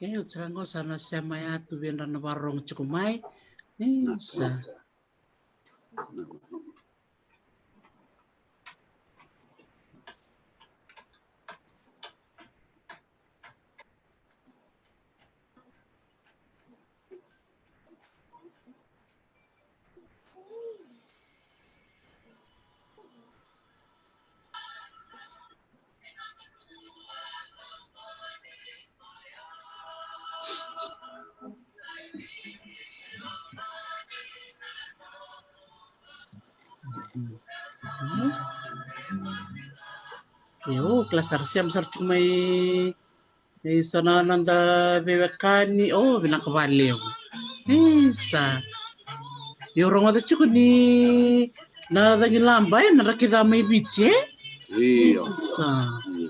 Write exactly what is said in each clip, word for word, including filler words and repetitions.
E, o tira qo sa na sema ya tu vei dra na vakarorogo tiko mai. Isa. Io, kila sara, sema sara tiko mai. Isa na noda veiwekani, o, vinaka vakalevu. Isa. Io, rogoca tiko ni na cagilaba, e, na draki ca mai Viti, e? Io. Isa. Mm.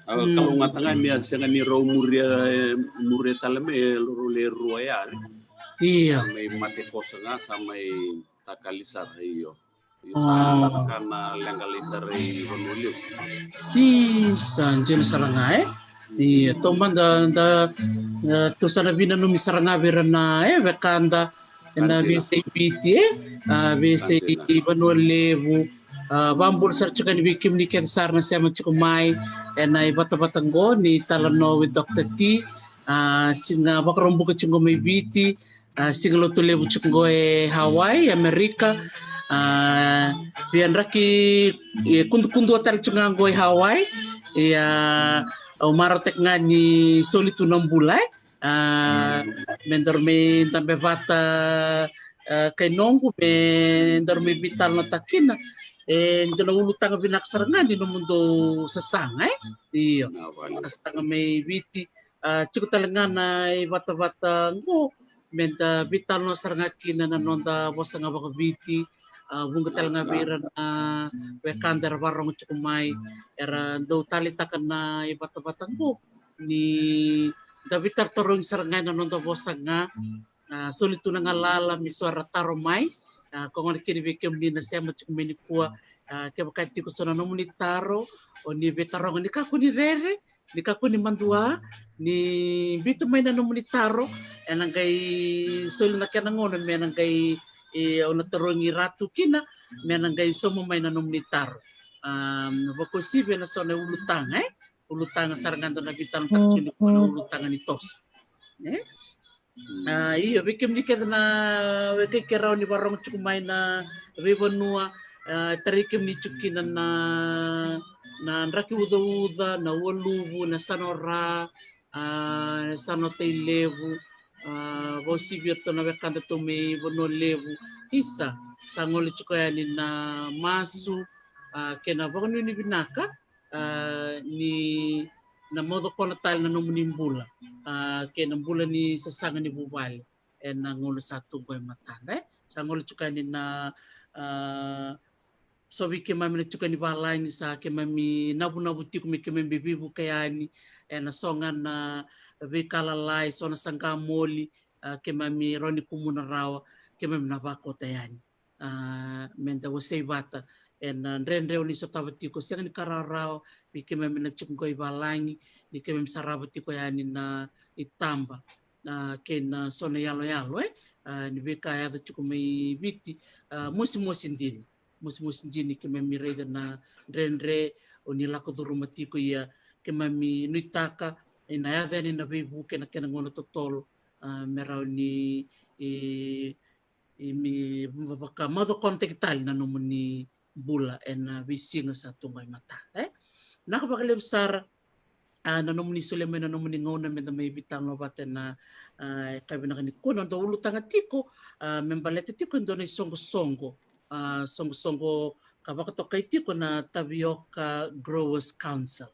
Au kalougata ga ni a sega ni rau muria, e, muria tale mai e rau le rua ya, e? Io. Sa mai mate kosa ga, sa mai takali sara, io. Io, sa, sa na ka na leqa lai tarai Vanua Levu. Isa, dina sara ga, e? Io, tou mada da, da, tou sa na vinanumi sara ga vei ira na, e, wekada ena veiyasai Viti, e? A, veiyasai Vanua Levu. A, vakabula sara tiko yani vei kemuni kece sara na sema tiko mai ena ivatavata qo ni Talanoa with Doctor T. A, siga Vakaraubuka tiko qo mai Viti. A, siga Lotulevu tiko qo e Hawaii, Amerika. A, via draki, e, kudukudua tale tiko ga qo e Hawaii. Ia, au marautaka ga ni soli tu na bula, e? A, me daru mai dabe vata, a, kei noqu, me daru mai veitalanoataka kina. E dua na ulutaga vinaka sara ga ni nomudou sasaga, e? Io. Sasaga mai Viti. A, tiko tale ga na ivatavata qo, me da veitalanoa sara ga kina na noda vosa ga vakaViti. A, vuqa tale ga vei ira na wekada era vakarorogo tiko mai, era dau taleitaka na ivatavata qo, ni da veitarotarogi sara ga ena noda vosa ga. A, soli tu na galala me so era taro mai. A, ko gona kina vei kemuni na sema tiko mai nikua. A, kevaka e tiko so na nomuni taro, o ni veitaroga, ni kakua ni rere, ni kakua ni madua, ni biuta mai na nomuni taro, ena qai soli na kena gauna me na qai, e, au na tarogi Ratu kina, me na qai sauma mai na nomuni taro. A, vakauasivi ena so na ulutaga, e? Ulutaga sara ga da na veitalanoataka tiko nikua na ulutaga ni toso. E? A, io, vei kemuni kece na wekai keirau ni vakarorogo tiko mai na veivanua, a, tarai kemuni tiko kina na, na draki ucauca, na ualuvu, na yasana o Ra, a, na yasana o Tailevu, a, vakauasivi iratou na wekadatou mai Vanua Levu. Isa, sa gole tiko yani na masu, a, kei na vakanuinui vinaka, a, ni na maucokona tale na nomuni bula, a, kei na bula ni sasaga ni vuvale ena gauna sa tu qo e matada, e? Sa gole tiko yani na, a, so vei keimami na tiko yani valagi, sa keimami navunavu tiko me keimami veivuke yani ena so ga na veika lalai, so na saqa moli, a, keimami rawa ni kumuna rawa, keimami na vakauta yani. A, me da wasei vata ena dredre o ni sotava tiko, sega ni ka rawarawa vei keimami na tiko qo i valagi, ni keimami sarava tiko yani na itaba, a, kei na so na iyaloyalo, e? A, ni veika e yaco tiko mai Viti, a, mosimosi dina. Mosimosi dina ni keimami raica na dredre o ni lako curuma tiko, ia keimami nuitaka ena yaco yani na veivuke ena kena gauna totolo, a, me rawa ni, e, e, me vakamaucokonataki tale na nomuni bula ena veisiga sa tu qo e matada, e? Vinaka vakalevu sara, a, na nomuni solia mai na nomuni gauna me da mai veitalanoa vata ena, a, yakavi vinaka nikua. Na noda ulutaga tiko, a, me baleta tiko e dua na isoqosoqo, a, soqosoqo ka vakatokai tiko na Tavioka Growers Council.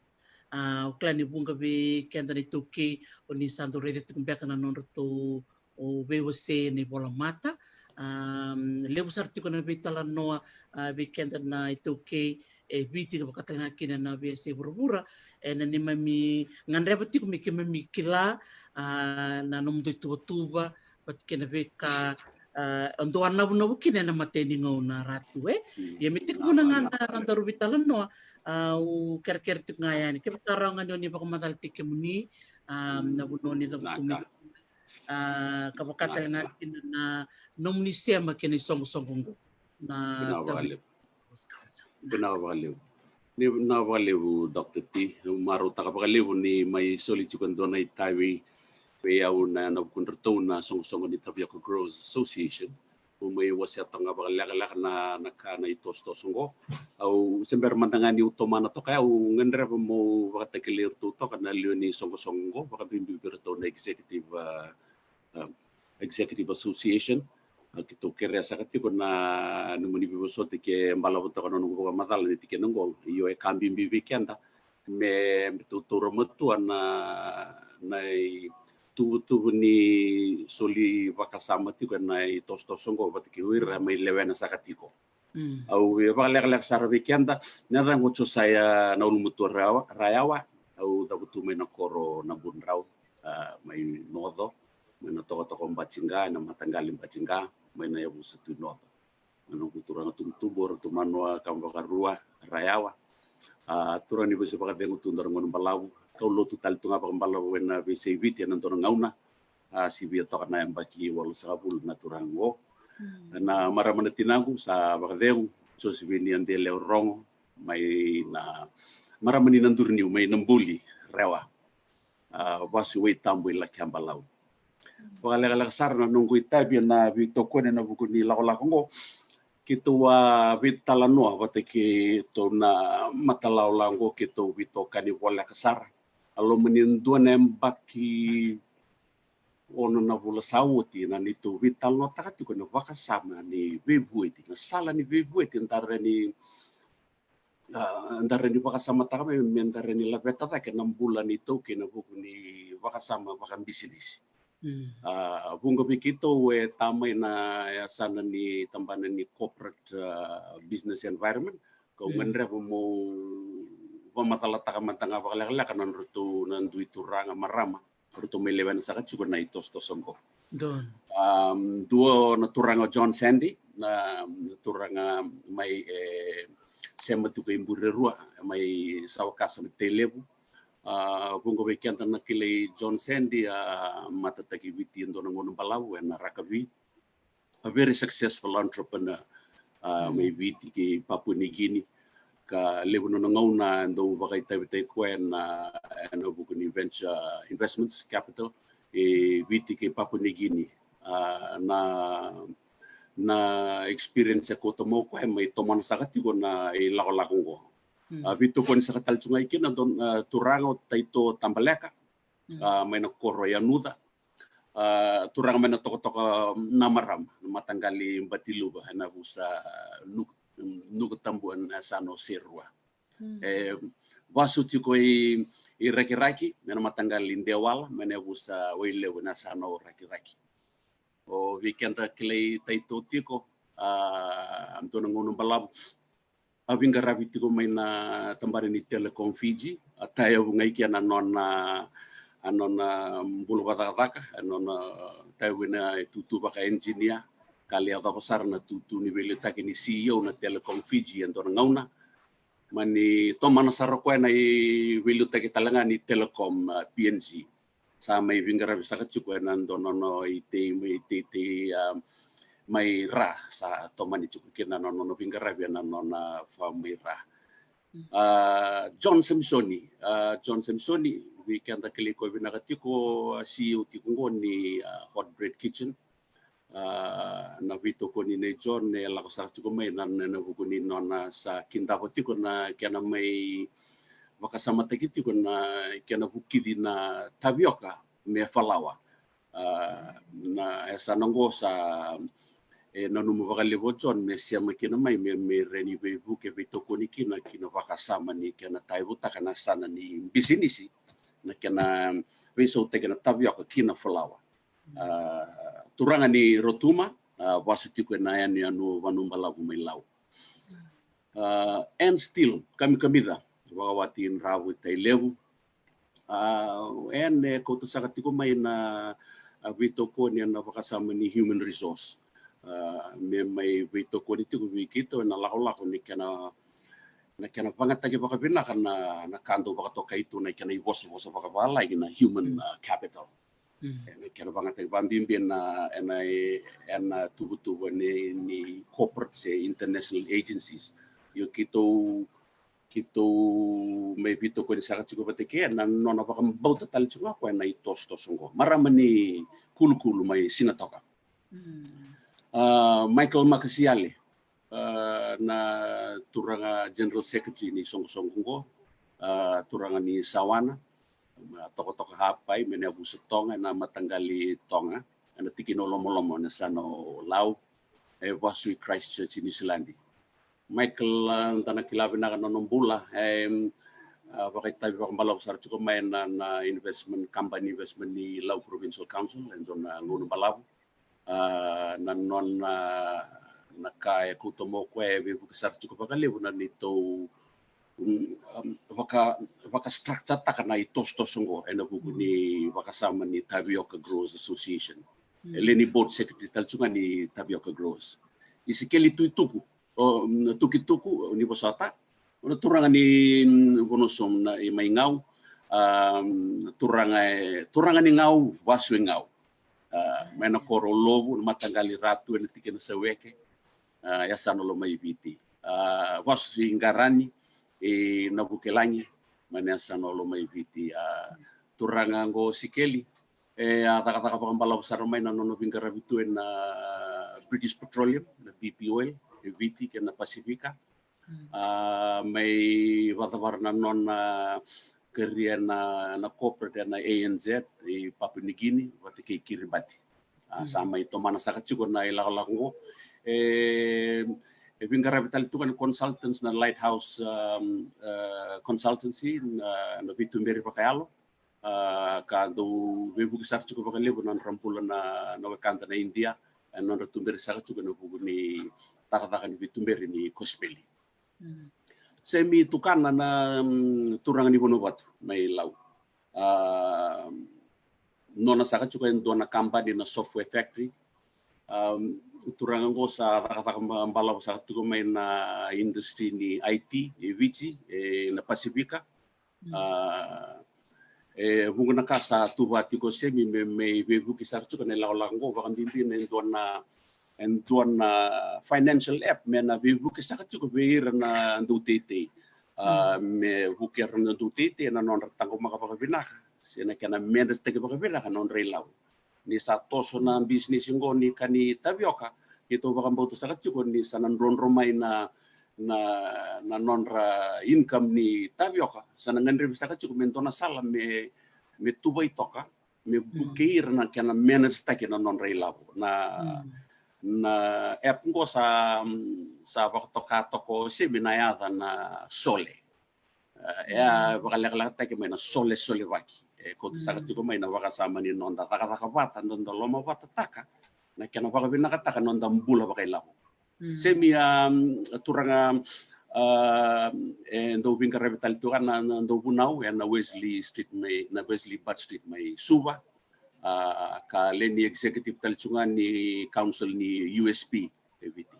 A, au kila ni vuqa vei keda na iTaukei o ni sa dau raica tiko beka na nodratou veiwasei ena ivolamata. A, levu sara tiko na veitalanoa, a, vei keda na iTaukei e Viti, ka vakatalega kina na veiyasai vuravura, ena neimami gadreva tiko me keimami kila, a, na nomudou ituvatuva vata kei na veika, a, dua navunavu kina ena imatai ni gauna, Ratu, e. Ia me tekivu na gauna na nodaru veitalanoa, a, au kerekere tiko ga yani, kevaka rawa ga ni o ni vakamacala tiko kemuni, a, na vanua o ni cavutu mai, a, ka vaka tale ga kina na nomuni sema kei na isoqosoqo oqo. Na Vinaka vakalevu. Vinaka vakalevu. Ni vinaka vakalevu, Doctor T. Au marautaka vakalevu ni mai soli tiko e dua na itavi vei au na, na vukudratou na soqosoqo ni Tavioka Growers Association. Au mai wasea toka ga vakalekaleka na, na ka na itosotoso oqo. Au se bera mada ga niu tomana toka, au gadreva meu vakatakilai iratou toka na lewe ni soqosoqo oqo, vakabibi vei iratou na executive, a, a, executive association. A, keitou kerea saka tiko na nomuni veivosoti ke balavu toka na noqu vakamacala ni tikina oqo. Io, e ka bibi vei keda me, me tou taura matua na, na ituvatuva ni soli vakasama tiko ena itosotoso oqo vata kei ira mai lewena saka tiko. Mm. Au via vakalekaleka sara vei keda. Na yacaqu o Josiah Naulumatua Rayawa, Rayawa. Au cavutu mai na koro Nabudrau, a, mai Noco, mai na tokatoka o Batiqa, na mataqali Batiqa, mai na yavusa Tui Noco. Na noqu turaga tubutubu o Ratu Manua Kavakarua Rayawa. A, turaga ni veisei vakacegu tu dua na gauna balavu. Kau lotu tale tu ga vakabalavu ena veisei Viti ena dua na gauna. A, sivia toka na yabaki walusagavulu na turaga oqo. Mm. Na marama na tinaqu sa vakacegu, Josephine Adele Rogo, mai na marama ni Naduruniu, mai Nabuli, Rewa. A, vasu i Waitabu i Lakeabalau. Vakalekaleka sara na noqu itavi ena veitokoni ena vuku ni lakolako oqo. Keitou a veitalanoa vata keitou na matalaolao oqo, keitou veitokani voleka sara. A loma ni dua na yabaki ono na vula sa oti na neitou veitalanoataka tiko na vakasama ni veivueti, na sala ni veivueti, da rawa ni, a, da rawa ni vakasamataka mai me da rawa ni laveta cake na bula ni iTaukei ena vuku ni vakasama vakabisinisi. Mm. A, vuqa vei keitou e ta mai na yasana ni tabana ni corporate, a, business environment. Kau, mm, gadreva meu vakamacalataka mada ga vakalekaleka na nodratou na dui turaga marama. Ratou mai lewena saka tiko na itosotoso oqo. Donu. Am, dua na turaga o John Sandy, na turaga mai, e, sema tiko i Burerua, mai Sawakasa mai Tailevu. A, vuqa vei keda na kilai John Sandy, a, matataki Viti e dua na gauna balavu ena rakavi. A very successful entrepreneur, a, mm, mai Viti kei Papua New Guinea. Ka levu na nona gauna e dau vakaitavitaki koya ena, ena vuku ni venture investments capital e Viti kei Papua New Guinea. A, na, na experience e kauta mai o koya e mai tomana saka tiko na ilakolako oqo. Mm. A, veitokoni saka tale tu ga i kina dua, a, turaga o Taito Tabaleka, mm, a, mai na koro o Yanuca. A, turaga mai na tokatoka Namarama, na mataqali Batiluva, ena yavusa Nuk-, Nukutabua, na yasana o Serua. Mm. E vasu tiko i, i Rakiraki, mai na mataqali Dewala, mai na yavusa Wailevu, na yasana o Rakiraki. O vei keda kilai Taito tiko, a, dua na gauna balavu a veiqaravi tiko mai na tabana ni Telecom Fiji, a tayavu ga i kea na nona, a nona bula vakacakacaka, a nona tayavu ena itutu vaka engineer, ka lai yacova sara na itutu ni veiliutaki ni C E O na Telecom Fiji e dua na gauna. Mani tomana sara o koya na iveiliutaki tale ga ni Telecom, a, P N G. Sa mai veiqaravi saka tiko ena dua na nona itei, mai teitei, a, mai Ra, sa tomani tiko kina na nona veiqaravi ena nona farm mai Ra. Mm. A, John Samisoni, a, John Samisoni, vei keda kilai koya vinaka tiko, a, C E O tiko oqo ni, a, Hot Bread Kitchen. A, na veitokoni nei John e lako saka tiko mai na, na, ena vuku ni nona sa kidava tiko na kena mai vakasamataki tiko na kena vukici na tavioka me falawa. A, na yasana oqo sa e nanuma vakalevu o John me sema kina mai me, me rawa ni veivuke, veitokoni kina ki na vakasama ni kena tauyavutaka na yasana ni bisinisi, na kena veisautaki na tavioka ki na falawa. A, turaga ni Rotuma, a, vasu tiko ena yanuyanu Vanuabalavu mai Lau. A, Anne Steele Kamikamica, vakawati Dravu i Tailevu. A, Anne e kauta saka tiko mai na, a, veitokoni ena vakasama ni human resource. A, me mai veitokoni tiko vei keitou ena lakolako ni kena, na kena vagataki vakavinaka na, na ka dau vakatokai tu na kena ivosavosa vakavalagi na human, a, capital. E, na kena vagataki vakabibi ena, ena, ena tuvatuva ni, ni corporate se international agencies. Io keitou, keitou mai veitokoni saka tiko vata kei na nona vakabauta tale tiko ga o koya na itosotoso oqo. Marama ni Kulukulu mai Sinatoka. A, Michael Makasiale, a, na turaga General Secretary ni soqosoqo oqo, a, turaga ni Sawana, a, tokatoka Hapai, mai na yavusa Toga, ena mataqali Toga, ena tikina o Lomolomo, ena yasana o Lau, e vasu i Christchurch, i Niusiladi. Michael, a, da na kila vinaka na nona bula, e, a, vakaitavi vakabalavu sara tiko mai na, na investment, company investment ni Lau Provincial Council, e dua na gauna balavu. A, na nona, na ka e kauta mai o koya e veivuke sara tiko vakalevu na neitou, um, um, vaka, vaka structure taka na itosotoso oqo ena vuku ni vakasama ni Tavioka Growers Association. E lewe ni board secretary tale tu ga ni Tavioka Growers. Isikeli Tuituku, o, mm, Tukituku, ni vosota. O na turaga ni, mm, Vonosum na i mai Gau. A, mm, turaga e, turaga ni Gau, vasu e Gau. A, mai na koro Lovu, na mataqali Ratu, ena tikina Saweke. A, yasana o Lomaiviti. A, vasu i Qarani, i Navukelagi, mai na yasana o Lomaiviti. A, turaga oqo Sikeli, e a cakacaka vakabalavu sara mai na nona veiqaravi tu ena British Petroleum, na B P Oil, e Viti kei na Pasifika. A, mai vakacavara na nona career na, na corporate ena A N Z i Papua New Guinea vata kei Kiribati. A, sa mai tomana saka tiko na ilakolako oqo. E, e veiqaravi tale tu ga na consultants na Lighthouse, um, uh, Consultancy, na, na veituberi vakayalo. A, ka dau veivuke sara tiko vakalevu na nodra bula na, na wekada na Idia, e nodra tuberi saka tiko ena vuku ni cakacaka ni veituberi ni kosipeli. Semi Tukana na, mm, turaga ni Vanuavatu mai Lau. A, nona saka tiko e dua na company na software factory. A, turaga oqo sa cakacaka ba-, balavu saka tiko mai na industry ni I T e Viti, e na Pasifika. A, e vuqa na ka sa tuva tiko Semi me, me veivuke sara tiko na ilakolako oqo, vakabibi na e dua na, e dua na financial app me na veivuke saka tiko vei ira na dau teitei. A, me vukea ira na dau teitei ena nodra taqomaka vakavinaka se na kena manage-taki vakavinaka na nodra ilavo. Ni sa toso na bisinisi oqo ni ka ni tavioka, keitou vakabauta saka tiko ni sa na drodro mai na, na, na nodra income ni tavioka, sa na gadrevi saka tiko me dua na sala me, me tuvai toka, me vukei ira na kena manage-taki na nodra ilavo. Na, na app oqo sa, sa vakatoka toka o Semi na yaca na Sole. E a vakalekalekataki mai na solesolevaki. E kauta saka tiko mai na vakasama ni noda cakacaka vata, noda lomavatataka na kena vakavinakataka noda bula vakailavo. Semi, a, turaga, a, e dau veiqaravi tale tu ga na, na dau vunau ena Wesley Street mai, na Wesley Budd Street mai Suva. A, ka lewe ni executive tale tu ga ni council ni U S P e Viti.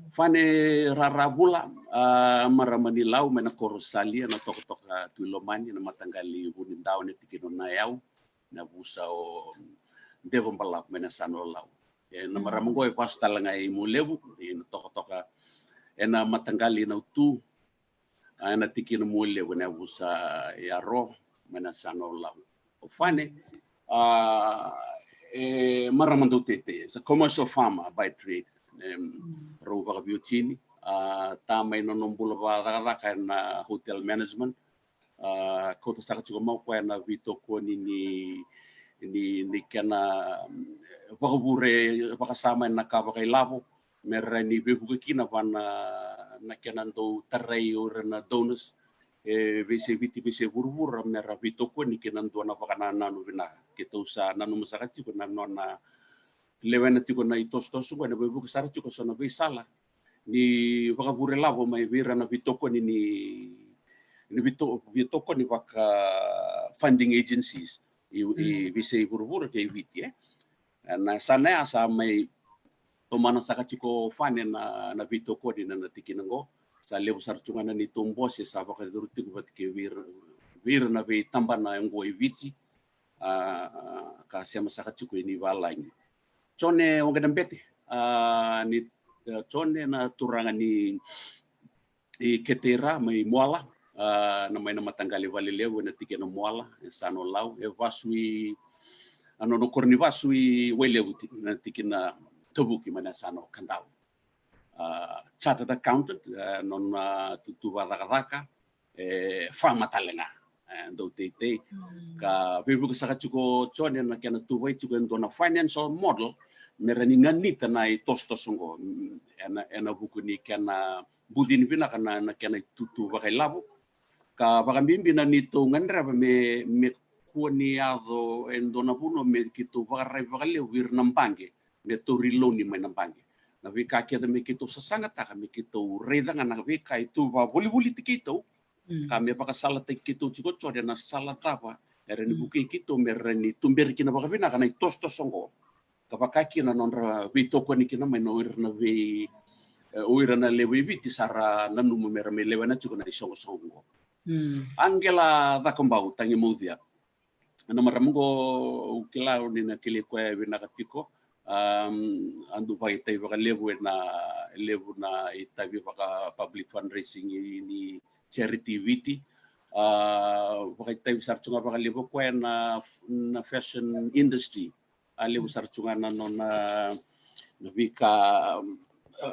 Fane Raravula, a, marama ni Lau mai na koro Salia, na tokatoka Tui Lomani, na mataqali Vunidawa, na tikina o Nayau, na yavusa o Devo Balavu mai na yasana o Lau. E, na marama oqo e vasu tale ga i Mualevu, e na tokatoka, e na mataqali Nautu, a, e na tikina Mualevu, na yavusa i Aro mai na yasana o Lau. O Fane, a, e marama dau teitei, is a commercial farmer by trade. Em, rau vakaveiwatini, a, ta mai na nona bula vakacakacaka ena hotel management. A, kauta saka tiko mai o koya na veitokoni ni, ni, ni kena, mm, vakavure, vakasama ena ka vakailavo, me ra ni veivuke kina vua na, na kena dau tarai o ira na donors e veiyasai Viti, veiyasai vuravura, me ra veitokoni kina dua na vakanananu vinaka. Keitou sa nanuma saka tiko na nona lewena tiko na itosotoso oqo, ena veivuke sara tiko so na veisala ni vakavure lavo mai vei ira na veitokoni ni, ni veito-, veitokoni vaka funding agencies i, i veiyasai vuravura kei Viti, e. E, na yasana ya sa mai tomana saka tiko o Fane na, na veitokoni na, na tikina qo. Sa levu sara tu ga na neitou bose sa vakayacori tiko vata kei vei ira, vei ira na veitabana qo i Viti. A, ka sema saka tiko i ni valagi. Jone Waqainabete, a, ni, a, Jone na turaga ni i Keteira mai Moala, a, na mai na mataqali valelevu ena tikina Moala, e yasana o Lau, e vasu i, a, nona koro ni vasu i Wailevu ti-, na tikina Tavuki mai na yasana o Kadavu. A, chartered accountant, a, nona tutu vakacakacaka, e farmer tale ga. E, dau teitei. Mm. Ka veivuke saka tiko o Jone na kena tuvai tiko e dua na financial model me ra ni ganita na itosotoso qo. Mm, ena, ena vuku ni kena bucini vinaka na, na kena itutu vakailavo. Ka vakabibi na neitou gadreva me, me kua ni yaco e dua na vanua me keitou vakaravi vakalevu vei ira na baqe, me tauri loan mai na baqe. Na veika kece me keitou sasagataka, me keitou raica ga na veika e tu vakavolivoliti keitou, Mm. ka me vakasalataki keitou tiko o Jone na sala cava e rawa ni Mm. vukei keitou me rawa ni tuberi kina vakavinaka na itosotoso qo. Ka vaka kina na nodra veitokoni kina mai na o ira na vei, e, o ira na lewe i Viti sa ra nanuma me ra mai lewena tiko na isoqosoqo qo. Mm. Angela Cakobau, Tagi Maucia. Na marama qo au kila ni na kilai koya vinaka tiko. Um, a dau vakaitavi vakalevu ena levu na itavi vaka public fundraising i ni charity i Viti. A, vakaitavi sara tu ga vakalevu o koya na, na fashion industry. A levu sara tu ga na nona, na veika, um,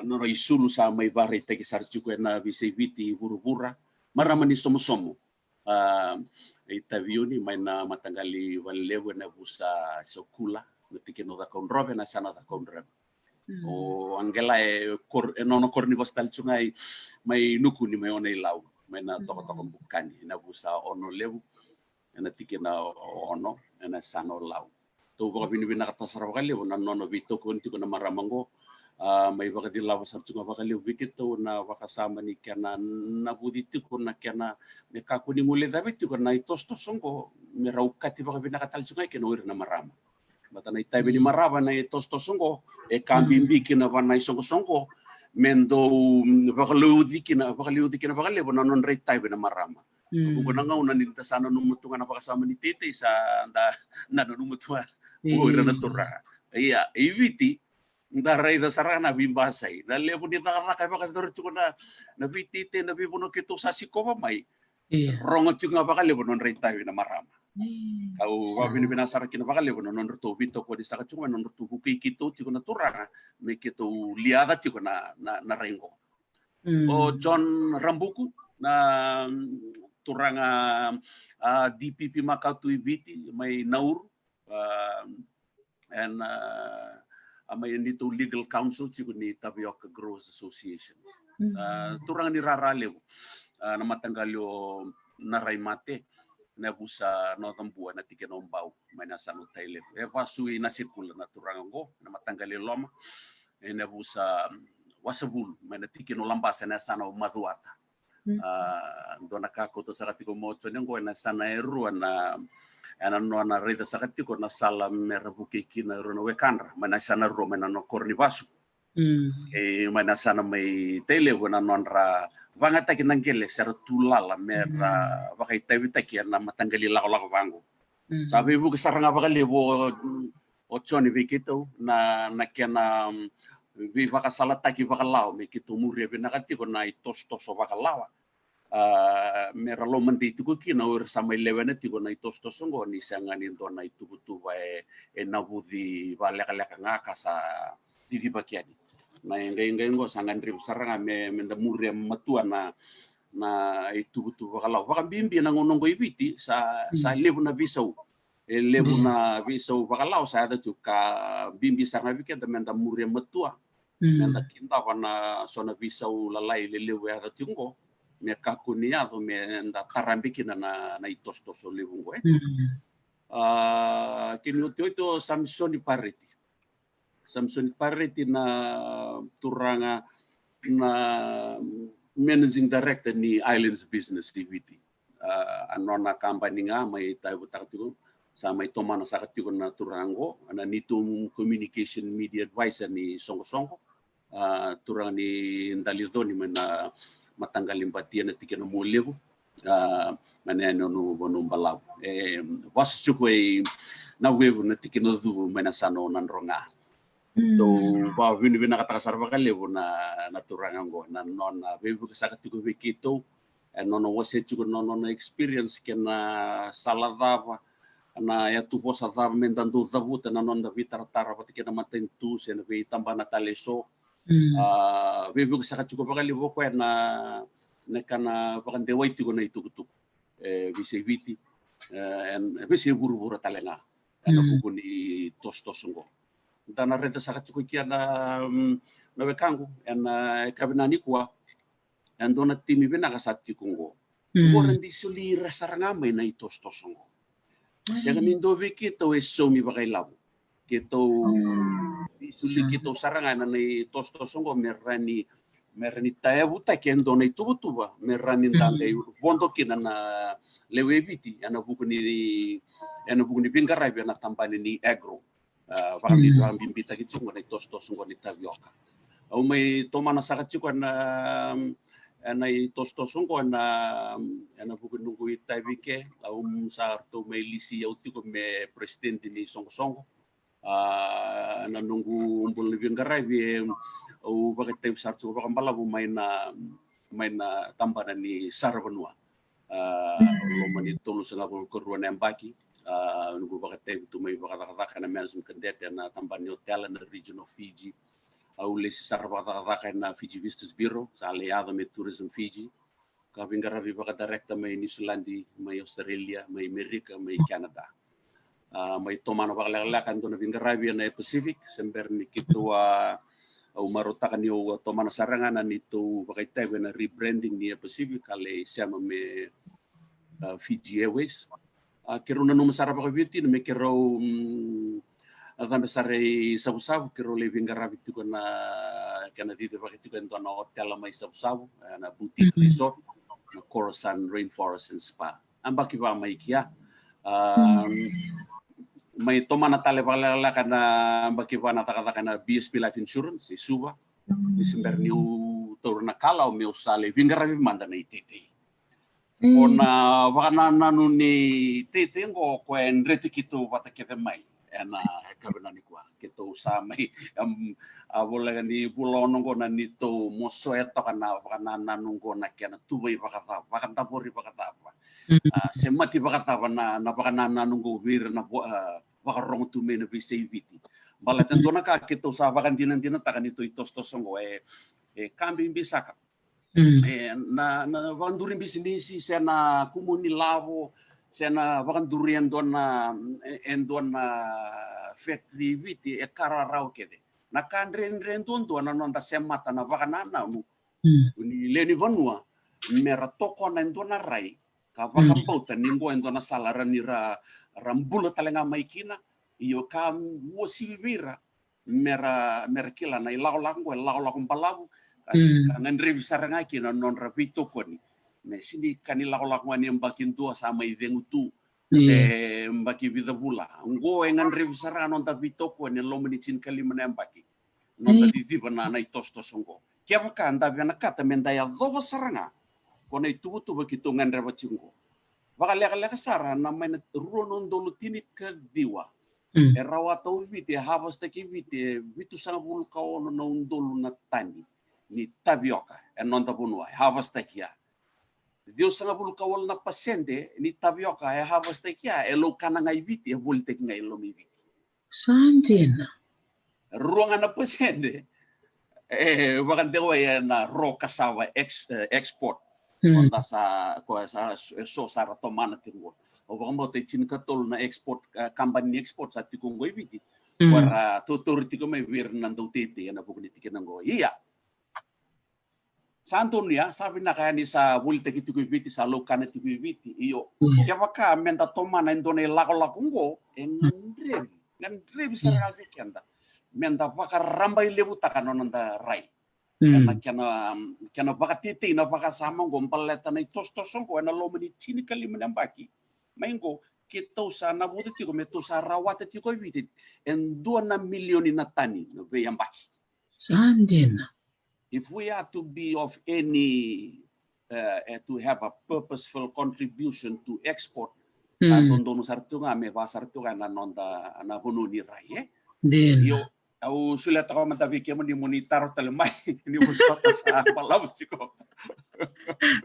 nona isulu sa mai vakaraitaki sara tiko ena veiyasai Viti vuravura. Marama ni somosomo. A, e itavi yani mai na mataqali valelevu ena yavusa Sokula, na tikina o Cakaudrove, na yasana o Cakaudrove. Mm. O Angela e kor-, e nona koro ni vasu tale tu ga i, mai Nukuni, mai Ono-i-Lau, mai na Mm. tokatoka Bukani, ena yavusa Ono Levu, ena tikina o Ono, ena yasana o Lau. Tou vakavinavinakataka sara vakalevu na nona veitokoni tiko na marama qo. A, mai vakacilava sara tu ga vakalevu vei keitou na vakasama ni kena navuci tiko na kena me kakua ni guilecavi tiko na itosotoso qo, me ra okati vakavinaka tale tu ga kina o ira na marama. Baleta na itavi ni Mm. marama na itosotoso qo, e ka Mm. bibi kina vua na isoqosoqo, me dau, mm, vakaliuci kina, vakaliuci kina vakalevu na nodra itavi na marama. Mm. Vuqa na gauna ni da sa nanuma tu ga na vakasama ni teitei sa da, da nanuma tu ga o ira na Mm. turaga. Ia, i Viti, da raica sara ga na veibasai. Na levu ni cakacaka e vakayacori tiko na, na veiteitei, na veivanua keitou sa sikova mai. Ia. Rogo tiko ga vakalevu na nodra itavi na marama. Mm. Au Sa. vakavinavinaka sara kina vakalevu na nodratou veitokoni saka tiko mai, na nodratou vukei keitou tiko na turaga, me keitou liaca tiko na, na, na rai qo. Mm. O John Rabuku, na, mm, turaga, a, D P P makau tu i Viti, mai Nauru, a, ena, a, mai neitou legal counsel tiko ni Tavioka Growers Association. Mm. A, turaga ni rara levu, a, na mataqali o Naraimate, na yavusa Nacabua, na tikina o Bau, mai na yasana o Tailevu. E vasu i Nasekula na turaga qo, na mataqali loma, ena yavusa Wasavulu, mai na tikina o Labasa, na yasana o Macuata. Mm. A, dua na ka kauta saka tiko mai o Jone qo, ena yasana e rua na, ena nona raica saka tiko na sala me ra vukei kina e rua na wekadra, mai na yasana rua, mai na nona koro ni vasu. Mm. E, mai na yasana mai Tailevu, ena nodra vagataki na qele se ra tu lala me ra Mm. vakaitavitaki ena mataqali lakolako vaqo. Mm. Sa veivuke sara ga vakalevu o, o Jone vei keitou na, na kena, mm, veivakasalataki vakalawa me keitou muria vinaka tiko na itosotoso vakalawa. A, me ra lomadei tiko kina o ira sa mai lewena tiko na itosotoso qo, ni sega ni dua na ituvatuva e, e navuci vakalekaleka ga ka sa cicivaki yani. Na iqaiqai qo sa gadrevi sara ga me, me da muria matua na, na ituvatuva vakalawa. Vakabibi na gauna qo i Viti sa, sa Mm. levu na veisau. E levu Mm. na veisau vakalawa sa yaco tiko, ka bibi sara ga vei keda me da muria matua. Mm. Me da kidava na so na veisau lalai lelevu e yaco tiko qo, me kakua ni yaco me da tarabe kina na, na itosotoso levu qo, e. Mm. A, kena iotioti o Samisoni Pareti. Samisoni Pareti na turaga na managing director ni Islands Business i Viti. A, a nona kabani ga mai Taivo, taka tiko, Sa mai tomana saka tiko na turaga qo, na neitou communication media advisor ni soqosoqo, a, turaga ni Daliconi mai na mataqali Batia na tikina Mualevu, a, mai na yanuyanu Vanuabalavu. E, vasu tiko e Navuevu na tikina Cuvu mai na yasana o Nadroga. Tou vakavinavinakataka sara vakalevu na, na turaga qo, na nona veivuke saka tiko vei keitou, e nona wasea tiko na nona experience kei na sala cava, na yatuvosa cava me da dau cavuta na noda veitaratara vata kei na matanitu se na veitabana tale eso. A, veivuke saka tiko vakalevu o koya na, na ka na vakadewai tiko na itukutuku e veisei Viti, e, e veisei vuravura tale ga ena vuku ni tosotoso qo. Da na raica saka tiko kia na, mm, na wekaqu ena, e, yakavi nikua, e dua na timi vinaka sa tiko qo. Qo ra dui soli ira sara ga mai na itosotoso qo. Sega ni dua vei keitou e saumi vakailavo. Keitou dui soli keitou sara ga ena, na itosotoso qo me ra ni, me ra ni tayavutaki e dua na ituvatuva me ra ni da qai vodo kina na lewe i Viti ena vuku ni, ena vuku ni veiqaravi ena tabana ni agro. A, vakabi-, vakabibitaki tiko qo na itosotoso qo ni tavioka. Au mai tomana saka tiko ena, ena itosotoso qo ena, ena vuku ni noqu itavi ke, au sa ratou mai lisi au tiko me president ni soqosoqo. A, ena noqu bula ni veiqaravi, e, au vakaitavi sara tiko vakabalavu mai na, mai na tabana ni saravanua. A, loma ni tolusagavulu ka rua na yabaki, a, noqu vakaitavi tu mai vakacakacaka ena management cadet ena tabana ni otela ena region of Fiji. Au lesi sara vakacakacaka ena Fiji Visitors Bureau, sa lai yaco me Tourism Fiji. Ka veiqaravi vakadirector mai Niusiladi, mai Australia, mai Amerika, mai Canada. A, mai tomana vakalekaleka e dua na veiqaravi ena Air Pacific, se bera ni keitou a, au marautaka ni au a tomana sara ga na neitou vakaitavi ena rebranding ni Air Pacific, ka lai sema me, a, Fiji Airways. A, keirau nanuma sara vakabibi tiko me keirau, mm, a, cabe sara i Savusavu, keirau lai veiqaravi tiko na kena cicivaki tiko e dua na otela mai Savusavu, e, na boutique resort, na Coral Sun Rainforest and Spa. Yabaki va mai kia. A, mai tomana tale vakalekaleka na yabaki va na cakacaka na B S P Life Insurance i Suva. Ni se bera niu taura na kalawa meu sa lai veiqaravi mada na iteitei. Ko na vakanananu ni teitei qo ko e dreti keitou vata kece mai ena yakavi nikua. Keitou sa mai, em, a, voleka ni vula ono qo na neitou mosoya toka na vakanananu qo na kena tuvai vakacava, vakadavori vakacava. A, semati vakacava na, na vakanananu qo vei ira na vo-, a, vakarogo tu mai na veisei Viti. Baleta e dua na ka keitou sa vakadinadinataka neitou itosotoso qo e, e ka bibi saka. E, na, na vakaduri bisinisi, se na kumuni lavo, se na vakaduri e dua na, e, e dua na factory i Viti, e ka rarawa kece. Na ka dredre duadua na noda semata na vakanananu ni lewe ni vanua, me ra tokona e dua na rai, ka vakabauta ni qo e dua na sala ra ni ra, ra bula tale ga mai kina, io ka uasivi vei ira, me ra, me ra kila na ilakolako qo e lakolako balavu, ka, ka gadrevi sara ga kina na nodra veitokoni. Me sega ni ka ni lakolako ga ni yabaki dua sa mai cegu tu, se yabaki vica vula. Qo e gadrevi sara ga noda veitokoni e loma ni tinikalima na yabaki. Noda ciciva na, na itosotoso qo. Kevaka da vinakata me da yacova sara ga ko na ituvatuva keitou gadreva tiko qo. Vakalekaleka sara na mai na rua na udolu tinikaciwa. E rawata o Viti, e harvest-taki Viti e vitusagavulu ka ono na udolu na tani ni tavioka e noda vanua, e harvest-taki ya. Ciwasagavulu ka walu na pasede ni tavioka e harvest-taki ya, e laukana ga i Viti, e volitaki ga i loma i Viti. Sa dina. Rua ga na pasede e vakadewai ena raw cassava ex-, e, export. Koya sa, koya sa, e so sa ra tomana tiko qo. Au vakabauta e tinikatolu na export, e, company ni export sa tiko qo i Viti. Koya ra tautauri tiko mai vei ira na dauteitei ena vuku ni tikina qo. Ia. Sa donuya, sa vinaka yani sa volitaki tiko i Viti, sa laukana tiko i Viti. Io, kevaka me da tomana e dua na ilakolako qo, e gadrevi, gadrevi sara ga se keda me da vakarabailevutaka na noda rai. Ena kena, kena vakatetei na vakasama qo, baleta na itosotoso qo ena loma ni tinikalima na yabaki mai qo, keitou sa navuca tiko me tou sa rawata tiko e Viti e dua na milioni na tani na veiyabaki. Sa dina. If we are to be of any, uh, eh, to have a purposeful contribution to export, sa dodonu sara tu ga me vaka sara tu ga na noda na vanua ni rai, e? Dina. Io, au solia toka mada vei kemuni mo ni taro tale mai ni mo sota sa balavu tiko.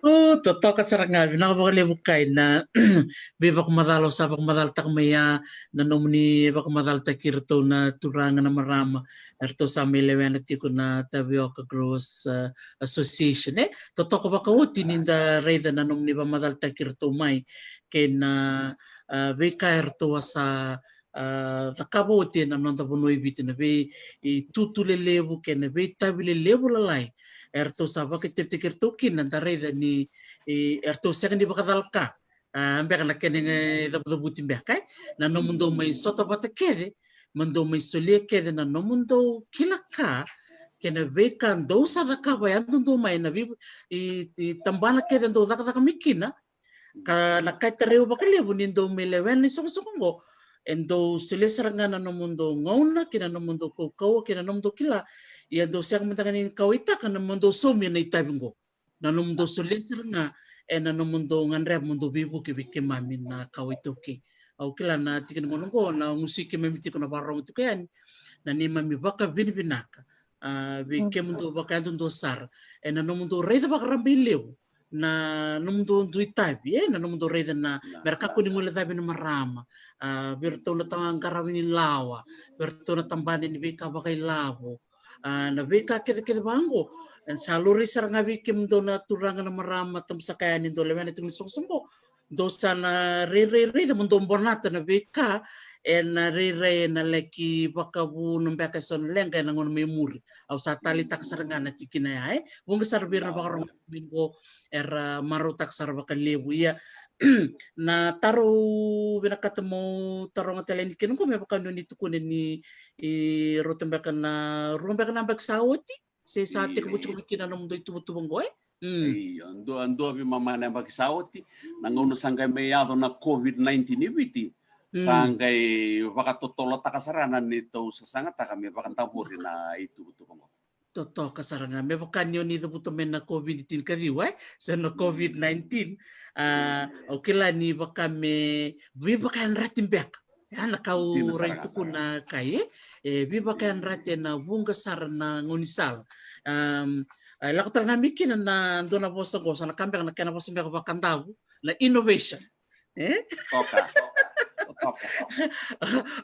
O, totoka sara ga, vinaka vakalevu Kai na veivakamacala o sa vakamacalataka mai ya, na nomuni vakamacalataki iratou na turaga na marama eratou sa mai lewena tiko na Tavioka Growers, uh, Association, e? Totoka vakaoti ni da raica na nomuni vakamacalataki iratou mai kei na, uh, veika eratou a sa, uh, cakava oti ena noda vanua i Viti, na veitutu lelevu kei na veitavi lelevu lalai eratou sa vakaitavitaki iratou kina, da raica ni, e, eratou sega ni vakacalaka. A, beka na kena icavucavuti beka, e? Na nomudou mai sota vata kece, mo dou mai solia kece na nomudou kila ka kei na veika dou sa cakava yadudua mai na vei, i, i tabana kece dou cakacaka mai kina. Ka na ka e tarai au vakalevu ni dou mai lewena na isoqosoqo oqo, e dou solia sara ga na nomudou gauna kei na nomudou kaukauwa kei na nomudou kila. Ia dou sega mada ga ni kauwaitaka na mo dou saumia na itavi oqo. Na nomudou solia sara ga ena nomudou gadreva mo dou veivuke vei keimami na kawa iTaukei. Au kila na tiki ni gauna oqo na gusui keimami tiko na vakarorogo tiko yani na neimami vakavinavinaka, a, vei kemudou vakayadudua sara ena nomudou raica vakarabailevu na nomudou dui tavi, e, na nomudou raica na, na mera kakua ni guilecavi na marama, a, vei iratou na ta-, qaravi ni lawa, vei iratou na tabana ni veika vakailavo, a, na veika kecekece vaqo. E sa laurai sara ga vei kemudou na turaga na marama, tabu saka yani dou lewena tiko ni soqosoqo, dou sa na rairai raica mo dou bonata na veika ena rairai ena laki vakavuna beka eso na leqa ena gauna mai muri. Au sa taleitaka sara ga na tikina ya, e? Vuqa sara vei ira na vakarorogo mai qo era marautaka sara vakalevu. Ia, na taro au vinakata meu taroga tale yani kina qo, me vaka ni o ni tukuna ni, e, rauta beka na rua beka na yabaki sa oti, se sa tekivu tiko mai kina na nomudou ituvatuva qo, e? Mm. Io, dua, dua veimama na yabaki sa oti, na gauna sa qai mai yaco na COVID nineteen i Viti, sa qai vakatotolotaka sara na neitou sasagataka me vakadavori na ituvatuva qo. Totoka sara ga, me vaka ni o ni cavuta mai na COVID tinikaciwa, e? Se na COVID nineteen, a, au kila ni vaka me veivakayadrati beka. Ya na ka au rai tukuna, Kai, e? E veivakayadrati ena vuqa sara na gaunisala. Am, e lako tale ga mai kina na dua na vosa qo, sa na ka beka na kena vosa beka vakadavu, na innovation. E? Toka. Toka.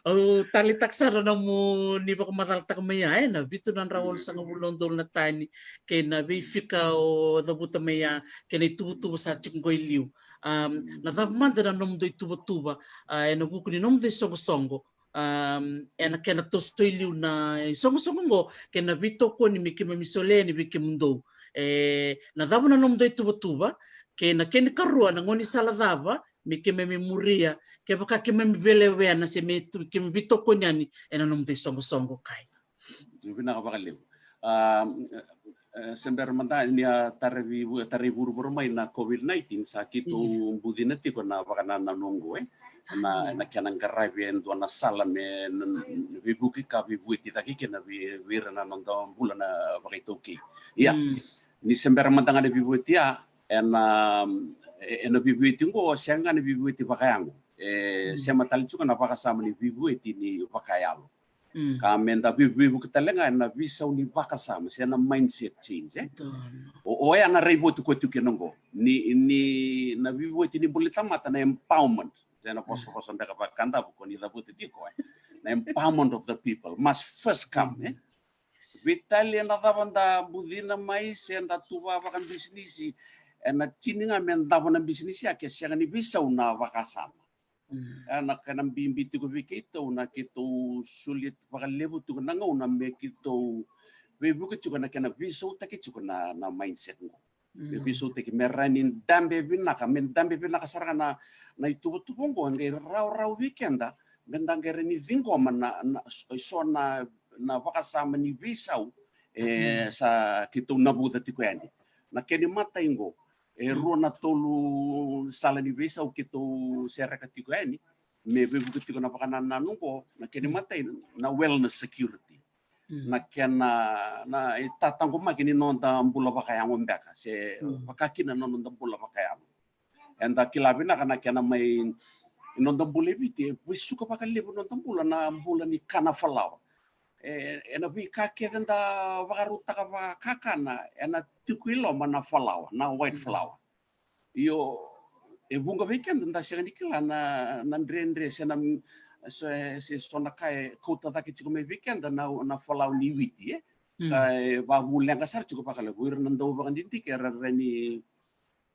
Au taleitaka sara na nomuni vakamacalataka mai ya, e, na vitu na drau walusagavulu na udolu na tani kei na veifika o cavuta mai ya kei na ituvatuva sa tiko qo i liu. Am, na cava mada na nomudou ituvatuva, a, ena vuku ni nomudou isoqosoqo, am, ena kena toso i liu na isoqosoqo oqo kei na veitokoni me keimami solia yani vei kemudou? E, na cava na nomudou ituvatuva, kei na kena ikarua, na gaunisala cava me keimami muria kevaka keimami veilewena se me tu, keimami veitokoni yani ena nomudou isoqosoqo, Kai? Vinaka vakalevu. A, e, se bera mada ni a tarai, tarai vuravura mai na COVID nineteen, sa keitou bucina tiko na vakanananu oqo, e? Na, na kena qaravi e dua na sala me na, na veivuke ka veivueti cake kina vei, vei ira na noda bula na vakaitaukei. Ia, ni se bera mada ga na veivueti ya, ena, e, ena veivueti oqo, sega ga na veivueti vakayago. E, sema tale tiko na vakasama ni veivueti ni vakayalo. Ka me da vei-, veivuke tale ga ena veisau ni vakasama, se na mindset change, e? O, oya na raivotu koya tiko kina oqo. Ni, ni na veivueti ni bula ni tamata, na empowerment. Se na vosavosa beka vakadavu ko ni cavuta tiko, e? Na empowerment of the people must first come, e? Veitalia na cava da bucina mai se da tuva vakabisinisi, ena tini ga me davo na bisinisi ya ke sega ni veisau na vakasama. Ena kena bibi tiko vei keitou na keitou solia vakalevu tiko na gauna me keitou veivuke tiko na kena veisautaki tiko na, na mindset qo. Me veisautaki, me rawa ni dabe vinaka, me dabe vinaka sara ga na, na ituvatuva oqo, e qai rawarawa vei keda me da qai rawa ni ciqoma na, na, so na, na vakasama ni veisau, e, sa keitou navuca tiko yani. Na kena imatai qo, E rua na tolu sala ni veisau keitou sereka tiko yani me veivuke tiko na vakanananu qo. Na kena imatai na wellness security, na kena na itataqomaki ni noda bula vakayago beka se vaka kina na noda bula vakayago. Eda kila vinaka na kena mai noda bula e Viti, e vesuka vakalevu noda bula na bula ni kana falawa. E, ena veika kece da vakarautaka vakakakana ena tiko i loma na falawa, na white falawa. Io, e vuqa vei keda da sega ni kila na, na dredre se na, se, se so na ka e kauta cake tiko mai vei keda na, na falawa ni witi, e? Ka e vavuleqa sara tiko vakalevu. Ira na dau vakadidike era rai ni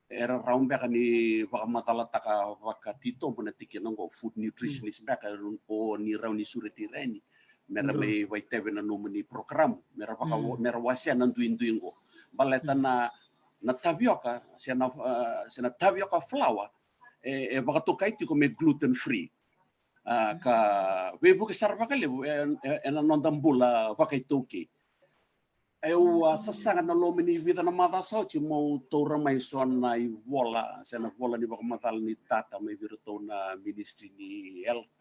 era rawa beka ni vakamacalataka vakatitobu na tikina oqo, food nutritionist beka, o ni rawa ni sureti ira yani mera mai vakaitavi na nomuni program, mera vaka, mera wasea na duidui oqo. Baleta na, na tavioka se na, ah, se na tavioka flour e, e vakatokai tiko me gluten free. Ah, ka veivuke sara vakalevu e, e, ena noda bula vakaitaukei. Au a sasaga na loma ni vica na macawa sa oti meu taura mai so na ivola se na vola ni vakamacala ni data mai vei iratou na Ministry ni Health.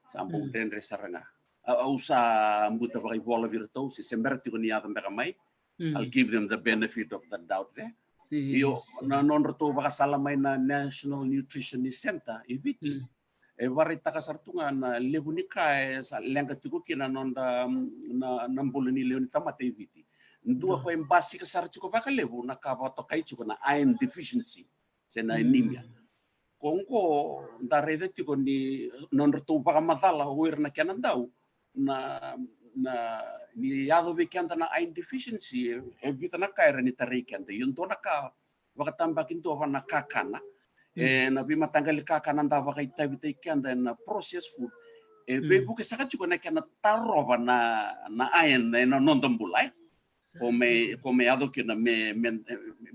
Sa bau dredre sara ga. Au sa buta vakaivola vei iratou se, se bera tiko ni yaco beka mai. I'll give them the benefit of the doubt there. Io, na nodratou vakasala mai na National Nutrition Center i Viti. E varaitaka sara tu ga na levu ni ka e sa leqa tiko kina na noda, na, na bula ni lewe ni tamata i Viti. Dua ko e basika sara tiko vakalevu na ka vakatokai tiko na iron deficiency se na anemia. Ko oqo da raica tiko ni nodratou vakamacala o ira na kena dau na, na, ni yaco vei keda na iron deficiency, e, e vica na ka era ni tarai keda. Io, dua na ka vakatabakidua va na kakana. E, na veimataqali kakana da vakaitavitaki keda ena processed food. E veivuke saka tiko na kena tarova na, na iron ena noda bula, e. Ko me, ko me yaco kina me, me,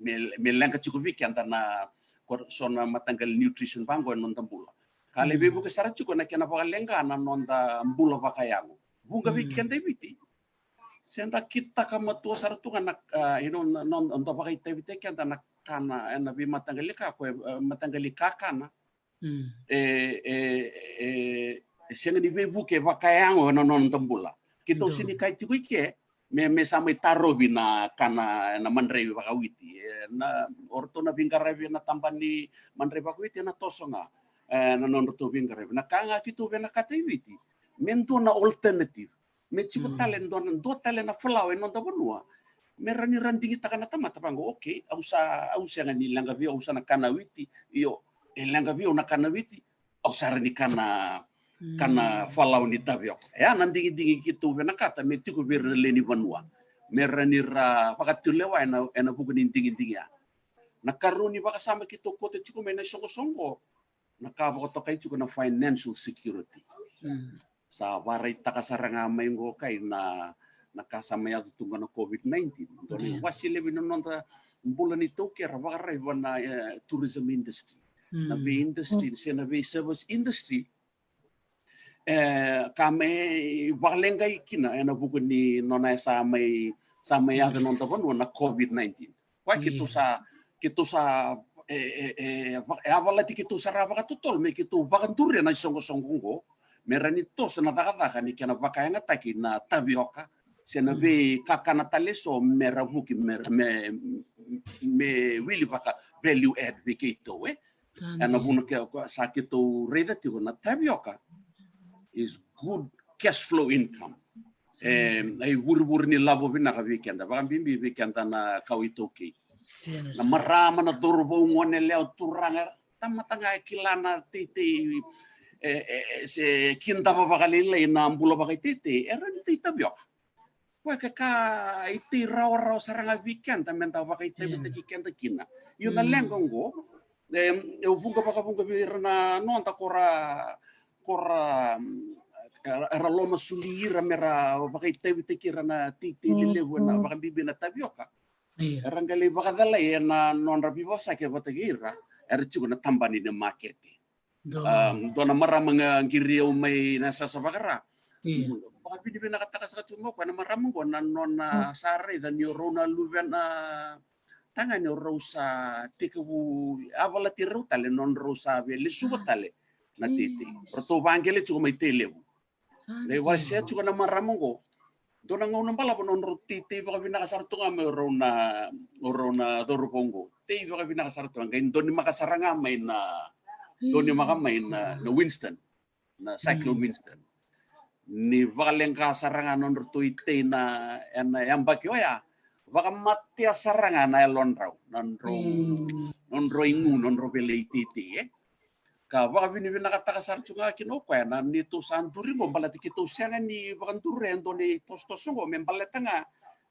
me, me leqa tiko vei keda na, ko so na mataqali nutrition vaqo ena noda bula. Ka lai veivuke sara tiko na kena vakaleqa na noda bula vakayago. Vuqa vei keda i Viti se da kitaka matua sara tu ga na, ah, you know, na, na, na noda vakaitavitaki keda na kana ena veimataqali ka, ko e, eh, mataqali kakana. E, e, e, e sega ni veivuke vakayago ena noda bula. Keitou sega ni kai tiko i ke me, me sa mai tarovi na kana ena madrai vakawiti. E, na, o ratou na veiqaravi ena tabana ni madrai vakawiti ena toso ga, e, na nodratou veiqaravi. Na ka ga keitou vinakata i Viti me dua na alternative. Me tiko tale dua na, dua tale na falawa e noda vanua me rawa ni ra digitaka na tamata vaqo. Okay, au sa, au sega ni leqa vei au, au sa na kana witi. Io, e leqa vei au na kana witi, au sa rawa ni kana, kana falawa ni tavioka. E a na digidigi keitou vinakata me tiko vei ira na lewe ni vanua me rawa ni ra vakatulewa ena, ena vuku ni digidigi ya. Na karua ni vakasama keitou kauta tiko mai na isoqosoqo na ka vakatokai tiko na financial security. Sa varaitaka sara ga mai qo kai na, na ka sa mai yaco tu ga na COVID nineteen. Dua na iwase levu na noda bula ni taukei era vakaraica na, eh, tourism industry. Na vei industry se na vei service industry, e, ka mai vakaleqai kina ena vuku ni nona e sa mai, sa mai yaco noda vanua na COVID nineteen. Koya keitou sa, keitou sa, e, e, e, e a valati keitou sa ra vakatotolo me keitou vakaduria na isoqosoqo oqo me rawa ni toso na cakacaka ni kena vakayagataki na tavioka se na veikakana tale eso me ra vuki me, me, me wili vaka value add vei keitou, e. Ena vuna ke, sa keitou raica tiko na tavioka is good cash flow income. E, e ivurevure ni lavo vinaka vei keda, vakabibi vei keda na kawa iTaukei. Na marama, na cauravou, gone yalewa, turaga, tamata ga e kila na teitei, e, e, e, se kidava vakalailai na bula vakaiteitei, era ni tei tavioka. Koya ka, ka itei rawarawa sara ga vei keda me da vakaitavitaki keda kina. Io na leqa oqo, e, e vuqa vakavuqa vei ira na noda ko ra, ko ra, mm, era, era lomasoli ira me ra vakaitavitaki ira na teitei lelevu ena vakabibi na tavioka. Era qai lai vakacalai ena nodra veivosaki vata kei ira era tiko na tabana ni makete. Dua na marama ga qiri au mai na sasa vakara. Vakavinavinakataka saka tiko mai o koya na marama oqo na nona sa raica ni o rau na luvena, tagane o rau sa tekivu a valati rau tale nodrau sa via lesuva tale na teitei. Ratou vaqele tiko mai Tailevu. Na iwasea tiko na marama oqo. Dua na gauna balavu nodrau teitei vakavinaka sara tu ga mai o rau na, o rau na cauravou oqo. Tei vakavinaka sara tu ga, qai donimaka sara ga mai na, donimaka mai na, na Winston, na Cyclone Winston. Ni vakaleqa sara ga nodratou itei na, ena yabaki oya, vakamatea sara ga na yalodrau, nodrau, nodrau igu, nodrau veiletei, e. Ka vakavinavinakataka sara tu ga kina o koya na neitou sa duri qo, baleta keitou sega ni vakaduru e dua na itosotoso qo me baleta ga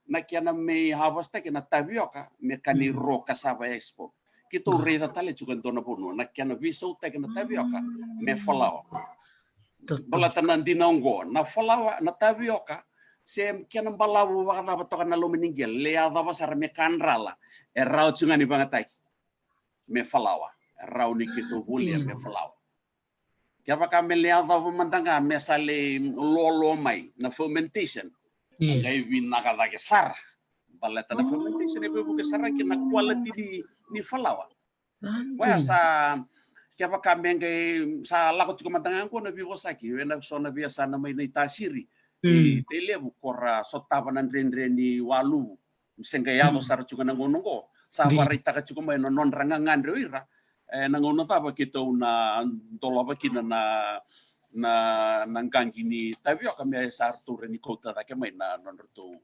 na kena mai harvest-taki na tavioka me ka ni ro cassava export. Keitou raica tale tiko e dua na vanua na kena veisautaki na tavioka me falawa. Baleta na dina oqo, na falawa, na tavioka, se kena balavu vakacava toka na loma ni qele, le yacova sara me ka drala, e rawa tu ga ni vagataki me falawa, e rawa ni keitou volia me falawa. Kevaka me le yacova mada ga me sa le lolo mai na fermentation, qai vinaka cake sara. Baleta na fermentation e veivuke sara kina na quality ni, ni falawa. Koya sa, kevaka me qai sa lako tiko mada ga qo na veivosaki ena so na veiyasana mai na itasiri i Tailevu, ko ra sotava na dredre ni waluvu. Se qai yaco sara tu ga na gauna oqo, sa vakaraitaka tiko mai na nodra gagadre o ira. E, na gauna cava keitou na dolava kina na, na, na qaqi ni tavioka me sa ratou rawa ni kauta cake mai na nodratou.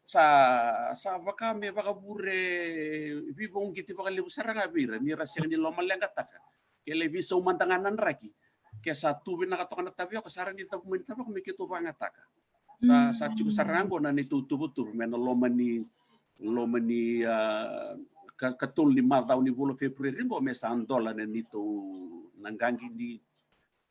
Sa, sa vaka me vakavure veivakauqeti vakalevu sara ga vei ira, ni ra sega ni lomaleqataka. Ke lai veisau mada ga na draki, ke sa tu vinaka toka na tavioka, sa rawa ni cavu mai na tavioka me keitou vagataka. Sa, sa tiko sara ga qo na neitou tuvatuva me na loma ni, loma ni, a, ka, katolu ni macawa ni vula February qo me sa dola na neitou na qaqi ni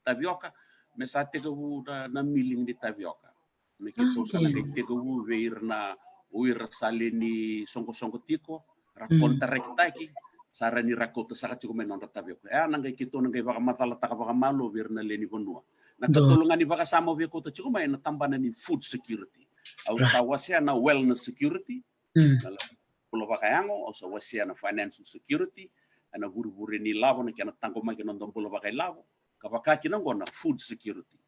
tavioka, me sa tekivu na, na milling ni tavioka. Me keitou sa na qai tekivu vei ira na, o ira sa le ni soqosoqo tiko, ra contract-taki, sa rawa ni ra kauta saka tiko mai na nodra tavioka. E a na qai keitou na qai vakamacalataka vakamalua vei ira na lewe ni vanua. Na katolu ga ni vakasama au via kauta tiko mai na tabana ni food security. Au sa wasea na wellness security, na bula vakayago, au sa wasea na financial security, ena vurevure ni lavo, na kena taqomaki na noda bula vakailavo, ka vaka kina oqo na food security.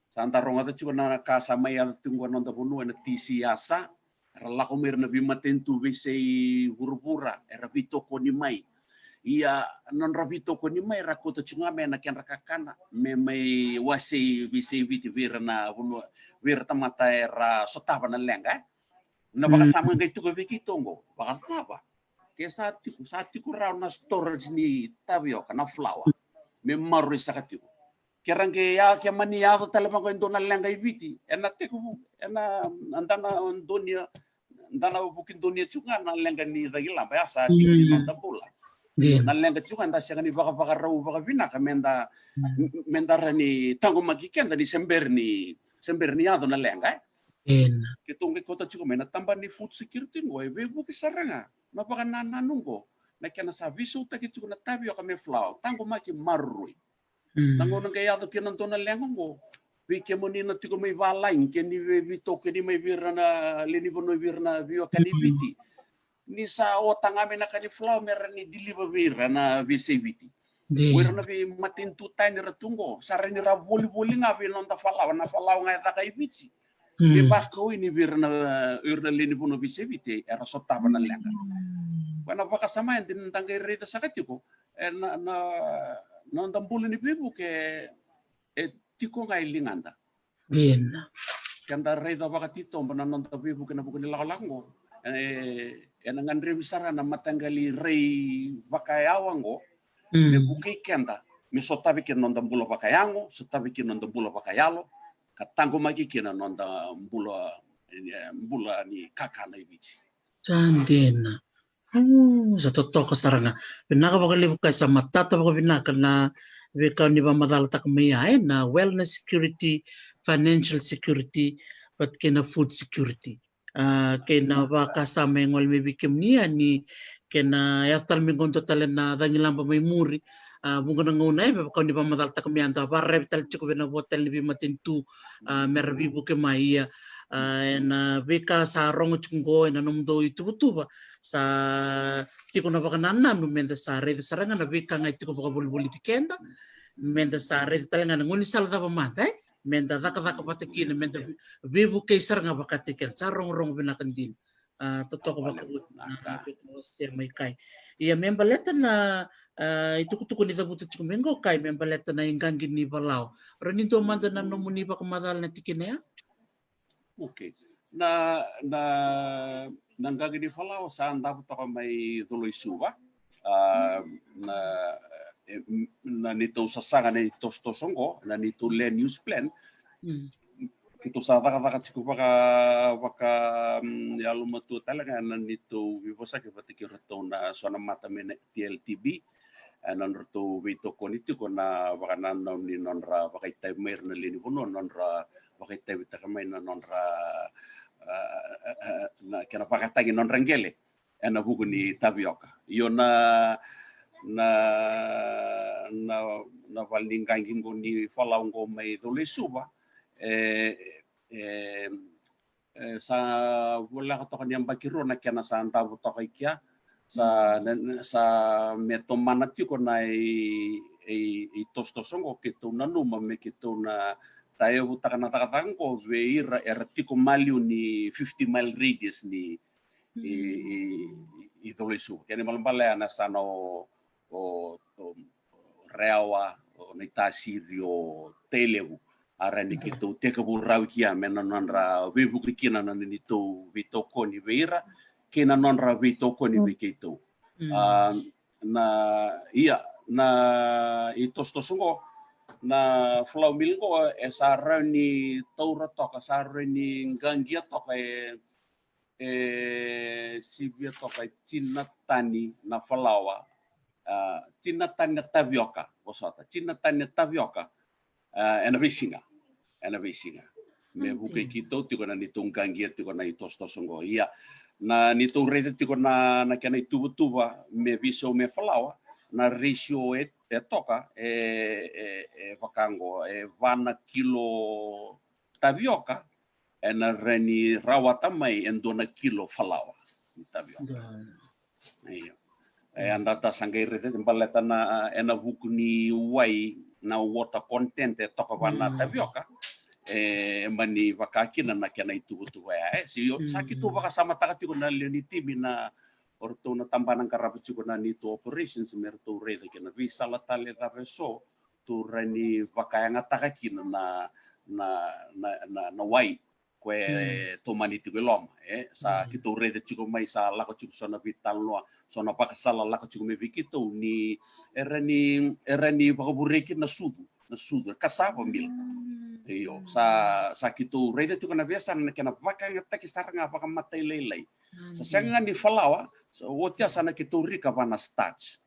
Sa da rogoca tiko na ka sa mai yaco tiko oqo na noda vanua ena T C A sa, era lako mai ira na veimatanitu veisei vuravura, era veitokoni mai. Ia, nodra veitokoni mai, era kauta tiko ga mai na kedra kakana, me mai wasei veisei Viti vei ira na vanua, vei ira tamata era sotava na leqa, e? Na vakasama qai tiko vei keitou oqo, vakacava? Ke sa tiko, sa tiko rawa na storage ni tavioka, na flour, me maroroi saka tiko. Ke ra qai ya, ke mani yaco tale vaqo e dua na leqa i Viti, ena tekivu, ena, eda na donuya, da na vuki donuya tiko ga na leqa ni cagilaba, ya sa tiko ni noda bula. Na leqa tiko ga da sega ni vakavakarau vakavinaka, me da, me da rawa ni taqomaki keda ni se bera ni, se bera ni yaco na leqa, e? Keitou qai kauta tiko mai na tabana ni food security qo, e veivuke sara ga na vakanananu qo, na kena sa veisautaki tiko na tavioka me flour, taqomaki, maroroi. Na gauna qai yaco kina dua na leqa qo, vei kemuni na tiko mai valagi, ke ni vei, veitokoni mai vei ira na lewe ni vanua, vei ira na veiwekani Viti, ni sa ota ga mai na ka ni flour me rawa ni deliver vei ira na veisei Viti. O ira na veimatanitu tani era tu qo, sa rawa ni ra volivoli ga vei noda falawa, na falawa ga e caka i Viti. Me vakaoi ni vei ira na, ira na lewe ni vanua veisei Viti era sotava na leqa. Koya na vakasama e dina da qai raica saka tiko, e, na, na, na noda bula ni veivuke e tiko ga e ligada. Dina. Keda raica vakatitobu na noda veivuke ena vuku ni lakolako qo, e, ena gadrevi sara na mataqali rai vakayawa qo me vukei keda me sotavi kina noda bula vakayago, sotavi kina noda bula vakayalo, ka taqomaki kina noda bula, e, bula ni kakana i Viti. Sa dina. Sa totoka sara ga. Vinaka vakalevu, ka sa matata vakavinaka na veika ni vakamacalataka mai ya, e, na wellness security, financial security, but kei na food security. A, kei na vakasama e gole mai vei kemuni ya ni kena yaco tale mai qo dua tale na cagilaba mai muri. A, vuqa na gauna e, me vaka ni vakamacalataka mai ya, da vakararavi tale tiko vei na vo tale ni veimatanitu, a, me ra veivuke mai, ia, A, ena veika sa rogo tiko qo ena nomudou ituvatuva, sa tiko na vakanananu meda sa raica sara ga na veika ga e tiko vakavolivoliti keda, meda sa raica tale ga na gaunisala cava mada, e? Meda cakacaka vata kina, meda vei-, veivukei sara ga vakataki keda. Sa rogorogo vinaka dina. A, totoka vakaoti na veivosaki mai Kai. Ia me baleta na, a, itukutuku ni cavuta tiko mai qo Kai, me baleta na iqaqi ni valawa. Rawa ni dua mada na nomuni vakamacala na tikina ya? Okay. Na, na, na qaqi ni valawa sa davo toka mai Colo-i-Suva. A, na, e, m-, na neitou sasaga na itosotoso qo, na neitou land use plan. Mm. Keitou sa cakacaka tiko vaka, vaka, mm, yalomatua tale ga na neitou veivosaki vata kei ratou na so na mata mai na T L T B. E, na nodratou veitokoni tiko na vakanananu ni nodra vakaitavi mai ira na lewe ni vanua, nodra vakaitavitaka mai na nodra, a, a, a, na kena vakatagi nodra qele ena vuku ni tavioka. Io na, na, na, na vale ni qaqi qo ni valawa qo mai Colo-i-Suva, e, e, e, sa voleka toka ni yabaki rua na kena sa davo toka i kea, sa, na, na, sa me tomana tiko na i, i, itosotoso qo keitou nanuma me keitou na taevutaka na cakacaka qo vei ira era tiko maliu ni fifty mile radius ni i, i, i Colo-i-Suva. Kena ibalebale ya na yasana o, o, o Rewa, o Naitasiri, o Tailevu. A rawa ni keitou tekivu rawa i kea me na nodra veivuke kina na neitou veitokoni vei ira kei na nodra veitokoni vei keitou. Mm. A, na, ia, na itosotoso qo, na flour mill qo, e sa rawa ni taura toka, sa rawa ni qaqia toka e, e sivia toka e tini na tani na falawa, a, tini na tani na tavioka, vosota, tini na tani na tavioka, a, ena veisiga, ena veisiga. Me vukei keitou tiko na neitou qaqia tiko na itosotoso qo. Ia, na neitou raica tiko na, na kena ituvatuva me veisau me falawa, na ratio e, e toka, e, e, e vaka qo, e va na kilo tavioka, ena rawa ni rawata mai e dua na kilo falawa ni tavioka. Io. E, eda sa qai raica baleta na, ena vuku ni wai, na water content e toka va na tavioka. E mani vaka kina na kena ituvatuva ya, e. Se io, sa keitou vakasamataka tiko na lewe ni timi na, o ratou na tabana qarava tiko na neitou operations me ratou raica kina veisala tale cava eso tou rawa ni vakayagataka kina na, na, na, na, na wai ko e tomani tiko e loma, e. Sa keitou raica tiko mai, sa lako tiko so na veitalanoa, so na vakasala lako tiko mai vei keitou ni, e rawa ni, e rawa ni vakavure kina na sucu, na sucu, cassava meal. Io, sa, sa keitou raica tiko na veiyasana na kena vakayagataki sara ga vakamatailalai. Sa sega ga ni falawa, sa oti ya sa na keitou rika va na starch.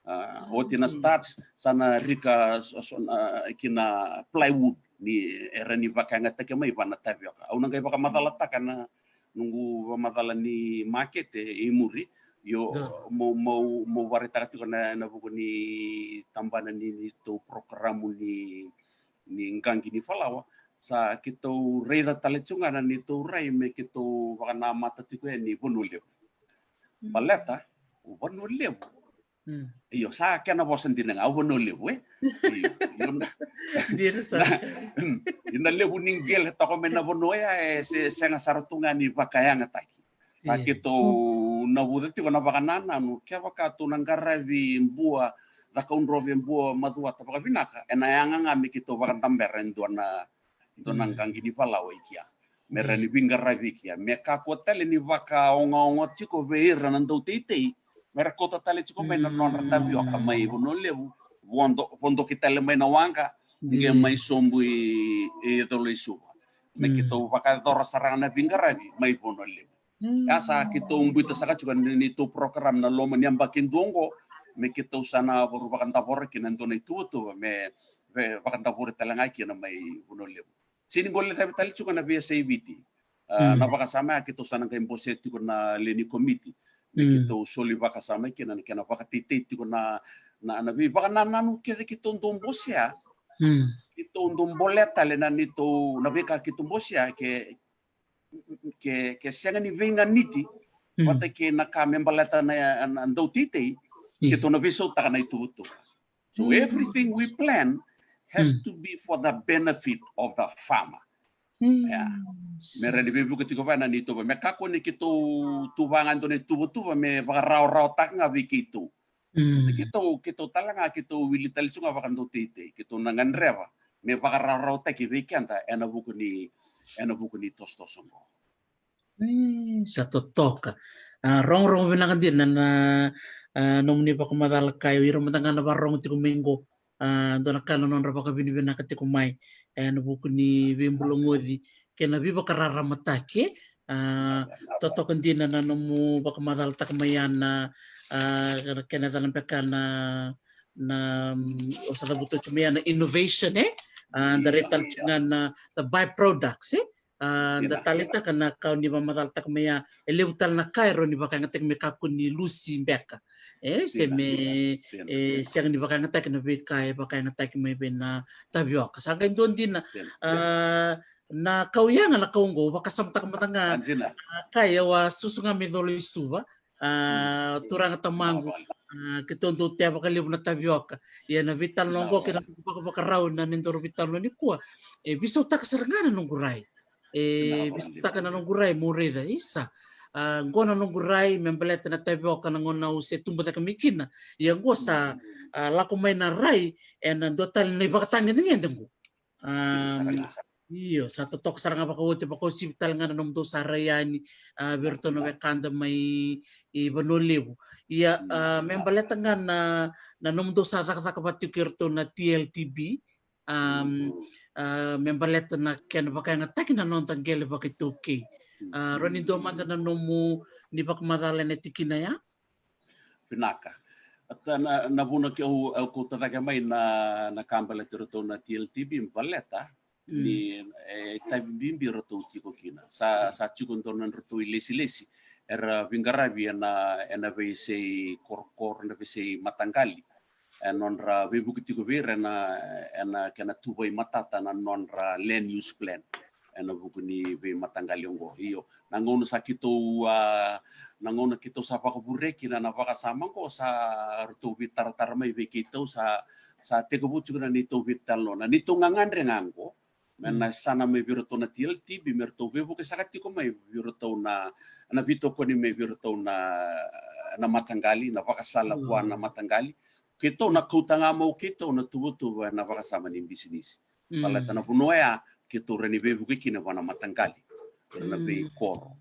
A, oti na starch, sa na rika so, so na, kina plywood ni e rawa ni vakayagataki mai va na tavioka. Au na qai vakamacalataka na noqu vakamacala ni makete i muri. Io, mo, mo, mo vakaraitaka tiko na, na vuku ni tabana ni, neitou porokaramu ni, ni qaqi ni falawa. Sa keitou raica tale tiko ga na neitou rai me keitou vakanamata tiko yani Vanua Levu. Baleta o Vanua Levu. Io, sa kena vosa dina ga, o Vanua Levu, e? Io, io na, na levu ni qele toka mai na vanua ya, e se, sega sara tu ga ni vakayagataki. Sa keitou navuca tiko na vakanananu, kevaka tou na qaravi Bua, Cakaudrove, Bua, Macuata vakavinaka, ena yaga ga me keitou vakadabera e dua na, dua na qaqi ni falawa i kea. Me rawa ni veiqaravi i kea. Me kakua tale ni vakaogaoga tiko vei ira na dauteitei. Me ra kauta tale tiko mai na nodra tavioka mai Vanua Levu. Vodo, vodoki tale mai na waqa. Qai mai sobu i, i Colo-i-Suva. Me keitou vakayacora sara ga na veiqaravi mai Vanua Levu. Ya sa keitou biuta saka tiko na neitou program na loma ni yabaki dua oqo. Me keitou sa na varu vakadavora kina e dua na ituvatuva. Me, me vakadavori tale ga kina mai Vanua Levu. Sega ni qole cavi tale tiko na veiyasai Viti. A, na vakasama ya keitou sa na qai bosea tiko na lewe ni komiti. Me keitou soli vakasama kina na kena vakateitei tiko na, na, na veivakanananu kece keitou dau bosea. Keitou dau bolea tale na neitou, na veika keitou bosea ke, ke, ke sega ni veiganiti vata kei na ka me baleta na, na dauteitei, keitou na veisautaka na ituvatuva. So everything we plan has to be for the benefit of the farmer. Yeah. Me rawa ni veivuke tiko vaya na neitou va, me kakua ni keitou tuva ga e dua na ituvatuva me vakarawarawataka ga vei keitou. Keitou, keitou tale ga, keitou wili tale tu ga vakadauteitei, keitou na gadreva me vakarawarawataki vei keda ena vuku ni, ena vuku ni tosotoso oqo. Sa totoka. A, rogorogo vinaka dina na, a, nomuni vakamacala, Kai. O ira mada ga na vakarorogo tiko mai qo, a, dua na ka na nodra vakavinavinaka tiko mai ena vuku ni veibulagoci kei na veivakararamataki. A, totoka dina na nomu vakamacalataka mai ya na, a, kena yacana beka na, na, mm, o sa cavuta oti mai ya na innovation, e? A, da rai tale tiko ga na the byproducts, e? A, da taleitaka na ka o ni vakamacalataka mai ya, e levu tale na ka e rawa ni vakayagataki me kakua ni lusi beka, e, se me, e, sega ni vakayagataki na veika e vakayagataki mai vei na tavioka. Sa qai dua dina, a, na kau yaga na kau oqo, vakasamataka mada ga, a, Kai, au a susu ga mai Colo i Suva, a, turaga tamaqu, a, keitou dau tea vakalevu na tavioka. Ia na veitalanoa oqo kei na vakavakarau na nedaru veitalanoa nikua, e veisautaka sara ga na noqu rai. E veisautaka na noqu rai, mo raica, isa. A, qo na noqu rai me baleta na tavioka na gauna au se tubu cake mai kina. Ia qo sa, a, lako mai na rai ena dua tale na ivakatagedegede qo. A, io, sa totoka sara ga vakaoti, vakauasivi tale ga na nomudou sa rai yani, a, vei iratou na wekada mai Vanua Levu. Ia, a, me baleta ga na, na nomudou sa cakacaka vata tiko kei iratou na T L T B, a, a, me baleta na kena vakayagataki na noda qele vakaitaukei. A, rawa ni dua mada na nomuni vakamacala ena tikina ya? Vinaka. Ata na, na vuna ke au, au kauta cake mai na, na ka baleta iratou na T L T B, baleta ni, e, itavi bibi ratou tiko kina. Sa, sa tiko dua na nodratou ilesilesi era veiqaravi ena, ena veisei korokoro, na veisei mataqali. E nodra veivuke tiko vei ira ena, ena kena tuvai matata na nodra land use plan ena vuku ni veimataqali oqo. Io, na gauna sa keitou, a, na gauna keitou sa vakavure kina na vakasama oqo, sa ratou veitaratara mai vei keitou, sa, sa tekivu tiko na neitou veitalanoa, na neitou gagadre ga oqo me na yasana mai vei iratou na T L T B, me ratou veivuke saka tiko mai vei iratou na, na veitokoni mai vei iratou na, na mataqali, na vakasala vua na mataqali. Keitou na kauta ga mai o keitou na tuvatuva ena vakasama ni bisinisi. Baleta na vanua oya keitou rawa ni veivuke kina vua na mataqali, ira na veikoro,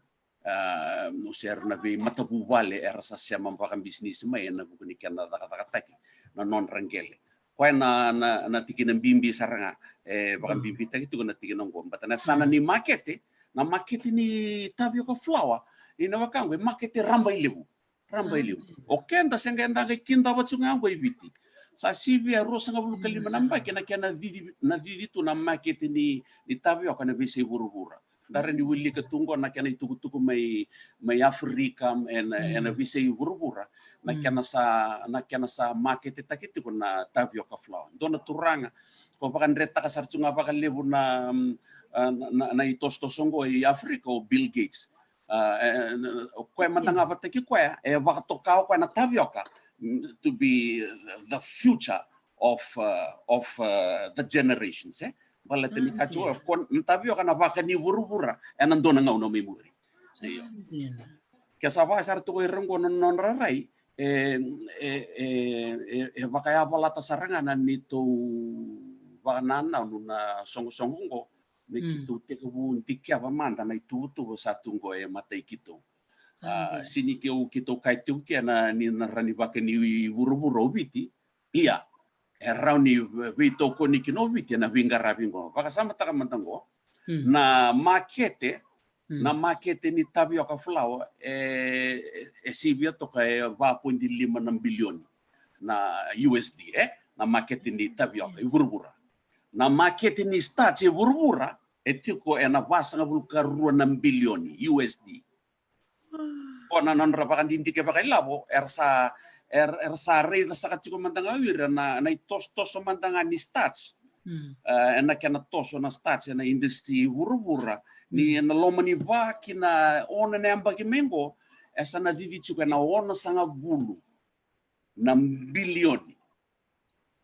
a, se ira na veimatavuvale era sa sema vakabisinisi mai ena vuku ni kena cakacakataki na nodra qele. Koya na, na, na tikina bibi sara ga, e, vakabibitaki tiko na tikina oqo. Baleta na yasana ni makete, na makete ni tavioka flour, ina vaka oqo, e makete rabailevu. Rabailevu. O keda se qai da qai kidava tu ga oqo i Viti, sa sivia ruasagavulu ka lima na yabaki na kena cici, na cici tu na makete ni, ni tavioka ena veisei vuravura. Da rawa ni wilika tu oqo na kena itukutuku mai, mai Africa, ena, ena veisei vuravura, na kena sa, na kena sa maketetaki tiko na tavioka flour. Dua na turaga ko vakadretaka sara tu ga vakalevu na, mm, a, na, na, na itosotoso oqo i Africa, o Bill Gates. A, e, o koya mada ga vata kei koya e vakatoka o koya na tavioka, mm, to be the future of, uh, of, uh, the generations, e? Baleta ni ka tiko o koya, na tavioka na vaka ni vuravura ena dua na gauna mai muri. Io. Ke sa vaka sara tiko ira oqo na nodra rai, e, e, e, e, e vakayavalata sara ga na neitou vakanananu na soqosoqo oqo, me keitou tekivu dikeva mada na ituvatuva sa tu oqo e matai keitou. A, sega ni keitou kaya tiko kina ni na rawa ni vaka ni vuravura o Viti. Ia, e rawa ni veitokoni kina o Viti ena veiqaravi oqo. Vakasamataka mada oqo. Na makete, na makete ni tavioka flour, e, e sivia toka e va poidi lima na bilioni na U S D, e? Na makete ni tavioka i vuravura. Na makete ni starch e vuravura e tiko ena vasagavulu ka rua na bilioni U S D. O na nodra vakadidike vakailavo, era sa, era, era sa raica saka tiko mada ga o ira na, na itosotoso mada ga ni starch. E, ena kena toso na starch ena industry vuravura, Ni na loma ni va ki na ono na yabaki mai qo, e sa na cici tiko e na onosagavulu na bilioni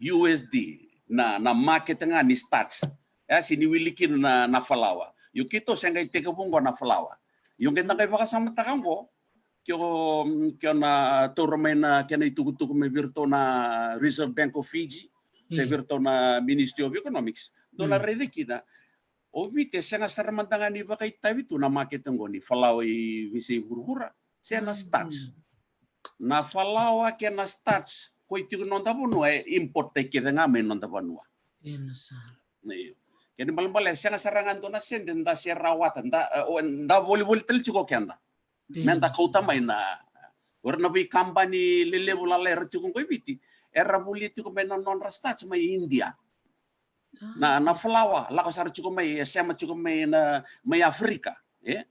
U S D na, na makete ga ni starch. E a si ni wili kina na, na falawa. Io keitou se qai tekivu qo na falawa. Io qai da qai vakasamataka qo, ke o, ke o na taura mai na kena itukutuku mai vei iratou na Reserve Bank of Fiji, se vei iratou na Ministry of Economics. Dou na raica kina, o Viti e sega sara mada ga ni vakaitavi tu na makete qo ni falawa i veisei vuravura, se na starch. Na falawa kei na starch, koi tiko noda vanua e import-taki kece ga mai noda vanua. Io. Kena ibalebale e sega sara ga dua na sede da se rawata, da, e, o, da volivoli tale tiko keda. Me da kauta mai na, o ira na veikabani lelevu lalai era tiko qo i Viti, era volia tiko mai na nodra starch mai India. Na, na falawa lako sara tiko mai, e sema tiko mai na, mai Afrika, e?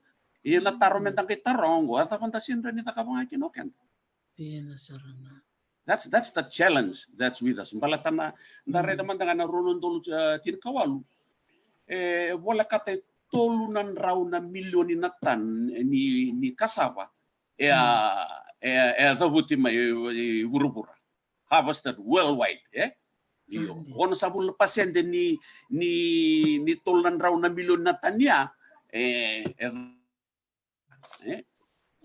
Ia na taro me da qai taroga qo, a cava da sega ni cakava ga kina o keda? Dina sara ga. That's, that's the challenge that's with us. Baleta na, da raica mada ga na rua na udolu, e, tinikawalu. E volekata e tolu na drau na milioni na tan ni, ni cassava e a, e a, e a cavuti mai i, i vuravura. Harvested worldwide, e? Io. Onosagavulu na pasede ni, ni, ni tolu na drau na milioni na tani ya, e, e, e?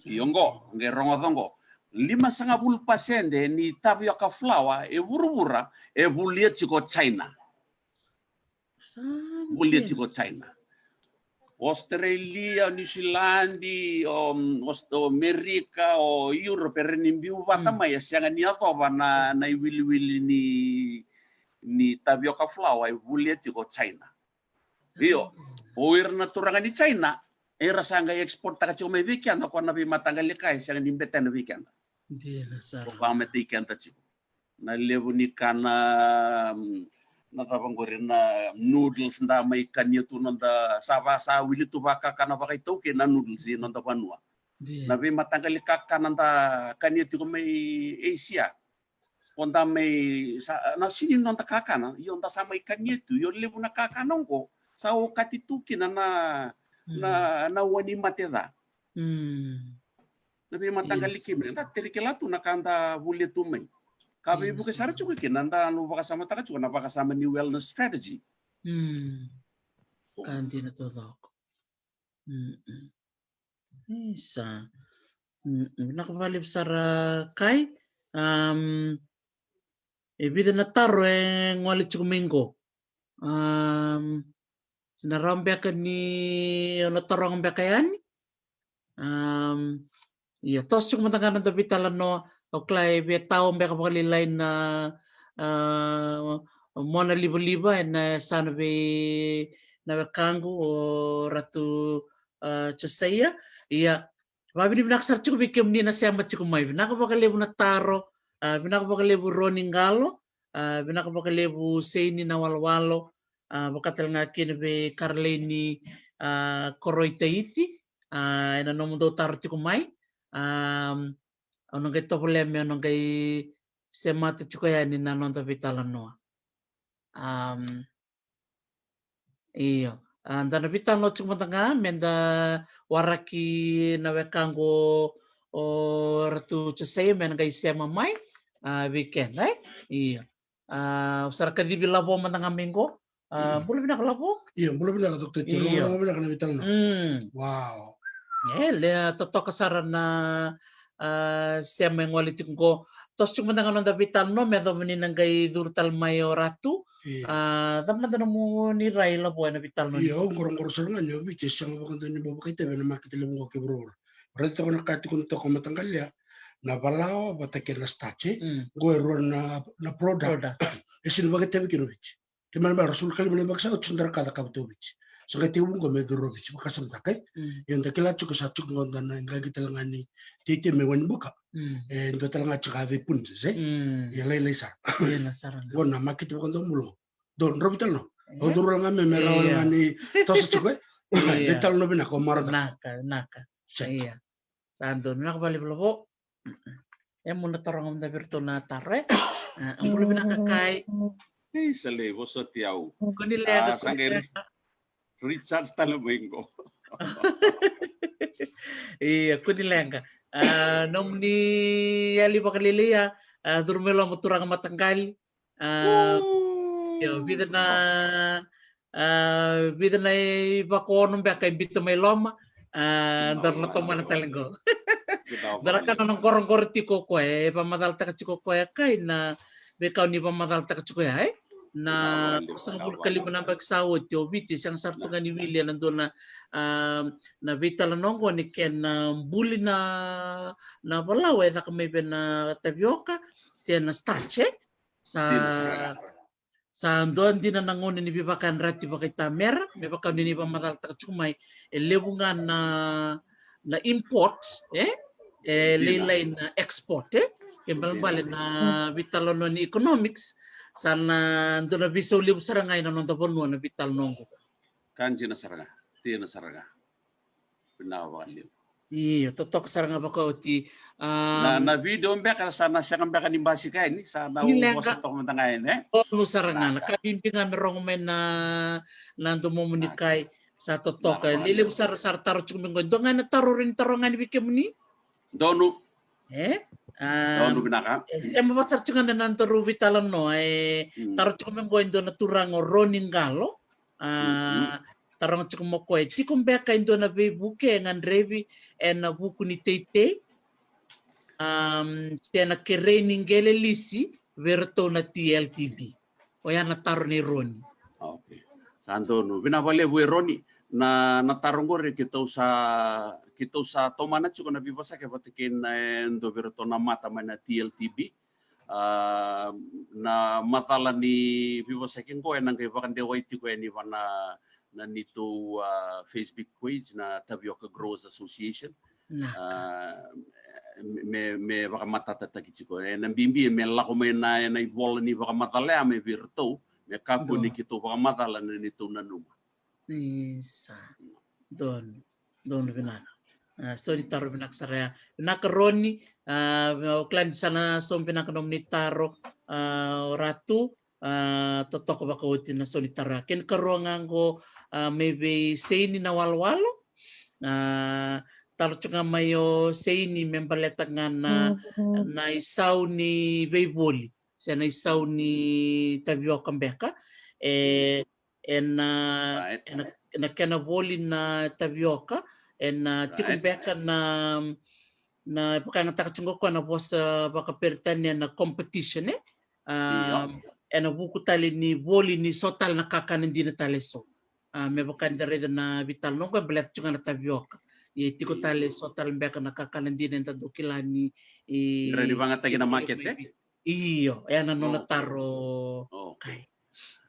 Io qo, qai rogoca qo. Limasagavulu pasede ni tapioca flour e vuravura e volia tiko China. Volia tiko China. Australia, New Zealand, o, o, o Amerika, o Europe, era ni biu vata mai, e sega ni yacova na, na iwiliwili ni, ni tapioca flour e volia tiko China. Io, o ira na turaga ni China, era sa qai export-taka tiko mai vei keda, ko na veimataqali ka e sega ni betena vei keda. Dina sara. Ko vakamatei keda tiko. Na levu ni kana, mm, na cava qori na noodles da mai kania tu noda, sa va, sa wili tu vakakana vakaitaukei na noodles i noda vanua. Dina. Na veimataqali kakana da kania tiko mai Asia. O da mai, sa, na sini noda kakana, io da sa mai kania tu, io levu na kakana oqo, sa okati tu kina na, na, na ua ni mate ca. Na veimataqali keimami, da tere kila tu na ka da volia tu mai. Ka veivuke sara tiko kina, da na vakasamataka tiko na vakasama ni wellness strategy. Ka dina taucoko. Isa. Vinaka vakalevu sara Kai. Am, e vica na taro e gole tiko mai qo. Am, na rawa beka ni o na taroga beka yani. Am, ia, toso tiko mada ga na noda veitalanoa, au kila e via tau beka vakalailai na, a, mona livaliva ena yasana vei na wekaqu o Ratu, a, Josaia. Ia, vavinavinaka sara tiko vei kemuni na sema tiko mai. Vinaka vakalevu na taro, a, vinaka vakalevu Roni Qalo, a, vinaka vakalevu Seini na walowalo, a, vaka tale ga kina vei Karaleini, a, Koroitaiti, a, ena nomudou taro tiko mai. A, au na qai tovolea meu na qai semata tiko yani na noda veitalanoa. Am, io. A, da na veitalanoa tiko mada ga, me da waraki na wekaqu o Ratu Josaia, me na qai sema mai, a, vei keda, e? Io. A, au sa ra kacivi Lavo mada ga mai qo. A, bula vinaka Lavo. Io, bula vinaka Doctor Tiro, bula vinaka na veitalanoa. Wow. E, le totoka sara na, a, sema e gole tiko qo. Toso tiko mada ga na noda veitalanoa, me yacova ni na qai curu tale mai o Ratu. Io. A, cava mada nomuni rai Lavo ena veitalanoa? Io, au qoroqoro sara ga ni o Viti e sega vakadua ni bau vakaitavi ena makete levu qo kei vuravura. Raica toka na ka tiko na toka mataqali ya, na falawa vata kei na starch, e? Qo e rua na, na product. E sega ni vakaitavi kina o Viti. Kena ibalebale ra sulu kalima na ivakasala, o Viti, da ra ka cakava tu o Viti. Sa qai tekivu qo me curu o Viti, vakasamataka, e? Ia da kila tiko sa tiko qo da na qaqi tale ga ni teitei me wani buka. E dua tale ga tiko a vei Punjas, e? Ia lailai sara. Qo na makete vakadomobula qo. Dou, drau veitalanoa. Au curu la ga me, me rawa la ga ni toso tiko, e? Veitalanoa vinaka, o Marotaka. Vinaka, vinaka. Ia. Sa donu, vinaka vakalevu Lavo. E, mo na taroga mada vei iratou na taro, e? A, bula vinaka Kai. Ei, sa lei vosoti au. Ko ni leqa, sa qai recharge tale mai qo. Ia, kua ni leqa. A, nomuni yali vakalailai ya, a, curu mai loma turaga mataqali. A, io, vica na, a, vica na ivakaono beka e biuta mai loma. A, daru na tomana tale qo. Daru na kana na qoroqoro tiko o koya, e vakamacalataka tiko o koya, kai na veika ni vakamacalataka tiko ya, e? Na sagavulu ka lima na yabaki sa oti o Viti, sega sara tu ga ni wili ena dua na, a, na veitalanoa qo ni kena buli na, na valawa e caka mai vei na tavioka, se na starch, e? Sa, sa dua dina na gauna ni veivakayadrati vakaitamera, me vaka ni ni vakamacalataka tiko mai, e levu ga na, na import, e? E lailai na export, e? Ke balebale na veitalanoa ni economics, sa na dua na veisau levu sara ga ena noda vanua na veitalanoa qo. Ka dina sara ga, dina sara ga. Vinaka vakalevu. Io, totoka sara ga vakaoti. Na, na video beka sa na sega beka ni basika yani, sa na vosa toka mada ga yani, e? Donu sara ga, na ka bibi ga me rogo mai na, na domomuni kai, sa totoka. Lelevu sara, sa ra taro tiko mai qo. Dua ga na taro rawa ni taro ga ni vei kemuni? Donu. E? A, donu vinaka. E, sema vata sara tiko ga na nodaru veitalanoa, e, taro tiko mai qo e dua na turaga o Roni Qalo. A, taroga tiko mai o koya, e tiko beka e dua na veivuke e gadrevi ena vuku ni teitei, am, se na kerei ni qele lisi vei iratou na T L T B? Oya na taro nei Roni. Okay. Sa donu. Vinaka vakalevu e Roni. Na, na taro qori keitou sa, keitou sa tomana tiko na veivosaki vata kei na, e, dua vei iratou na mata mai na T L T B. A, na macala ni veivosaki qo ena qai vakadewai tiko yani vua na, na neitou, a, Facebook page na Tavioka Growers Association. A, me, me, me vakamatatataki tiko. Ena bibi me lako mai na, ena ivola ni vakamacala ya mai vei iratou, me kakua ni keitou vakamacala na neitou nanuma. Isa. Donu. Donu vinaka. A, so ni taro vinaka sara ya. Vinaka Roni, a, o kila ni sa na so vinaka nomuni taro, a, o Ratu, a, totoka vakaoti na so ni taro ya. Kena karua ga qo, a, mai vei Seini na walowalo. A, taro tiko ga mai o Seini me baleta ga na, na isau ni veivoli, se na isau ni tavioka beka. E, ena, ena, ena kena voli na tavioka, ena tiko beka na, na vakayagataka tiko qo na vosa vakaperitania na competition, e? A, ena vuku tale ni voli ni so tale na kakana dina tale so. A, me vaka ni da raica na veitalanoa qo e baleta tiko ga na tavioka. Ia e tiko tale so tale beka na kakana dina eda dau kila ni, e, rawa ni vakayagataki na makete? Io, e na nona taro. Okay.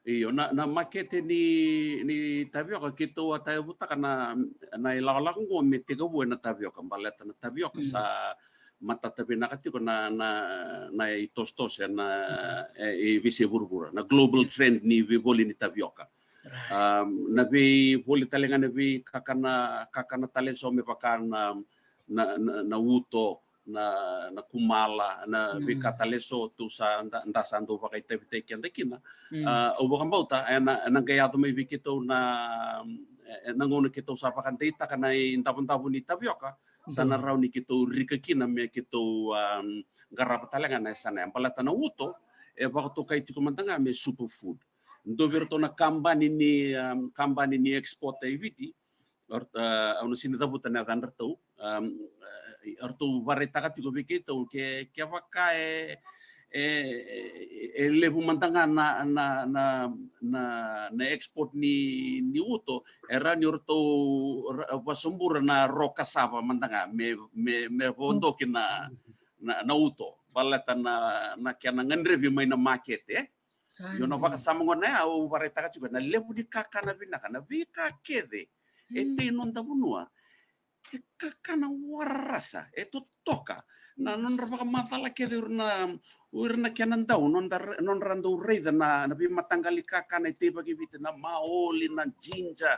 Io, na, na makete ni, ni tavioka keitou a tauyavutaka na, na ilakolako qo me tekivu ena tavioka, baleta na tavioka sa matata vinaka tiko na, na, na itosotoso ena, e, e veiyasai vuravura, na global trend ni veivoli ni tavioka. Right. Um, na veivoli tale ga na veikakana, kakana tale so me vaka na, na, na, na uto, na, na kumala, na veika tale so tou sa da, da sa dau vakaitavitaki keda kina. A, au vakabauta ena, ena qai yaco mai vei keitou na, e, na gauna keitou sa vakadeitaka na idavodavo ni tavioka, sa na rawa ni keitou rika kina me keitou, um, qarava tale ga na yasana ya. Baleta na uto e vakatokai tiko mada ga me superfood. Dua vei iratou na kabani ni, um, kabani ni exporter e Viti, e, au na sega ni cavuta na yacadratou. Um, e, eratou vakaraitaka tiko vei keitou ke, kevaka e, e, e levu mada ga na, na, na, na, na export ni, ni uto, e rawa ni ratou ra-, vasobura na ro kasava mada ga me, me, me vodoki na, na, na uto. Baleta na, na kena gadrevi mai na makete, e? Io, na vakasama gona ya au vakaraitaka tiko, na levu ni kakana vinaka, na veika kece e tei noda vanua, e kakana warasa, e totoka. Na nodra vakamacala kece o ira na, o ira na kena dau, nodra, nodra dau raica na, na veimataqali kakana e teivaki e Viti, na maoli, na ginger,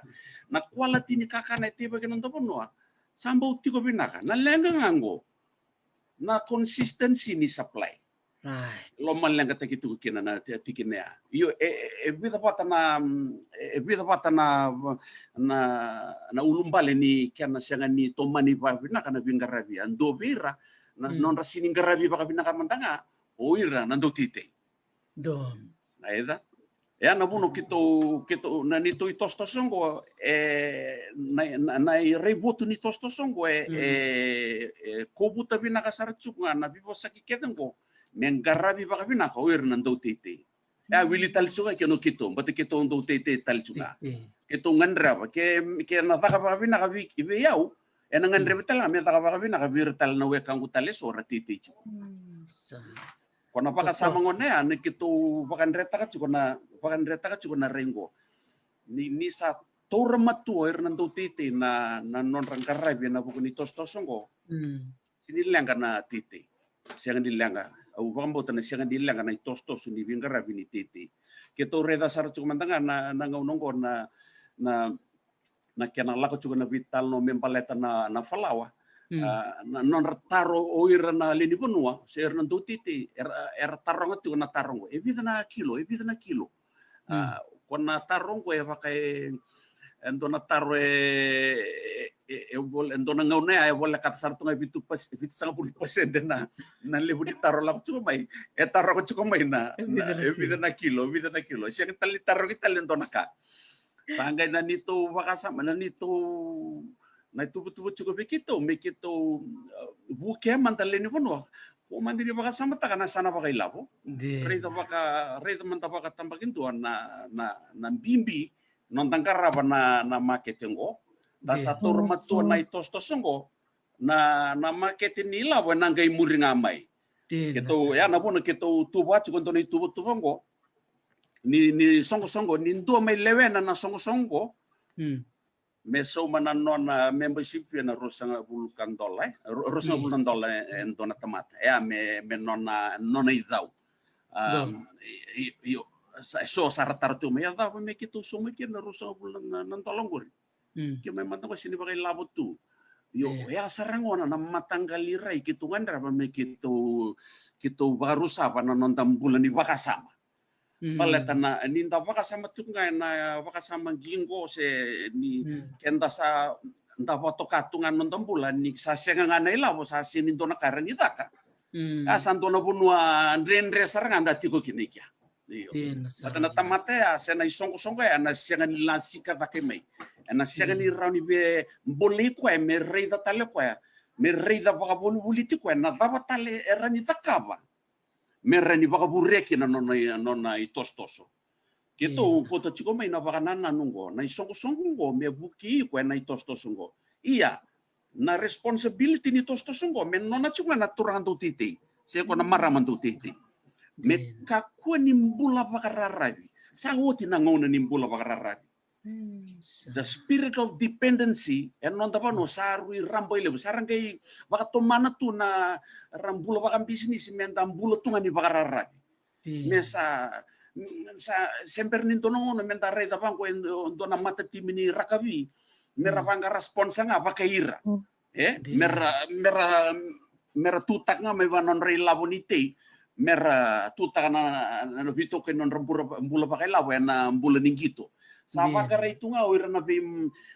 na quality ni kakana e teivaki e noda vanua, sa bau tiko vinaka. Na leqa ga qo, na consistency ni supply. Right. Lomaleqataki tiko kina na ti- tikina ya. Io, e, e, e vica vata na, mm, e, e vica vata na, na, na ulubale ni kena sega ni tomani vakavinaka na veiqaravi. A dua vei ira, na, Mm. nodra sini qaravi vakavinaka mada ga, o ira na dauteitei. Dua. Aica. E a na vuna keitou, keitou, na neitou itosotoso oqo, e, na, na, na iraivotu ni tosotoso oqo, e, Mm. e, e, kovuta vinaka sara tiko ga na veivosaki kece oqo, me qaravi vakavinaka o ira na dauteitei. E a wili tale tiko ga kei na keitou, bata keitou dauteitei tale tiko ga. Teitei. Keitou gadreva, ke, ke na caka vakavinaka vei, vei au, e na gadreva tale ga me caka vakavinaka vei ira tale na wekaqu tale eso ra teitei tiko. Mm, sa. Ko na vakasama Totoka. gona ya, na keitou vakadretaka tiko na, vakadretaka tiko na rai oqo. Ni, ni sa taura matua o ira na dauteitei na, na nodra qaravi ena vuku ni tosotoso oqo. Mm. Sega ni leqa na teitei. Sega ni leqa. Au vakabauta na sega ni leqa na itosotoso ni veiqaravi ni teitei. Keitou raica sara tiko mada ga na, na gauna oqo na, na, na kena lako tiko na veitalanoa me baleta na, na falawa. Mm. A, na nodra taro o ira na lewe ni vanua, se ira na dauteitei, era, era taroga tiko na taro oqo. E vica na kilo, e vica na kilo. A, Mm. ko na taro oqo e vaka e, e dua na taro e, e, e, e vol-, e dua na gauna ya e volekata sara tu ga e vitu pas-, vitusagavulu pasede na, na levu ni taro lako tiko mai. E taroga tiko mai na, E vica na, na e vica kilo. na kilo, vica na kilo. Sega tale ni tarogi tale e dua na ka. Sa qai na neitou vakasama, na neitou, na ituvatuva tiko vei keitou, me keitou, uh, vukea mada lewe ni vanua. Ko mada ni vakasamataka na yasana vakailavo. Dina. Raica vaka, raica mada vakatabakidua na, na, na bibi, noda qarava na, na makete oqo. Da sa Dina. taura matua na itosotoso oqo, na, na makete ni ilavo ena qai muri ga mai. Dina, Keitou, sa. ya na vuna keitou tuva tiko e dua na ituvatuva oqo. Ni, ni soqosoqo, ni dua mai lewena na soqosoqo oqo. Mm. Me sauma na nona membership fee na ruasagavulu ka dola, e? Ru-, ruasagavulu na dola, e, e dua na tamata. E a me, me nona, nona icau. Um, Dua. i, i, io, sa, so sa ra taro tu mai, a cava me keitou sauma kina na ruasagavulu na, na, na dola oqori. Mm. Ke mai mada oqo sega ni vakailavo tu. Io, Io. e a sara gona na mataqali rai keitou gadreva me keitou, keitou vakarusava na noda bula ni vakasama. Mm. Baleta na, ni da vakasama tu ga ena vakasama qiqo se ni Mm. keda sa da vakatoka tu ga na noda bula ni sa sega ga na ilavo, sa sega ni dua na ka era ni caka. Mm. A sa dua na vanua dredre sara ga da tiko kina i kea. Io. Dina sara. Baleta na tamata ya se na isoqosoqo ya ena sega ni lasika cake mai. Ena sega ni Mm. rawa ni via bolei koya me raica tale koya. Me raica vakavolivoliti koya na cava tale era ni cakava. Me rawa ni vakavurea kina na nona, nona itosotoso. Keitou Io. kauta tiko mai na vakanananu oqo, na isoqosoqo oqo, me vukei iko ena itosotoso oqo. Ia, na responsibility ni tosotoso oqo, me nona tiko ga na turaga dauteitei. Se ko na marama dauteitei. Me Io. kakua ni bula vakararavi. Sa oti na gauna ni bula vakararavi. Mm, sa. The spirit of dependency, e noda vanua sa rui rabailevu, sa ra qai vakatomana tu na ra bula vakabisinisi me da bula tu ga ni vakararavi. Dina. Me sa, sa, se bera ni dua na gauna me da raica vaqo e dua na matatimi ni rakavi, me ra Mm. vaqara sponsor ga vakaira. Mm. E? Dina. Me ra, me ra, me ra tutaka ga mai vua nodra ilavo ni tei, me ra tutaka na, na, na veitokoni nodra bula, bula vakailavo ena bula ni qito. Sa Dina. vaqarai tu ga o ira na vei,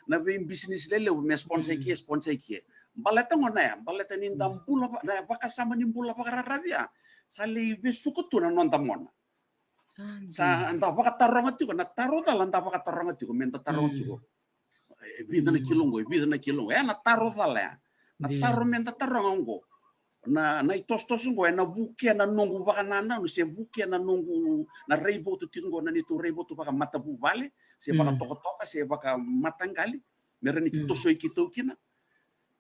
na veibisinisi lelevu me sponsor Mm. ike, sponsor ike. Baleta gona ya, baleta ni da Mm. bula va-, na vakasama ni bula vakararavi ya. Sa lai vesuka tu na noda mona. Sa Sa dina. da vakataroga tiko, na taro cala da vakataroga tiko, me da taroga Mm. tiko. E vica na Mm. kilo oqo, e vica na kilo oqo. Ya na taro cala ya. Na Dina. taro me da taroga oqo. Na, na itosotoso oqo, ena vukea na noqu vakanananu, se vukea na noqu, na raivotu tiko oqo, na neitou raivotu vakamatavuvale, se Mm. vakatokatoka, se vakamataqali. Me rawa ni Mm. tosoi keitou kina.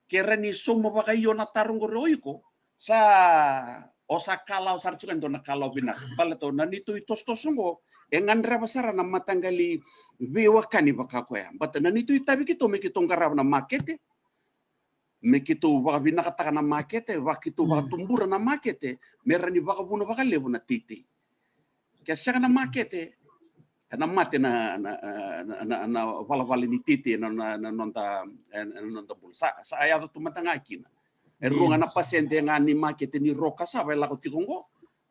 Ke rawa ni sauma vakaio na taro oqori o iko, sa, o sa kalawa sara tiko e dua na kalawa vinaka. Baleta na neitou itosotoso oqo, e gadreva sara na mataqali veiwekani vaka koya. Baleta na neitou itavi keitou me keitou qarava na makete, me keitou vakavinakataka na makete, va keitou Mm. vakatubura na makete, me rawa ni vakavuna vakalevu na teitei. Ke sega na makete, ena mate na, na, na, na, na valavala ni teitei, na, na, na noda, e, na noda bula. Sa, sa yaco tu mada ga kina. E rua ga na Yes. pasede ga ni makete ni ro kasava e lako tiko oqo.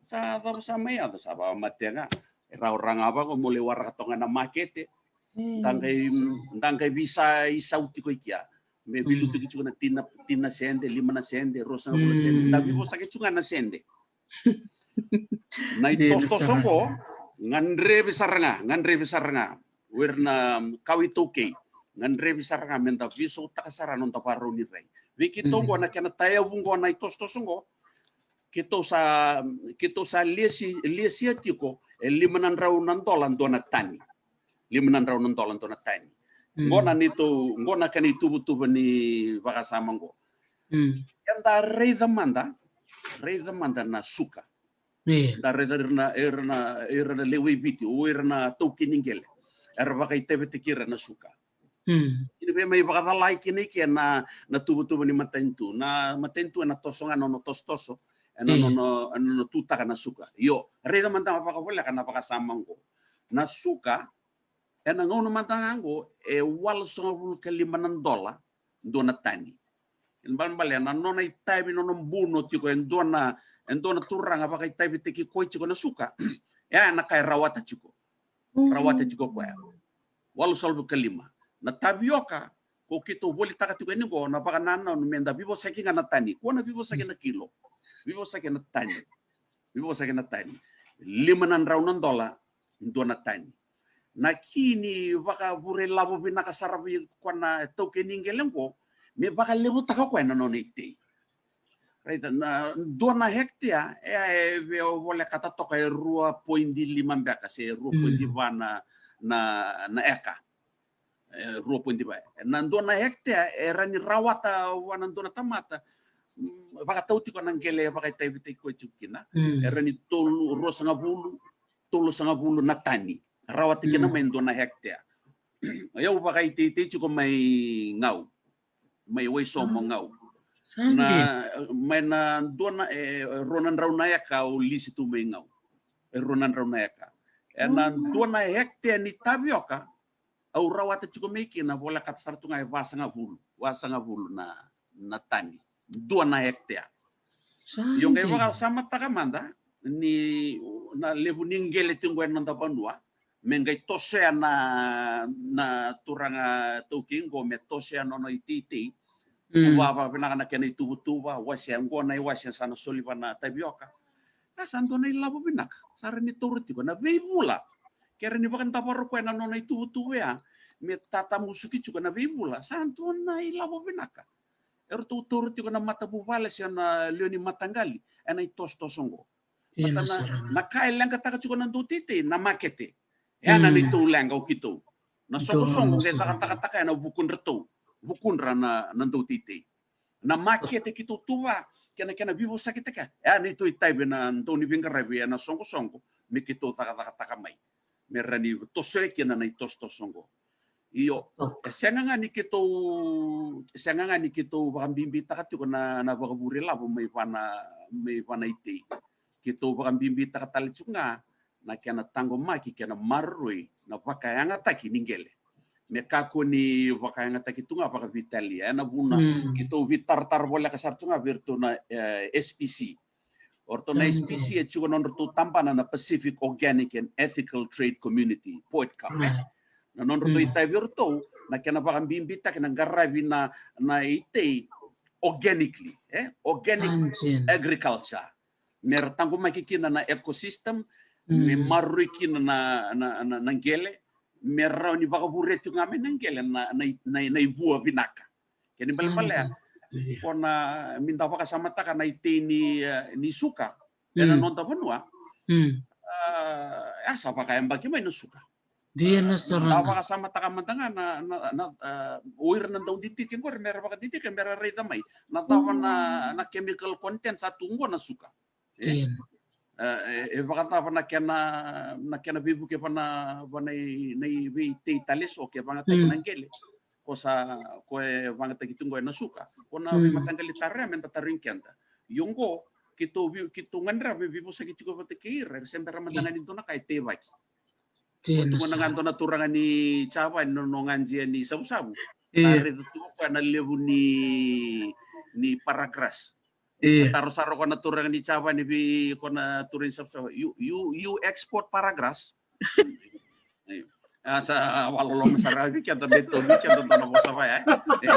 Sa cava sa mai yaco, sa vakamatega. E rawa raga vako mo lai waraka toka na makete. Da qai, da qai visa i sau tiko i kia. Me vilutuki tiko na tina, tina sede, lima na sede, ruasagavulu na sede. Da vivosaki tiko ga na sede. Na itosotoso oqo, gadrevi sara ga, gadrevi sara ga. O ira na kawa iTaukei, gadrevi sara ga me da veisautaka sara na noda vakarau ni rai. Vei keitou oqo na kena tayavu oqo na itosotoso oqo, keitou sa, keitou sa lesi, lesia tiko e lima na drau na dola dua na tani. Lima na drau na dola dua na tani. Oqo na neitou, oqo na kena ituvatuva ni vakasama oqo. Eda raica mada, raica mada na suka. Da raica ira na, ira na, ira na lewe i Viti, o ira na taukei ni qele. Era vakaitavitaki ira na suka. Ina vei mai vakacalai kina i ke na, na tuvatuva ni matanitu. Na matanitu ena toso ga na nona tosotoso, ena nona, ena nona tutaka na suka. Io, raica mada vakavoleka na vakasama oqo. Na suka, ena gauna mada ga oqo, e walusagavulu ka lima na dola dua na tani. Kena ibalebale na nona itavi, nona buno tiko e dua na, e dua na turaga vakaitavitaki koya tiko na suka. E a na ka e rawata tiko. Rawata tiko koya. Walusagavulu ka lima. Na tavioka, ko keitou volitaka tiko yani oqo, na vakanananu me da vivosaki ga na tani. Kua na vivosaki na kilo. Vivosaki na tani. Vivosaki na tani. Lima na drau na dola dua na tani. Na ki ni vakavure lavo vinaka sara vei koya na taukei ni qele oqo, me vakalevutaka koya na nona itei. Raica, na dua na hectare, e, e via volekata toka e rua poidi lima beka, se rua poidi va na, na, na eka. E, rua poidi va. Na dua na hectare, e rawa ni rawata vua na dua na tamata, mm, vakatau tiko na qele e vakaitavitaki koya tiko kina. E rawa ni tolu, ruasagavulu, tolusagavulu na tani. Rawata kina mai dua na hectare. Au vakaiteitei tiko mai Gau. Mai Waisomo, Gau. Na, mai na dua na, e, rua na drau na eka au lisi tu mai Gau. E rua na drau na eka. E na dua na hectare ni tavioka, au rawata tiko mai kina, volekata sara tu ga e vasagavulu, vasagavulu na, na tani. Dua na hectare. Io, qai vakasamataka mada ni na levu ni qele tiko e noda vanua, me qai tosoya na, na turaga taukei qo, me tosoya nona iteitei. Tuva vakavinaka na kena ituvatuva, wasea qo na iwasea sa na soli vua na tavioka. A sa dua na ilavo vinaka sa rawa ni taura tiko na veivula. Ke rawa ni vakadavora koya na nona ituvatuva ya, me tatamusuki tiko na veivula, sa dua na ilavo vinaka. Eratou taura tiko na matavuvale se na lewe ni mataqali ena itosotoso oqo. Baleta na, na ka e leqataka tiko na dauteitei na makete. E a na neitou leqa o keitou. Na soqosoqo qai cakatakataka ena vukudratou, vukudra na, na dauteitei. Na makete keitou tuva kei na kena veivosakitaki, e a neitou itavi na dauniveiqaravi ena soqosoqo me keitou cakacakataka mai, me rawa ni tosoya kina na itosotoso oqo. Io, e sega ga ni keitou, e sega ga ni keitou vakabibitaka tiko na, na vakavure lavo mai vua na, mai vua na itei. Keitou vakabibitaka tale tiko ga na kena taqomaki kei na maroroi na vakayagataki ni qele, me kakua ni vakayagataki tu ga vakaveitalia. Ena vuna keitou veitaratara voleka sara tu ga vei iratou na, e, S P C. O ratou na S P C e tiko na nodratou tabana na Pacific Organic and Ethical Trade Community, POETCOM, e. Na nodratou itavi o ratou na kena vakabibitaki na qaravi na, na itei organically, e, organic agriculture. Me ra taqomaki kina na ecosystem, me maroroi kina na, na, na, na qele, me rawa ni vakavure tiko ga mai na qele na, na, na, na ivua vinaka. Kena ibalebale, ko na, me da vakasamataka na itei ni, e, ni suka ena noda vanua. A, e a sa vakayabaki mai na suka. Dina sara. Da vakasamataka mada ga na, na, na, a, o ira na daudidike qori me ra vakadidike, me ra raica mai na cava na, na chemical content sa tu qo na suka. E? E, e vakacava na kena, na kena veivuke vua na, vua na i, na iveitei tale eso ke vagataki na qele. Ko sa, ko e vagataki tu qo ena suka. Ko na veimataqali taro ya me da tarogi keda. Io qo, keitou vei, keitou gadreva me veivosaki tiko vata kei ira, era se bera mada ga ni dua na ka e teivaki. Ko tukuna ga dua na turaga ni Java, ni nona gadia ni savusavu. Sa raica tu o koya na levu ni, ni paragrass. Ia. Taro sara ko na turaga ni Japani vei ko na turaga ni Savasava. You, you, you export paragraphs. Io. A sa vakaloloma sara vei keda, me tovi keda dua na vosa vaya. Io.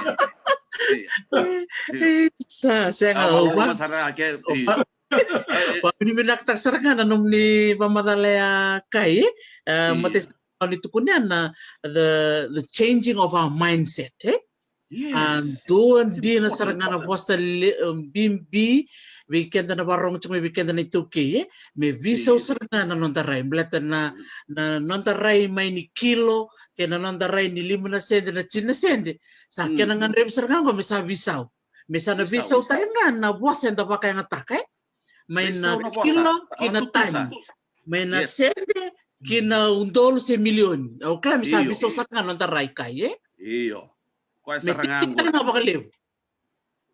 Io. Sa sega. A vakaloloma sara ke. Io. Vavinavinakataka sara ga na nomuni vakamacala ya, Kai. E, mate sa ni tukuni ya na the, the changing of our mindset, e? A dua dina sara ga na vosa bibi vei keda na vakarorogo tiko mai, vei keda na iTaukei, e? Me veisau sara ga na noda rai, baleta na, na noda rai mai ni kilo kei na noda rai ni lima na sede, na tini na sede. Sa kena gadrevi sara ga oqo me sa veisau. Me sa na veisau tale ga na vosa eda vakayagataka, e? Mai na kilo ki na tani, mai na sede ki na udolu se milioni. Au kila me sa veisau sara ga na noda rai, Kai, e? Io. Koya sara ga qori.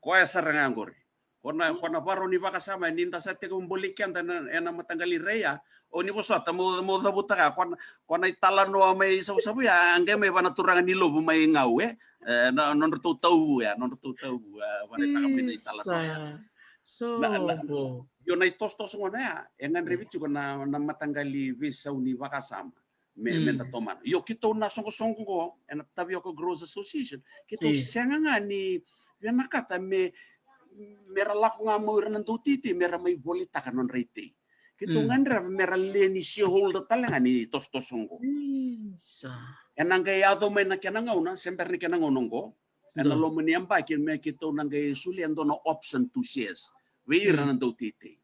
Koya sara ga qori. Ko na, ko na varau ni vakasama, ni da sa tekivu boli keda ena, ena mataqali rai ya. O ni vosota, mo, mo cavutaka, ko na, ko na italanoa mai Savusavu ya, a qai mai vua na turaga ni Lovu mai Gau, e? E, na, nodratou tauvu ya, nodratou tauvu, e, varaitaka mai na italanoa ya. Io, na itosotoso gona ya e gadrevi tiko na, na mataqali veisau ni vakasama. Me, me da tomana. Io, keitou na soqosoqo qo ena Tavioka Growers Association, keitou sega ga ni vinakata me, me ra lako ga mai o ira na dauteitei me ra mai volitaka nodra itei. Keitou gadreva me ra lewe ni shareholder tale ga ni tosotoso qo. Ena qai yaco mai na kena gauna, se bera ni kena gauna qo, ena loma ni yabaki, me keitou na qai solia e dua na option to shares vei ira na dauteitei.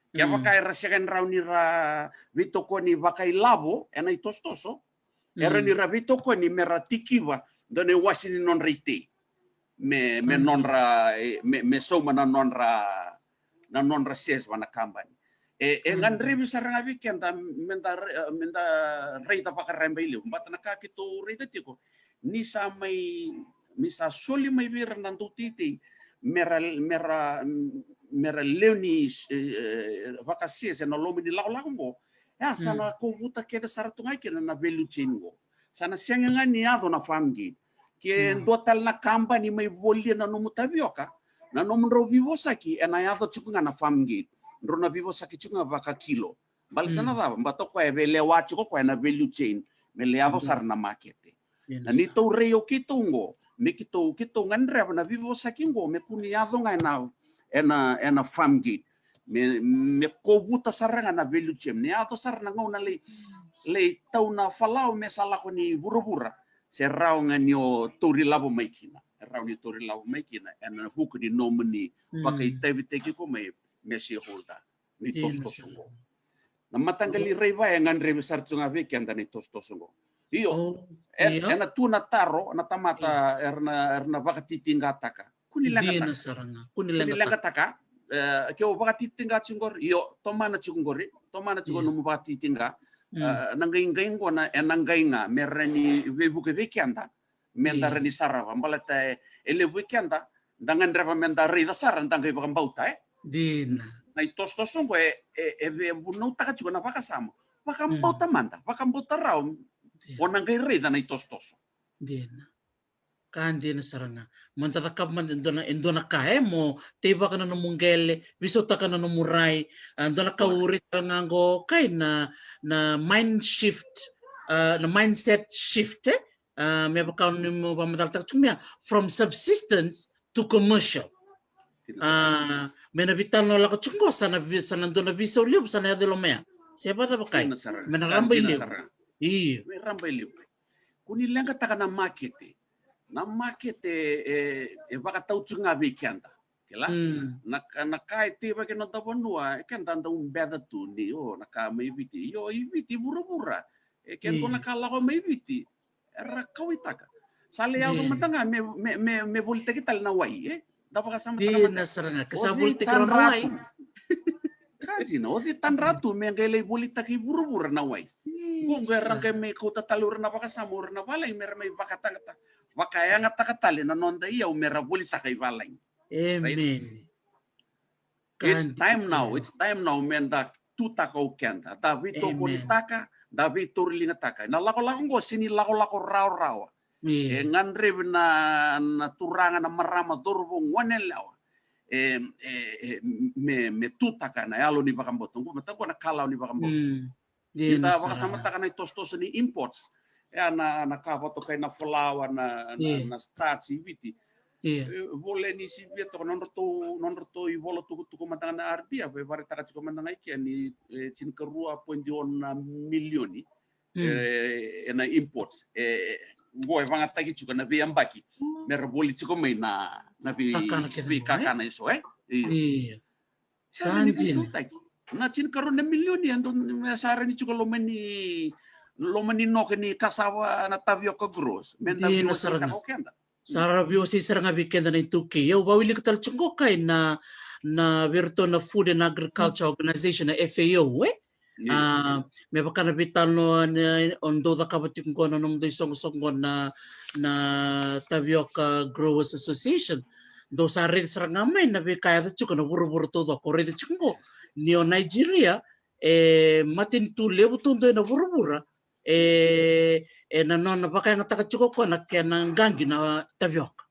Kevaka era sega ni rawa ni ra veitokoni vakailavo ena itosotoso, era ni ra veitokoni me ra tikiva dua na iwase ni nodra itei me, me nodra, e, me, me sauma na nodra, na nodra shares vua na kabani. E, e gadrevi sara ga vei keda me da ra-, me da raica vakaraba i levu, baleta na ka keitou raica tiko ni sa mai, ni sa soli mai vei ira na dauteitei me ra, me ra, me ra lewe ni, e, vaka shares ena loma ni lakolako qo. Ia sa na kovuta kece sara tu ga kina na value chain qo. Sa na sega ga ni yaco na farm gate. Ke dua tale na kabani mai volia na nomu tavioka, na nomudrau veivosaki ena yaco tiko ga na farm gate. Drau na veivosaki tiko ga vakakilo. Baleta na cava? Baleta o koya e veilewa tiko o koya na value chain me lai yaco sara na makete. Na neitou rai o keitou qo, me keitou, keitou gadreva na veivosaki qo me kua ni yaco ga ena, ena, ena farm gate. Me, me kovuta sara ga na value chain. Me yaco sara na gauna lai, lai tau na falawa me sa lako ni vuravura, se rawa ga ni o tauri lavo mai kina. E rawa ni tauri lavo mai kina ena vuku ni nomuni vakaitavitaki iko mai me shareholder ni tosotoso qo. Na mataqali rai vaya e gadrevi sara tu ga vei keda na itosotoso qo. Io, e, ena tu na taro na tamata era na, era na vakatitiqataka. Kua ni leqataka. Kua ni leqataka. E, ke o vakatitiqa tiko qori, io, tomana tiko qori, tomana tiko nomu vakatitiqa. E, na qai, qai qo na, ena qai ga me rawa ni veivuke vei keda me da rawa ni sarava, baleta e, e levu vei keda da gadreva me da raica sara da qai vakabauta, e? Dina. Na itosotoso qo e, e, e vunautaka tiko na vakasama. Vakabauta mada, vakabauta rawa, o na qai raica na itosotoso. Dina. Ka dina sara ga. Mo da cakava mada e dua na, e dua na ka, e, mo teivaka na nomu qele, veisautaka na nomu rai. A, dua na ka au raica ga qo, Kai, na, na mind shift, a, na mindset shift, e? A, me vaka ni mo vakamacalataka tiko mai ya, from subsistence to commercial. A, me na veitalanoa lako tiko qo, sa na vei-, sa na dua na veisau levu sa na yaco i loma ya. Se vakacava, Kai? Me na raba i levu. Io. Me raba i levu. Kua ni leqataka na makete. Na makete e, e vakatau tiko ga vei keda. Kila? Na ka, na ka e teivaki ena noda vanua, e keda dau beca tu ni, o, na ka mai Viti. Io, i Viti vuravura. E ke dua na ka lako mai Viti, era kauwaitaka. Sa lai yaco mada ga me, me, me, me volitaki tale na wai, e? Da vakasamataka mada. Dina sara ga, ke sa volitaki na wai. Ka dina, o cei tadra tu me qai lai volitaki vuravura na wai? Qo, qo era qai mai kauta tale o ira na vakasama, o ira na valagi me ra mai vakatagata, vakayagataka tale na noda iyau me ra volitaka i valagi. Emeni. It's time now, it's time now me da tutaka o keda. Da veitokonitaka, da veitauriligataka. Na lakolako qo sega ni lakolako rawarawa. E gadrevi na, na turaga, na marama, cauravou, goneyalewa. e, e, e, me, me tutaka na yalo ni vakabauta. Qo, mataqu na kalawa ni vakabauta. Mm. Ia, ita na sara. Vakasamataka na itosotoso ni imports. E a na, na ka vatokai na falawa, na, na, ia, na starch i Viti. Ia. E, vole ni sivia toka nodratou, nodratou ivola tukutuku mada ga na R B F, e vakaraitaka tiko mada ga i kea ni, e, tinikarua poidi ono na milioni. Mm. E, ena imports. E, qo e vagataki tiko na veiyabaki. Mm. Mera voli tiko mai na, na vei, kakana kece, veikakana eso, e? Ia. Ia. Sa dina. Na tinikarua na milioni e dua me sa raici tiko loma ni, loma ni noka ni kasava na tavioka growers. Meda veiwasei sara ga o keda. Sa ra veiwasei sara ga vei keda na iTaukei. Au vawilika tale tiko qo kai na, na vei iratou na Food and Agriculture Organization, na F A O, e? Ia. A, me vaka na veitalanoa o dou cakava tiko qo na nomudou isoqosoqo qo na, na Tavioka Growers Association. Dou sa raica sara ga mai na veika e yaco tiko na vuravura taucoko. O raica tiko qo ni o Nigeria e matanitu levu taudua ena vuravura, e, ena nona vakayagataka tiko o koya na kena qaqi na tavioka.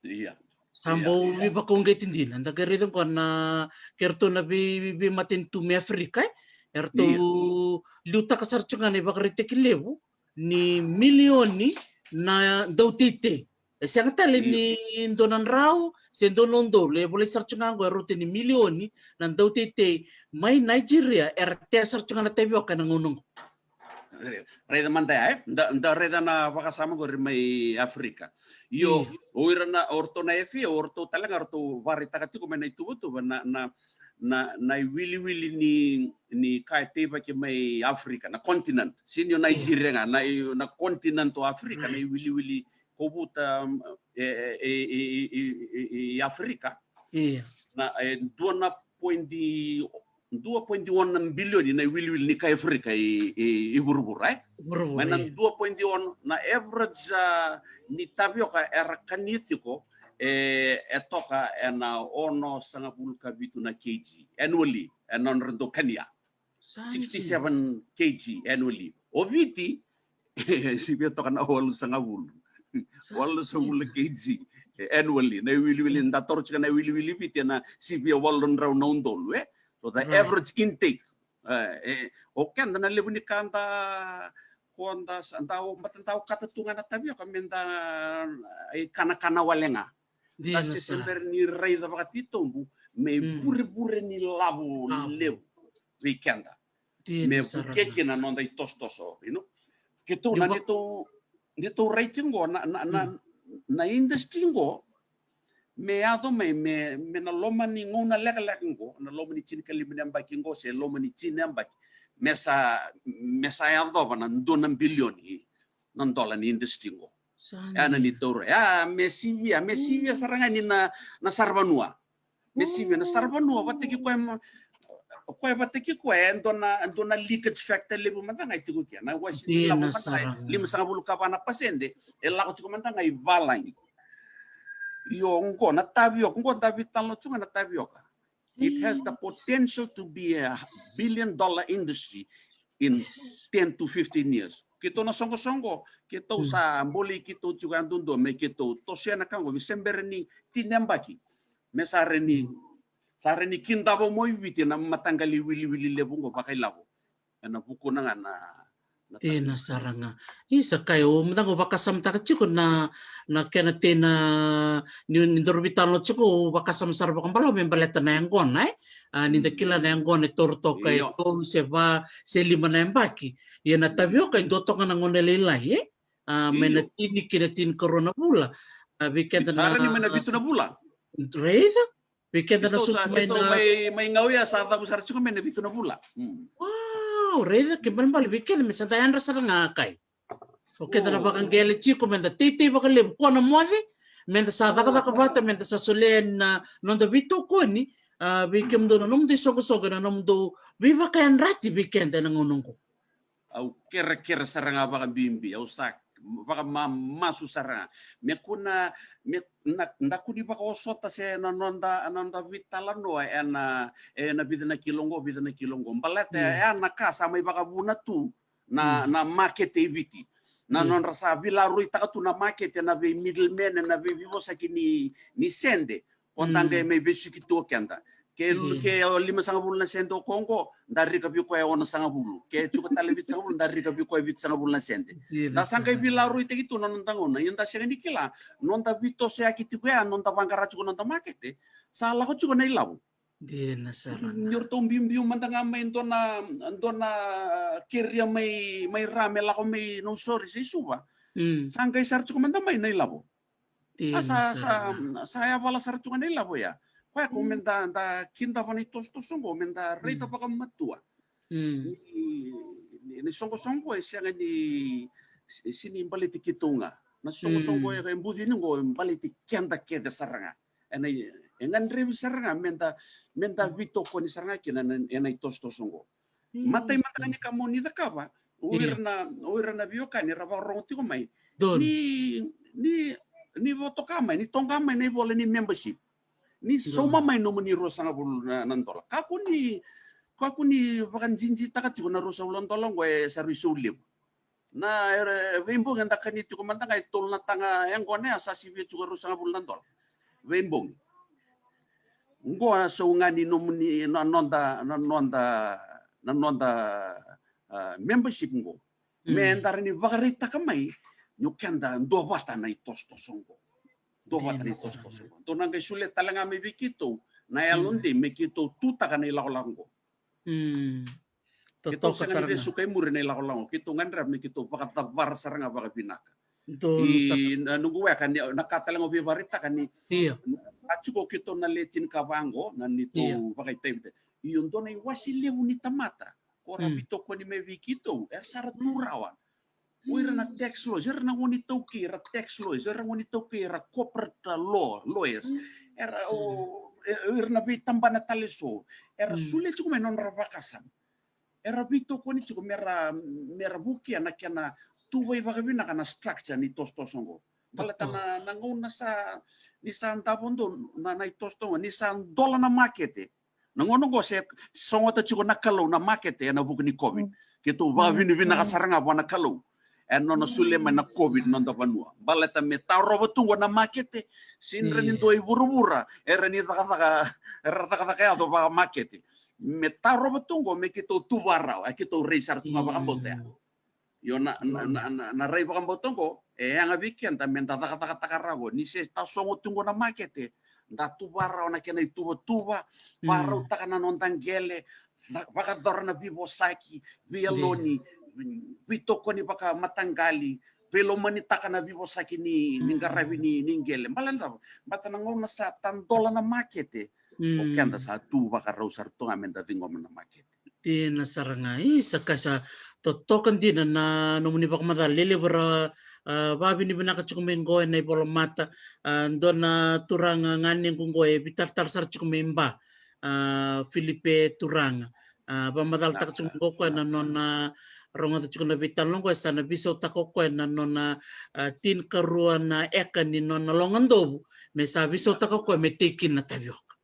Ia. Sa bau veivakauqeti dina. Da qai raica qo na kei ratou na vei, veimatanitu mai Afrika, e? Eratou liutaka sara tiko ga na ivakaraitaki levu ni milioni na dauteitei. E sega tale ni dua na drau se dua na udolu, e volai sara tiko ga qo e rauta ni milioni na dauteitei mai Nigeria era tea sara tiko ga na tavioka ena gauna qo. Raica mada ya, e? Da, da raica na vakasama qori mai Afrika. Io, o ira na, o ratou na F A O, o ratou tale ga ratou vakaraitaka tiko mai na ituvatuva na, na, na, na iwiliwili ni, ni ka e teivaki mai Afrika, na continent. Sini o Nigeria ga, na, na continent o Afrika, na iwiliwili kovuta, e, e, e Afrika. Ia. Na, e, dua na poidi, dua poidi ono na bilioni na iwiliwili ni kai Afrika i, i, i vuravura, e? Vuravura, mai na ia. Dua poidi ono na average, a, ni tavioka era kania tiko, e, e toka ena onosagavulu ka vitu na kg annually, e nodra dau kania. Sa dina. Sixty-seven kg annually. O Viti, sivia toka na walusagavulu. Walusagavulu kg annually. Na iwiliwili, da toro tiko na iwiliwili Viti ena sivia walu na drau na udolu, e? So the average intake. E, e, o keda na levu ni ka da, ko da sa, da o, bata da okata tu ga na tavioka me da, e, kanakana wale ga. Da se se bera ni raica vakatitobu me ivurevure ni lavo levu vei keda. Me vuke kina na noda itosotoso, you know. Keitou na, ni tou, ni tou rai tiko qo, na, na, na, na industry qo, me yaco mai, me, me na loma ni gauna lekaleka qo, na loma ni tinikalima na yabaki qo, se loma ni tini na yabaki, me sa, me sa yacova na dua na bilioni na dola ni industry qo. Sa dina. Ena ni taura. Ya, me sivia, me sivia sara ga ni na, na saravanua. Me sivia na saravanua, vataki koya ma, koya vataki koya, e dua na, dua na leakage factor levu mada ga e tiko kea. Na wasi ni lavo mada ga, limasagavulu ka va na pasede, e lako tiko mada ga i valagi. Io, qo na tavioka, qo da veitalanoa tu ga na tavioka. It has the potential to be a billion dollar industry in ten to fifteen years. Keitou na soqosoqo, keitou sa bolei keitou tiko yadudua me keitou tosoya na ka qo, me se bera ni tini na yabaki. Me sa reni, sa reni kidava mai Viti na mataqali wiliwili levu qo vakailavo. Ena vukuna ga na, na tena sara ga. Isa, kai o mada ga o vakasamataka tiko na, na kena tena, ni, ni daru veitalanoa tiko, o vakasama sara vakabalavu me baleta na yaqona, e? A, ni da kila na yaqona e toro toka e tolu se va se lima na yabaki. Ia na tavioka e dua toka na gauna lailai, e? A, mai na tini ki na tinikarua na vula. A, vei keda na, sara ni mai na vitu na vula. Raica? Vei keda na susu mai na, mai, mai gauya sa cavu sara tiko mai na vitu na vula. Wow, raica ke balebale vei keda me sa da yadra sara ga kai. O keda na vakaqele tiko me da teitei vakalevu, kua na moce, me da sa cakacaka vata, me da sa solia na noda veitokoni, a, vei kemudou na nomudou isoqosoqo, na nomudou veivakayadrati vei keda ena gauna oqo. Au kerekere sara ga vakabibi, au sa vakamamasu sara ga. Me kua na, me na, da kua ni vakaosota se na noda, na noda veitalanoa ena, ena vica na kilo qo, vica na kilo qo. Baleta ya na ka sa mai vakavuna tu na, na makete i Viti. Na nodra sa vilaruitaka tu na makete na vei middleman, na vei veivosaki ni, ni sede. O da qai mai vesuki tu o keda. Ke, ke o lima sagavulu na sede o koya oqo, da rika vei koya e ono sagavulu. Ke tiko tale vitu sagavulu, da rika vei koya e vitu sagavulu na sede. Da sa qai veilaroitaki tu na noda gauna. Ia da sega ni kila, noda veitosoyaki tiko ya, noda vaqara tiko noda makete, sa lako tiko na ilavo. Dina sara. Ni ratou biubiu mada ga mai dua na, dua na keria mai, mai ra me lako mai Nausori se Suva. Sa qai sara tiko mada mai na ilavo. A sa, sa, sa yavala sara tiko ga na ilavo ya. Koya ko me da, da kidava na itosotoso oqo, me da raica vakamatua. Ni, ni, ni soqosoqo e sega ni, se, se ni baleti keitou ga. Na soqosoqo e, e bucini oqo e baleti keda kece sara ga. Ena, e gadrevi sara ga me da, me da veitokoni sara ga kina na, ena itosotoso oqo. Matai mada ga ni ka mo ni cakava, o ira na, o ira na veiwekani era vakarorogo tiko mai. Ni, ni, ni votoka mai, ni toqa mai na ivola ni membership. Ni sauma mai nomuni ruasagavulu na, na dola. Kakua ni, kakua ni vakajijitaka tiko na ruasagavulu na dola oqo e sa rui sau levu. Na, era, veibogi eda kani tiko mada ga e tolu na taga yaqona ya sa sivia tiko e ruasagavulu na dola. Veibogi. Oqo a sau ga ni nomuni, na noda, na noda, na noda, a, membership oqo. Me da rawa ni vakaraitaka mai ni o keda duavata na itosotoso oqo. Duavata na itosotoso oqo. Dou na qai solia tale ga mai vei keitou na yalodei me keitou tutaka na ilakolako oqo. Keitou sega ni vesuka i muri na ilakolako, keitou gadreva me keitou vakacavara sara ga vakavinaka. I na noqu weka ni na ka tale ga au via vakaraitaka ni sa tiko keitou na le tinikava oqo na neitou vakaitavi. Io, dua na iwase levu ni tamata ko ra veitokoni mai vei keitou era sa ra tu rawa. O ira na tax lawyers, era na gone iTaukei, era tax lawyers, era gone iTaukei, era corporate law, lawyers, era o, e, o ira na veitabana tale so, era solia tiko mai na nodra vakasama. Era veitokoni tiko me ra, me ra vukea na kena tuvai vakavinaka na structure ni tosotoso oqo. Baleta na, na gauna sa, ni sa davo donu na, na itosotoso oqo, ni sa dola na makete. Na gauna oqo se sogota tiko na Kalou na makete ena vuku ni COVID. Keitou vakavinavinaka sara ga vua na Kalou ena nona solia mai na COVID na noda vanua. Baleta me tarova tu oqo na makete, sega ni dua i vuravura era ni cakacaka, era cakacaka yaco vakamakete. Me tarova tu oqo me keitou tu vakarau, e keitou rai sara tu ga vakabauta ya. Io na, na, na, na, na rai vakabauta oqo e yaga vei keda me da cakacakataka rawa oqo. Ni se tasogo tu oqo na makete, da tu vakarau na kena ituvatuva, vakarautaka na noda qele, vakayacora na veivosaki, veiyaloni, veitokoni vakamataqali, veilomanitaka na veivosaki ni, ni qaravi ni, ni qele. Baleta na cava? Baleta na gauna sa tadola na makete, o keda sa tu vakarau sara tu ga me da ciqoma na makete. Dina sara ga. Isa, ka sa totoka dina na nomuni vakamacala. Lelevu ra, a, vakavinavinaka tiko mai qo ena ivolamata. A, dua na turaga ganequ qo e veitaratara sara tiko mai Ba, a, Filipe Turaga. A, vakamacalataka tiko mai qo o koya na nona rogoca tiko na veitalanoa qo, e sa na veisautaka o koya na nona, a, tinikarua na eka ni nona logadovu. Me sa veisautaka o koya me tei kina na tavioka.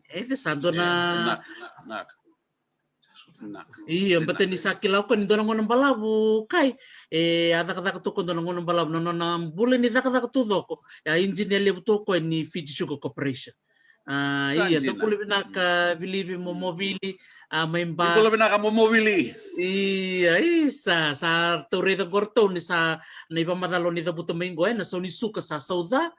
E, sa dua na, na, na, na. Io, baleta ni sa kila o koya ni dua na gauna balavu, kai, e a cakacaka tu o koya dua na gauna balavu, na nona bula ni cakacaka taucoko, e a engineer levu tu o koya ni Fiji Sugar Corporation. A, ia, dou bula vinaka, Vilivi Momovili, a, mai Ba. Bula vinaka Momovili. Ia, isa, sa ratou raica qo ratou ni sa na ivakamacala o ni cavuta mai qo, e, na sau ni suka sa sauca.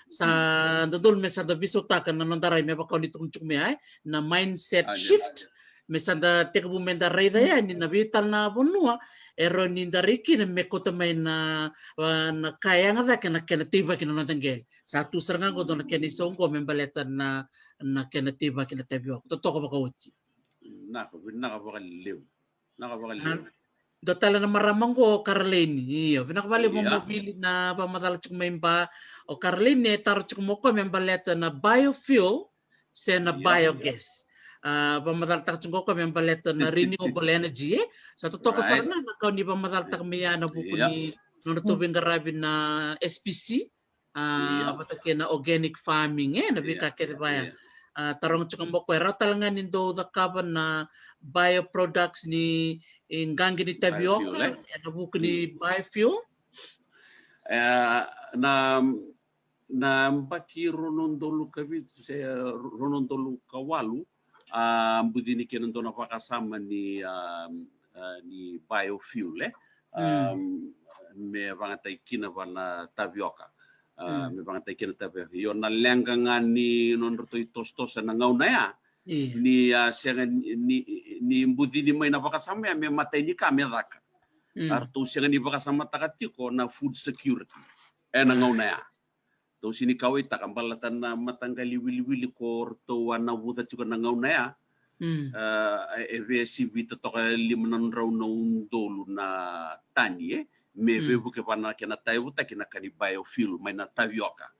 Sa dodonu me sa da veisautaka na noda rai me vaka o ni tukuna tiko mai, e, na mindset shift. Me sa da tekivu me da raica yani na veitale na vanua e rawa ni da rai kina me kauta mai na, a, na ka e yaga cake na kena teivaki na noda qele. Sa tu sara ga qo dua na kena isau qo me baleta na, na kena teivaki na tavioka. Totoka vakaoti. Vinaka, vinaka vakalevu. Vinaka vakalevu. Dua tale na marama qo o Karalaini. Io, vinaka vakalevu Momovili na vakamacala tiko mai Ba. O Karalaini e taro tiko mai o koya me baleta na biofuel se na biogas. A, vakamacalataka tiko o koya me baleta na renewable energy, e? Sa totoka sara ga na ka o ni vakamacalataka mai ya na vuku ni nodratou veiqaravi na S P C. A, vata kei na organic farming, e, na veika kece vaya. A, taroga tiko mai o koya, e rawa tale ga ni dou cakava na bioproducts ni, e, qaqi ni tavioka, e, na vuku ni biofuel? E, na, Na baki rua na udolu ka vitu se rua na udolu ka walu, a bucini kina dua na vakasama ni, a, a, ni biofuel, e. A, me vagataki kina vana tavioka. A, me vagataki kina tavioka. Io, na leqa ga ni nodratou itosotoso na gauna ya, ni a sega ni, ni, ni bucini mai na vakasama ya me matai ni ka me caka. A ratou sega ni vakasamataka tiko na food security ena gauna ya. Tou sega ni kauwaitaka baleta na mataqali wiliwili ko ratou a navuca tiko na gauna ya. A, e, e veisivita toka lima na drau na udolu na tani, e, me veivuke vana kena taivutaki na ka ni biofuel mai na tavioka.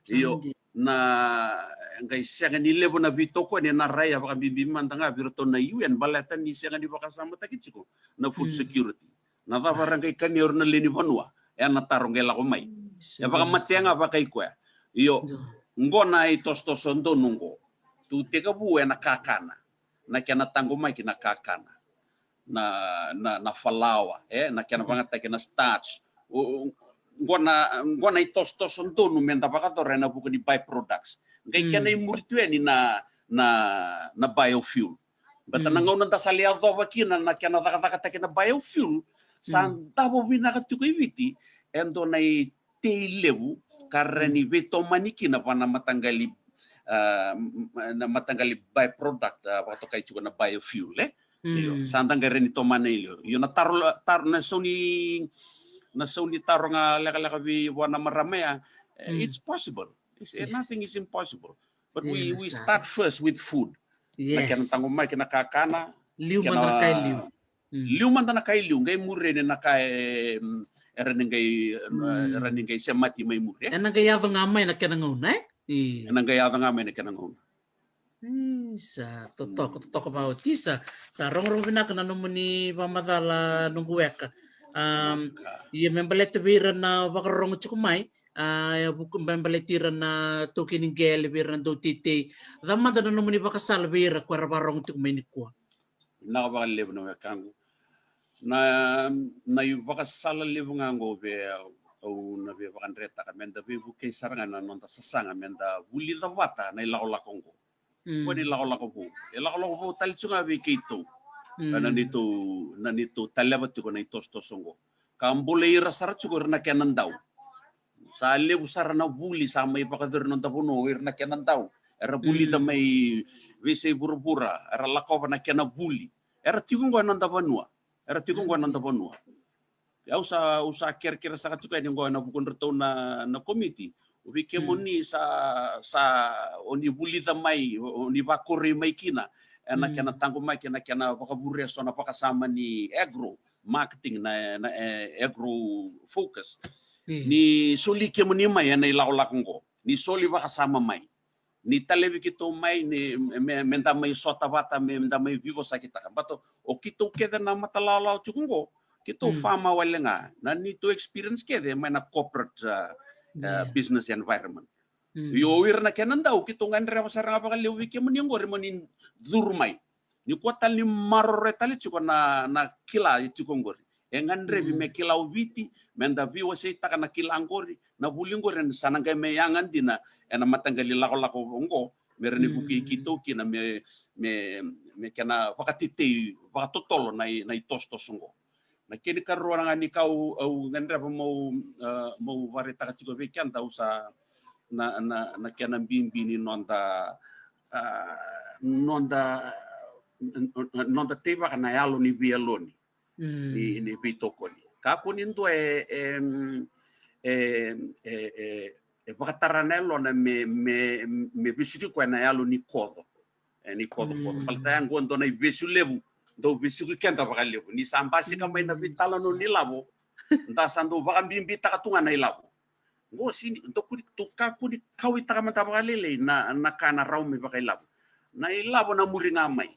Io, na qai sega ni levu na veitokoni ena rai a vakabibi mada ga vei iratou na U N baleta ni sega ni vakasamataki tiko na food security. Na cava era qai kania o ira na lewe ni vanua? E na taro qai lako mai. E vakamatea ga vakai koya. Io, qo na itosotoso donu qo. Tu tekivu ena kakana. Na kena taqomaki na kakana. Na, na, na falawa, e, na kena vagataki na starch. O, o, qo na, qo na itosotoso donu meda vakayacora ena vuku ni byproducts. Qai kena imuri tu yani na, na, na biofuel. Baleta na gauna da sa lai yacova kina na kena cakacakataki na biofuel, sa davo vinaka tiko i Viti e dua na itei levu ka rawa ni veitomani kina vana mataqali, a, na mataqali byproduct, a, vakatokai tiko na biofuel, e? Io, sa da qai rawa ni tomana i liu. Io, na taro, taro, na sau ni, na sau ni taro ga lekaleka vei vua na marama ya, e, it's possible. It's, e, nothing is impossible. But we, we start first with food. Na kena taqomaki na kakana. Liu mada na ka e liu. Liu mada na ka e liu, qai muri yani na ka e, mm, era ni qai, era ni qai semati mai muri, e? Ena qai yaco ga mai na kena gauna, e? Ena qai yaco ga mai na kena gauna. Isa, totoka, totoka vakaoti. Isa, sa rogorogo vinaka na nomuni vakamacala noqu weka. Am, ia me baleta vei ira na vakarorogo tiko mai, a, e vuku me baleti ira na taukei ni qele, vei ira na dauteitei. Cava mada na nomuni vakasala vei ira ko era vakarorogo tiko mai nikua? Vinaka vakalevu na wekaqu. Na, na ivakasala levu ga qo vei au, au na via vakadretaka meda veivukei sara ga na noda sasaga meda vulica vata na ilakolako qo. Qo na ilakolako vou. E lakolako vou tale tiko ga vei keitou. Na neitou, na neitou taleva tiko na itosotoso qo. Ka bolei ira sara tiko ira na kena dau. Sa levu sara na vuli sa mai vakayacori noda vanua o ira na kena dau. Era vulica mai veiyasai vuravura, era lakova na kena vuli. Era tiko qo e noda vanua. Era tiko qo e noda vanua. Au sa, au sa kerekere saka tiko yani qo ena vukudratou na, na komiti. O vei kemuni sa, sa, o ni vulica mai, o ni vakoroi mai kina ena kena taqomaki, ena kena vakavurea so na vakasama ni agro marketing, na, na, e, agro focus. Ni soli kemuni mai ena ilakolako qo. Ni soli vakasama mai. Ni talevi keitou mai, ni me, me da mai sota vata, me da mai veivosakitaka. Baleta o keitou kece na matalawalawa tiko qo, keitou farmer wale ga. Na neitou experience kece mai na corporate, a, a, business environment. Io, o ira na kena dau, keitou gadreva sara ga vakalevu vei kemuni qori mo ni curu mai. Nikua tale ni maroroya tale tiko na, na kila e tiko qori. E gadrevi me kila o Viti, meda veiwaseitaka na kila qori, na vuli qori sa na qai mai yaga dina ena mataqali lakolako qo, me rawa ni vukei keitou kina me, me, me kena vakatetei vakatotolo na i, na itosotoso qo. Na kena ikarua ga ni ka au, au gadreva meu, a, meu vakaraitaka tiko vei keda, au sa na, na, na kena bibi ni noda, a, noda, noda teivaka na yalo ni veiyaloni. Ni, ni veitokoni. Kakua ni dua e, e, e, e, e, e vakatara na yalona me, me, me vesuki koya na yalo ni koco. E, ni kocokoco. Baleta ya qo dua na ivesu levu, dau vesuki keda vakalevu. Ni sa basika mai na veitalanoa ni lavo, da sa dau vakabibitaka tu ga na ilavo. Qo sini, dau kuni, tu kakua ni kauwaitaka mada vakalailai na, na ka na rawa me vakailavo. Na ilavo na muri ga mai.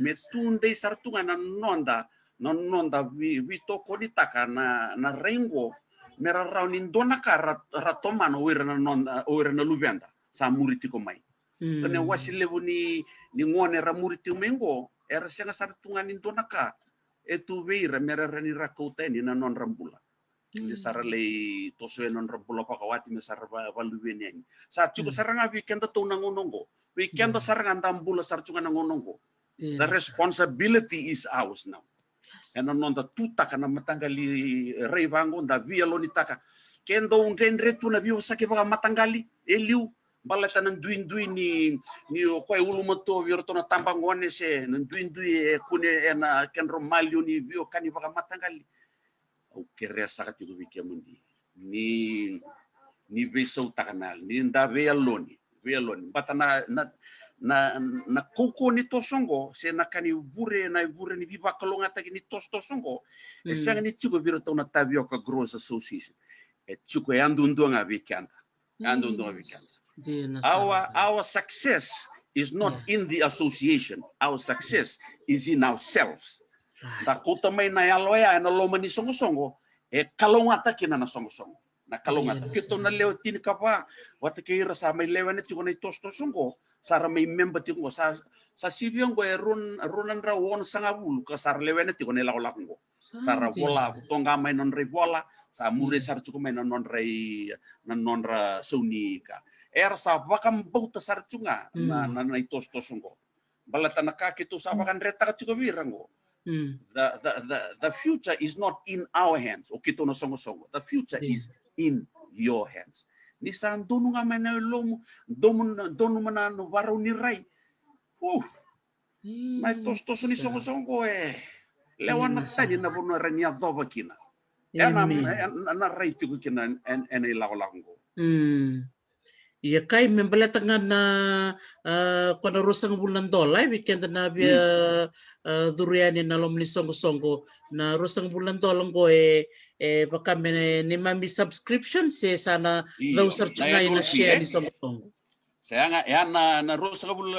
Me tudei sara tu ga na noda, na noda vei, veitokonitaka na, na rai qo, me ra rawa ni dua na ka ra, ra tomana o ira na noda, o ira na luveda sa muri tiko mai. Kena iwase levu ni, ni gone ra muri tiko mai qo, era sega sara tu ga ni dua na ka e tu vei ira me ra rawa ni ra kauta yani na nodra bula. Keda sa ra lai toso e nodra bula vakawati me sa ra va- vakaluveni yani. Sa tiko sara ga vei keda tou na gauna oqo. Vei keda sara ga da bula sara tiko ga na gauna oqo. The responsibility is ours now. Ena noda tutaka na mataqali rai vaqo, da veiyalonitaka. Ke dou dredre tu na veivosaki vakamataqali e liu, baleta na duidui ni, ni o koya e ulumatua vei iratou na tabagone se na duidui e kune ena kedrau maliwa ni veiwekani vakamataqali. Au kerea saka tiko vei kemuni ni, ni veisautaka na yalo, ni da veiyaloni, veiyaloni. Bata na, na, na, na kaukauwa ni toso oqo, se na ka ni vure, na vure ni veivakalougatataki ni tosotoso oqo, e sega ni tiko vei iratou na Tavioka Growers Association. E tiko e yaduadua ga vei keda. Yaduadua ga vei keda. Our, our success is not in the association. Our success is in ourselves. Da kauta mai na yalo ya ena loma ni soqosoqo, e kalougata kina na soqosoqo. Na kalougata. Keitou na lewe tinikava, vata kei ira sa mai lewena tiko na itosotoso oqo, sa ra mai memba tiko oqo, sa, sa sivia oqo e rua, rua na drau onosagavulu ka sa ra lewena tiko na ilakolako oqo. Sa ra vola toqa mai nodra ivola, sa muria sara tiko mai na nodra i, na nodra sauni ka. Era sa vakabauta sara tiko ga na, na, na itosotoso oqo. Baleta na ka keitou sa vakadretaka tiko vei ira oqo. The, the, the, the future is not in our hands. O keitou na soqosoqo. The future is in your hands. Ni sa donu ga mai na yalomu, donu, donu mai na varau ni rai. Uh, na itosotoso ni soqosoqo e lewa na tani na vanua era ni yacova kina. Ena, ena, ena rai tiko kina ena, ena ilakolako oqo. Ia kai me baleta ga na, ah, ko na ruasagavulu na dola, e vei keda na via, ah, curu yani ena loma ni soqosoqo. Na ruasagavulu na dola oqo e, e vaka me neimami subscription se sa na cau sara tu ga ena share ni soqosoqo. Sa ya ga, ya na, na ruasagavulu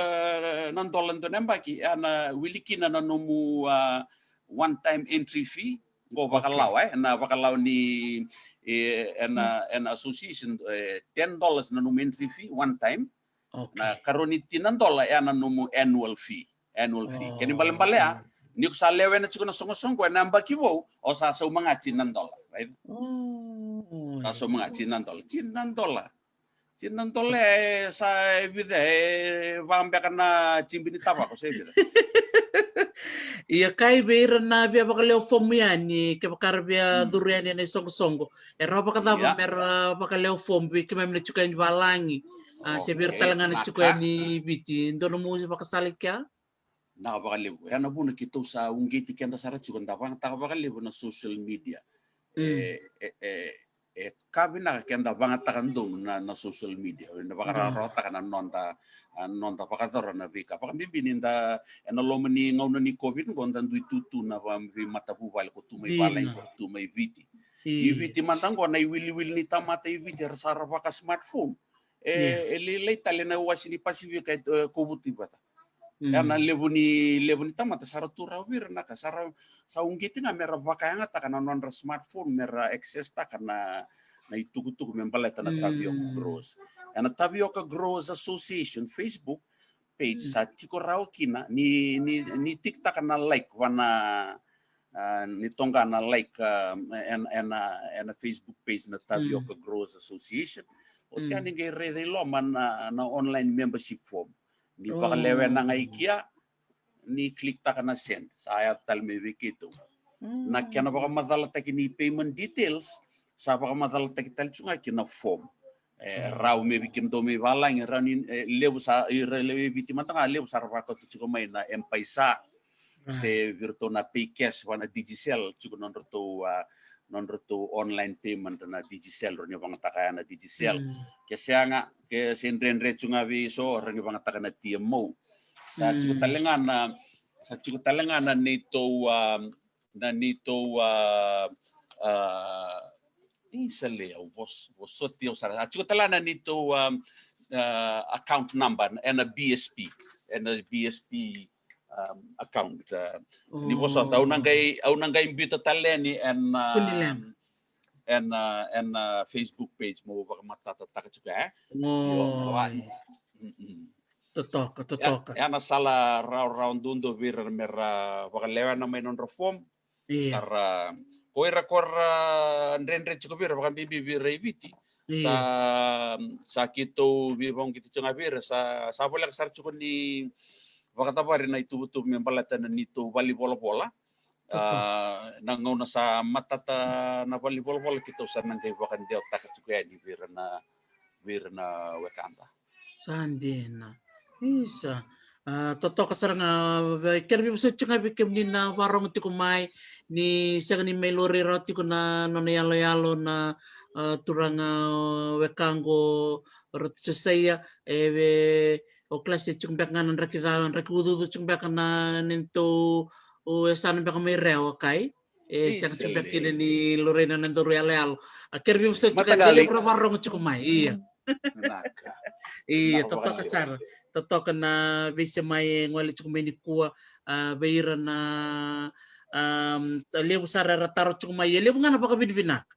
na dola dua na yabaki, ya na wili kina na nomu, ah, one time entry fee, qo vakalawa, e, na vakalawa ni, e, ena, ena association, e, ten dollars na nomu entry fee, one time. Na karua ni tini na dola, ya na nomu annual fee, annual fee. Kena ibalebale ya, ni ko sa lewena tiko na soqosoqo, ena yabaki vou, o sa sauma ga tini na dola, right? Sa sauma ga tini na dola, tini na dola. Tini na dola e sa e vica, e va beka na tibi ni tavako se vica. Ia kai vei ira na via vakalewa fomu yani, kevaka ra via curu yani ena isoqosoqo. E rawa vakacava me ra vakalewa fomu vei keimami na tiko yani valagi. Ah, se vei ira tale ga na tiko yani Viti. Dua nomu vakasala i kea? Na vakalevu. Ya na vuna keitou sa uqeti keda sara tiko da vagataka vakalevu na social media. E, e, e, e ka vinaka keda vagataka donu na, na social media. Ena vakarawarawataka na noda, a, noda vakayacora na veika. Vakabibi ni da, ena loma ni gauna ni COVID qo da dui tutu na va-, veimatavuvale ko tu mai valagi ko tu mai Viti. I Viti mada qo na iwiliwili ni tamata i Viti era sa ra vaka smartphone. E, e lailai tale na wasi ni Pasifika e, e kovuti vata. Ya na levu ni, levu ni tamata sa ra tu rawa vei ira na ka, sa ra, sa uqeti ga me ra vakayagataka na nodra smartphone, me ra access taka na, na itukutuku me baleta na Tavioka Growers. Ya na Tavioka Growers Association Facebook page sa tiko rawa kina, ni, ni, ni tikitaka na like, va na, ah, ni toqa na like, ah, ena, ena, ena Facebook page na Tavioka Growers Association. Oti ya ni qai raica i loma na, na online membership form. Ni vakalewena ga i kea, ni click taka na send. Sa yaco tale mai vei keitou. Na kena vakamacalataki ni payment details, sa vakamacalataki tale tu ga kina form. E, rawa me vei kemudou mai valagi, rawa ni, e, levu sa, ira levu e Viti mada ga, levu sa ra vakauta tiko mai na M-PAiSA. Se vei iratou na pay cash, va na Digicel, tiko nodratou, ah, nodratou online payment na Digicel, rawa ni vagataka ya na Digicel. Ke sega, ke se dredre tu ga vei so, rawa ni vagataka na T M O. Sa tiko tale ga na, sa tiko tale ga na neitou, ah, na neitou, ah, ah, isa le, au vos-, vosoti au sara. A tiko tale na neitou, ah, ah, account number, ena B S P, ena B S P, um, account. Ah, ni vosota, au na qai, au na qai biuta tale ni ena, ah, ena, ena Facebook page mo vakamatatataka tiko, e? Io, oi. Totoka, totoka. Ya na sala rawarawa duadua vei ira me ra vakalewena mai nodra form. Ka ra, ko ira ko ra dredre tiko vei ira, vakabibi vei ira i Viti. Sa, sa keitou veivakauqeti tiko ga vei ira, sa, sa voleka sara tiko ni vakacavari na ituvatuva me baleta na neitou valenivolavola. A, na gauna sa matata na valenivolavola, keitou sa na qai vakadewataka tiko yani vei ira na, vei ira na wekada. Sa dina. Isa. A, totoka sara ga, kena veivosoti ga vei kemuni na vakarorogo tiko mai, ni sega ni mai laurai rawa tiko na nona iyaloyalo na, a, turaga wekaqu o Ratu Josaia, e, o Kalasi e tiko beka ga na draki ca, draki ucuucu tiko beka na neitou, o, e sa na beka mai Rewa kai. E sega tiko beka kina ni laurai na nodaru iyaloyalo. A, kena veivosoti ga, e levu ra vakarorogo tiko mai. Ia. Ia, totoka sara. Totoka na veisema e gole tiko mai nikua, a, vei ira na, a, levu sara era taro tiko mai, e levu ga na vakavinavinaka.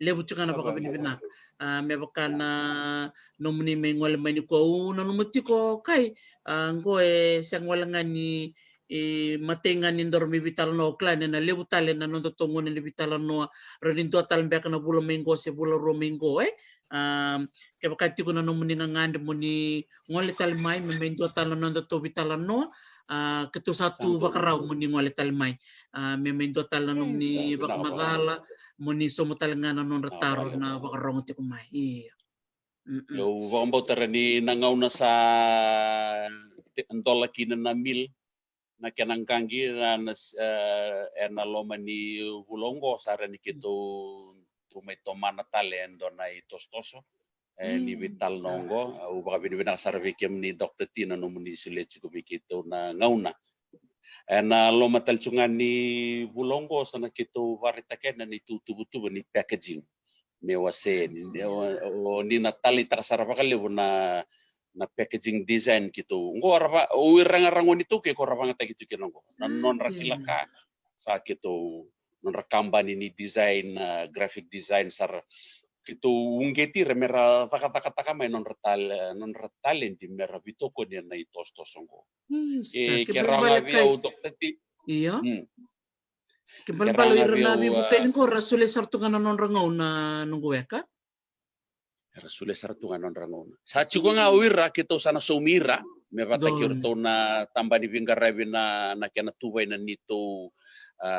Levu tiko ga na vakavinavinaka. A, me vaka na nomuni mai gole mai nikua, au nanuma tiko kai, a, qo e sega wale ga ni, e, matai ga ni daru mai veitalanoa, au kila ni na levu tale na nodatou gauna ni veitalanoa, rawa ni dua tale beka na vula mai qo se vula rua mai qo, e. A, kevaka tiko na nomuni gagadre mo ni gole tale mai, me mai dua tale na nodatou veitalanoa, a, keitou sa tu vakarau mo ni gole tale mai. A, me mai dua tale na nomuni vakamacala, mo ni sauma tale ga na nodra taro na vakarorogo tiko mai. Ia. Au vakabauta ra ni na gauna sa dola kina na mil, na kena qaqi na, na, e, ena loma ni vula oqo, sa rawa ni keitou tu mai tomana tale e dua na itosotoso, e, ni veitalanoa oqo. Au vakavinavinaka sara vei kemuni Doctor T na nomuni solia tiko vei keitou na gauna. Ena loma tale tiko ga ni vula oqo sa na keitou vakaraitaka yani na neitou tuvatuva ni packaging. Me wasea ni, o, o, ni na taleitaka sara vakalevu na, na packaging design keitou. Oqo ra va, o ira ga ra gone iTaukei ko ra vagataki tiko kina oqo. Na nodra kila ka. Sa keitou, nodra kabani ni design, a, graphic design sara. Keitou uqeti ira me ra cakacakataka mai nodra tal-, nodra talenti me ra veitokoni ena itosotoso oqo. E, ke rawa ga vei au, Doctor T. Ia. Ke balebale o ira na veivuke ni qo ra solia sara tu ga na nodra gauna, noqu weka. Era solia sara tu ga na nodra gauna. Sa tiko ga o ira keitou sa na saumi ira me vata kei iratou na tabana ni veiqaravi na, na kena tuvai na neitou, a,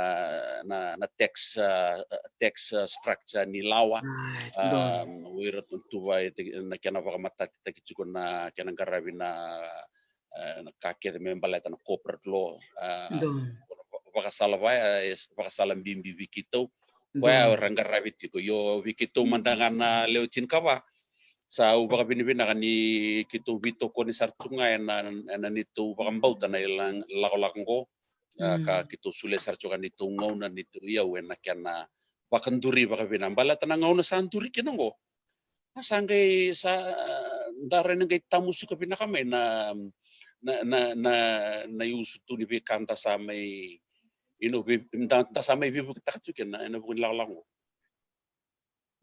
na, na tax, a, tax, a, structure ni lawa. A, o iratou na tuvai na kena vakamatatataki tiko na kena qaravi na, e, na ka kece me baleta na corporate law, e, vakasala vaya, e, vakasala bibi vei keitou. Koya era qaravi tiko, io, vei keitou mada ga na lewe tinikava. Sa au vakavinavinaka ni keitou veitokoni sara tu ga ena, ena neitou vakabauta na ila-, lakolako oqo. E, ka keitou solia sara tu ga neitou gauna, neitou iyau ena kena vakaduri vakavinaka. Baleta na gauna sa duri kina oqo. A sa qai sa da rawa ni qai tamusuka vinaka mai na, na, na, na, na iusutu ni veika da sa mai, you know, vei, da, da sa mai veivuketaka tu kina ena vuku ni lakolako.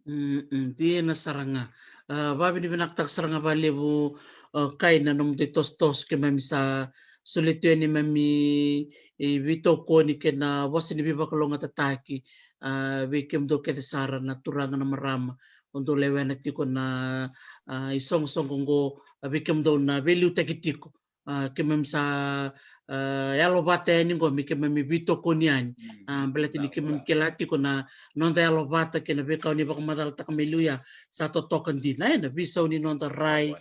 Mm, mm, dina sara ga. A, vakavinavinakataka sara ga vakalevu, a, kai na nomudou itosotoso keimami sa solia tu yani, keimami, e, veitokoni kei na vosa ni veivakalougatataki, a, vei kemudou kece sara na turaga, na marama. O dou lewena tiko na, a, isoqosoqo oqo, a, vei kemudou na veiliutaki tiko. A, keimami sa, a, yalovata yani oqo me keimami veitokoni yani. A, baleta ni keimami kila tiko na noda yalovata kei na veika o ni vakamacalataka mai liu ya sa totoka dina ena veisau ni noda rai,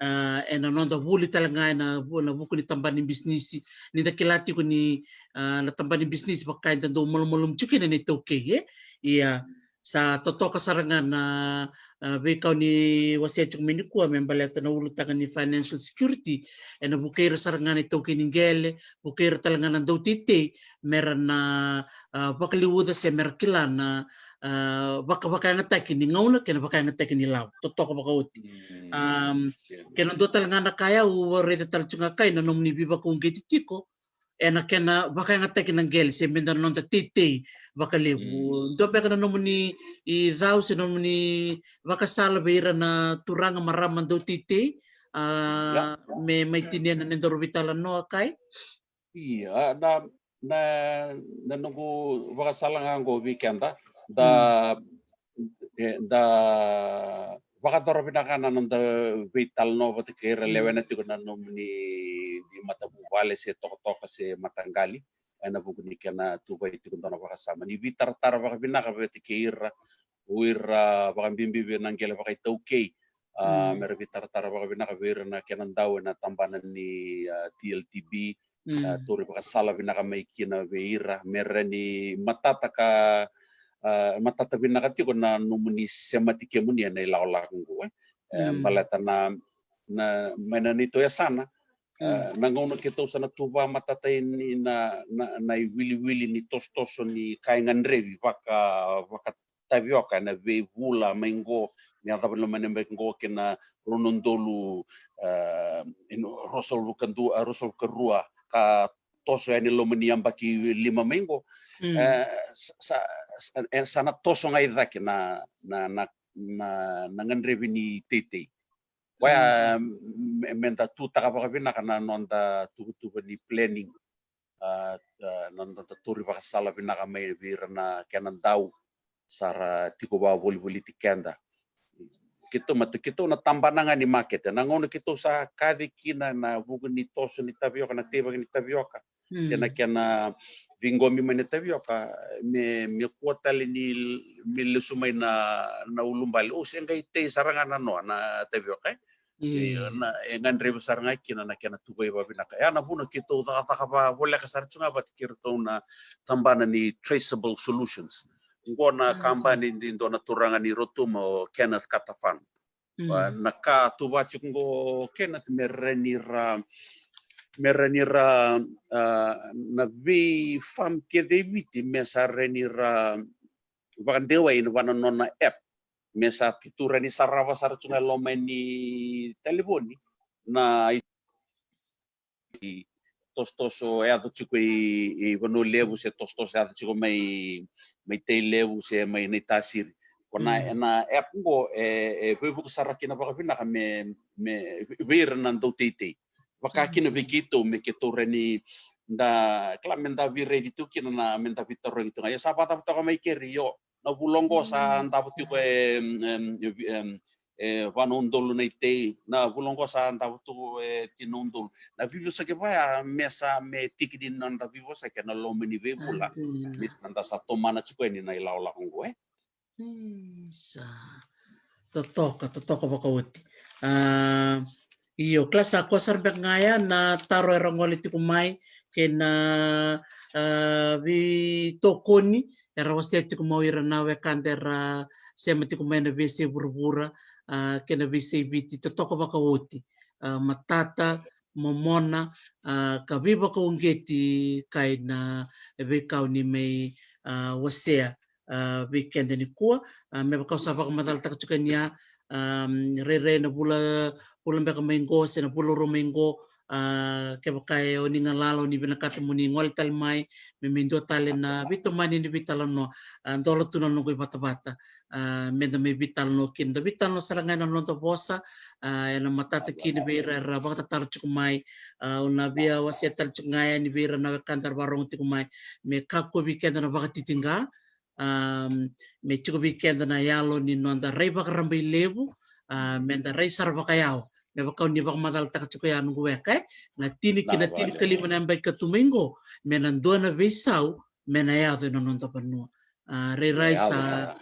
a, ena noda vuli tale ga ena vu-, na vuku ni tabana ni bisinisi. Ni da kila tiko ni, a, na tabana ni bisinisi vaka eda dau malumalumu tiko kina na iTaukei, e? Ia, sa totoka sara ga na, a, veika o ni wasea tiko mai nikua me baleta na ulutaga ni financial security. Ena vukei ira sara ga na itaukei ni qele, vukei ira tale ga na dauteitei, me ra na, a, vakaliuca se me ra kila na, a, vaka-, vakayagataki ni gauna kei na vakayagataki ni lawa. Totoka vakaoti. Am, kei na dua tale ga na ka ya au raica tale tiko ga kai na nomuni veivakauqeti tiko ena kena vakayagataki na qele se me da noda teitei vakalevu. Dua beka na nomuni icau se nomuni vakasala vei ira na turaga, marama dauteitei, a, me mai tinia na nodaru veitalanoa kai? Ia, na, na, na noqu vakasala ga oqo vei keda, da, e, da vakayacora vinaka na noda veitalanoa vata kei ira lewena tiko na nomuni, ni matavuvale se tokatoka se mataqali, ena vuku ni kena tuvai tiko dua na vakasama. Ni veitaratara vakavinaka vata kei ira, o ira vakabibi vei na qele vakaitaukei, a, mera veitaratara vakavinaka vei ira na kena dau ena tabana ni, a, T L T B, a, tauri vakasala vinaka mai kina vei ira, mera ni matata ka, a, matata vinaka tiko na nomuni semati kemuni ena ilakolako qo, e. E, baleta na, na, mai na neitou yasana, e, na gauna keitou sa na tu vakamatatai ni na, na, na iwiliwili ni tosotoso ni ka e gadrevi vaka, vaka tavioka ena veivula mai qo, me yacova ni loma ni yabaki qo kei na rua na udolu, e, ina ruasagavulu ka dua, e, ruasagavulu ka rua, ka toso yani loma ni yabaki lima mai qo. E, sa, sa, sa, e, sa na toso ga i cake na, na, na, na, na gadrevi ni teitei. Koya, me, me da tutaka vakavinaka na noda tuvatuva ni planning. A, a, na noda tauri vakasala vinaka mai vei ira na kena dau sa ra tiko vakavolivoliti keda. Keitou mata, keitou na tabana ga ni makete. Na gauna keitou sa kaci kina na vuku ni toso ni tavioka, na teivaki ni tavioka, se na kena ciqomi mai na tavioka, me, me kua tale ni me lesu mai na, na ulubale. O, se qai tei sara ga na noa na tavioka, e? Io, na, e gadrevi sara ga kina na kena tuvai vakavinaka. Ya na vuna keitou cakacaka vakavoleka sara tu ga vata kei iratou na tabana ni Traceable Solutions. Qo na kabani ni dua na turaga ni Rotuma, o Kenneth Katafano. A, na ka tu vata tiko qo, Kenneth, me rawa ni ra, me rawa ni ra, a, na vei farm kece e Viti me sa rawa ni ra vakadewai ena vua na nona app. Me sa tu, tu rawa ni sarava sara tu ga e loma ni talevoni na i, i tosotoso e yaco tiko i, i Vanua Levu, se tosotoso e yaco tiko mai, mai Tailevu se mai Naitasiri. Ko na, ena app qo e, e veivuke sara kina vakavinaka me, me vei ira na dauteitei. Vaka kina vei keitou, me keitou rawa ni da, kila, me da veiraici tu kina, na, me da veitarogi tu ga. Io, sa vakacava toka mai keri, io, na vula oqo sa davo tiko e, em, em, em, e va na udolu na itei, na vula oqo sa davo tiko e tini na udolu. Na veivosaki vaya me sa me tiki ni noda veivosaki ena loma ni veivula. Me sa da sa tomana tiko yani na ilakolako oqo, e. Sa totoka, totoka vakaoti. A, io, kila sa koya sara beka ga ya na taro era gole tiko mai kei na, a, veitokoni era wasea tiko mai o ira na wekada era sema tiko mai na veiyasai vuravura, a, kei na veiyasai Viti, totoka vakaoti. A, matata, momona, a, ka veivakauqeti kai na veika o ni mai, a, wasea, a, vei keda nikua. A, me vaka au sa vakamacalataka tiko yani ya, a, rairai na vula, vula beka mai qo se na vula rua mai qo, a, kevaka e o ni galala, o ni vinakata mo ni gole tale mai me mai dua tale na veitomani ni veitalanoa, a, dola tu na noqu ivatavata, a, me da mai veitalanoa kina. Da veitalanoa sara ga ena noda vosa, a, ena matata kina vei ira era vakatataro tiko mai. A, au na via wasea tale tiko ga yani vei ira na wekada era vakarogo tiko mai, me kakua vei keda na vakatitiqa, a, me tiko vei keda na yalo ni noda rai vakarabailevu, a, me da rai sara vakayawa. Me vaka o ni vakamacalataka tiko ya, noqu weka, e, na tini ki na tinikalima na yabaki ka tu mai qo, me na dua na veisau me na yaco ena noda vanua. A, rairai sa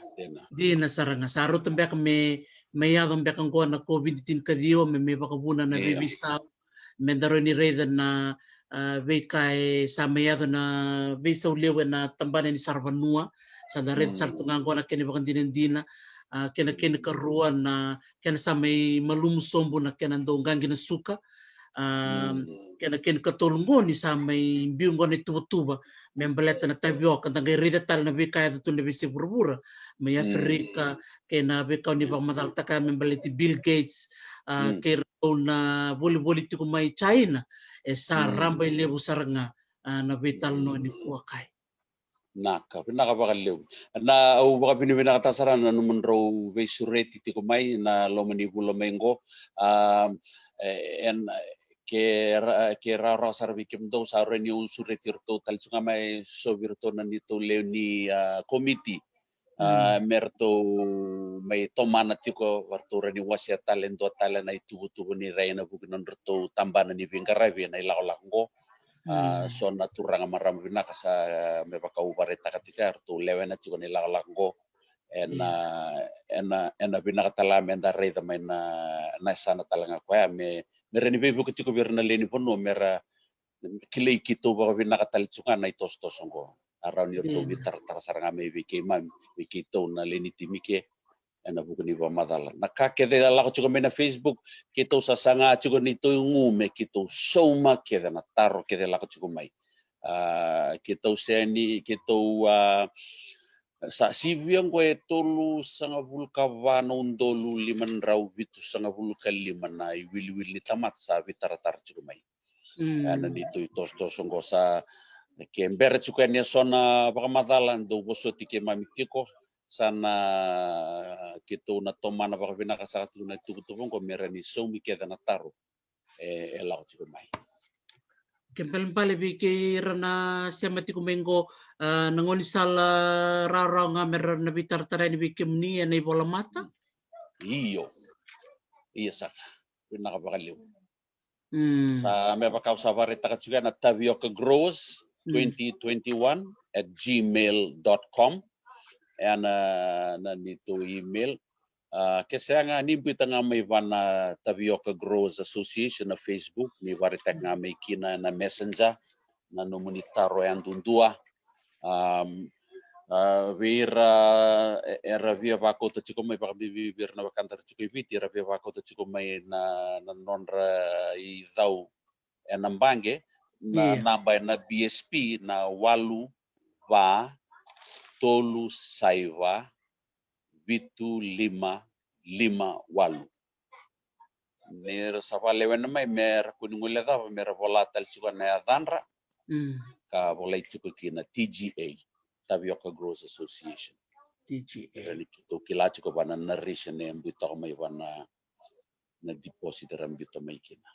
dina sara ga, sa rauta beka me, me yaco beka qo na COVID tinikaciwa, me, me vakavuna na veiveisau. Me da rawa ni raica na, a, veika e sa mai yaco na veisau levu ena tabana ni saravanua. Sa da raica sara tu ga qo na kena ivakadinadina, a, kena, kena ikarua na kena sa mai malumu sobu na kena dau qaqi na suka. A, kena, kena ikatolu qo ni sa mai biu qo na ituvatuva me baleta na tavioka, da qai raica tale na veika e yaco tu na veiyasai vuravura mai Aferika, kei na veika o ni vakamacalataka me baleti Bill Gates, a, kei iratou na volivoli tiko mai China. E sa rabailevu sara ga, a, na veitalanoa nikua kai. Naka, vinaka vakalevu. Na, au vakavinavinakataka sara na nomudrau veisureti tiko mai na loma ni vula mai qo. A, e, ena, ke ra, ke rawarawa sara vei kemudou, sa rawa niu sureti iratou tale tu ga mai, sovi iratou na neitou lewe ni, a, komiti. A, me ratou mai tomana tiko, ratou rawa ni wasea tale e dua tale na ituvatuva ni rai ena vuku ni nodratou tabana ni veiqaravi ena ilakolako oqo. A, so na turaga marama vinaka sa, me vaka au vakaraitaka tiko, eratou lewena tiko na ilakolako oqo. Ena, ena, ena vinaka tale ga meda raica mai na, na yasana tale ga koya me, me rawa ni veivuke tiko vei ira na lewe ni vanua me ra kilai keitou vakavinaka tale tu ga na itosotoso oqo. A rawa ni ratou veitaratara sara ga mai vei keimami, vei keitou na lewe ni timi ke, ena vuku ni vakamacala. Na ka kece e lako tiko mai na Facebook, keitou sa saga tiko ni tou igu me keitou sauma kece na taro kece e lako tiko mai. A, keitou sega ni, keitou, a, sa sivia oqo e tolusagavulu ka va na udolu lima na drau vitusagavulu ka lima na iwiliwili ni tamata sa veitaratara tiko mai. Ena neitou itosotoso oqo sa, ke bera tiko yani eso na vakamacala dou vosoti keimami tiko, sa na keitou na tomana vakavinaka saka tiko na ituvatuva oqo me rawa ni saumi kece na taro e, e lako tiko mai. Ke balebale vei kei ira na sema tiko mai oqo, a, na gaunisala rawarawa ga me ra na veitaratara yani vei kemuni ena ivolamata? Io. Io saka. Vinaka vakalevu. Sa me vaka au sa vakaraitaka tiko ya, na Tavioka Growers twenty twenty-one at gmail dot com. Ena, na neitou email. A, ke sega ni biuta ga mai va na Tavioka Growers Association na Facebook, ni vakaraitaka ga mai kina na Messenger na nomuni taro yadudua. Am, a, vei ira e, era via vakauta tiko mai, vakabibi vei ira na wekada era tiko i Viti, era via vakauta tiko mai na, na nodra icau ena baqe, na naba ena B S P na walu va tolu saiva vitu lima lima walu. Ni ra sa vakalewena mai me ra kua ni guilecava me ra vola tale tiko na yacadra, ka volai tiko kina T G A, Tavioka Growers Association. T G A. Era ni keitou kila tiko va na narration e biu toka mai va na, na deposit era biuta mai kina.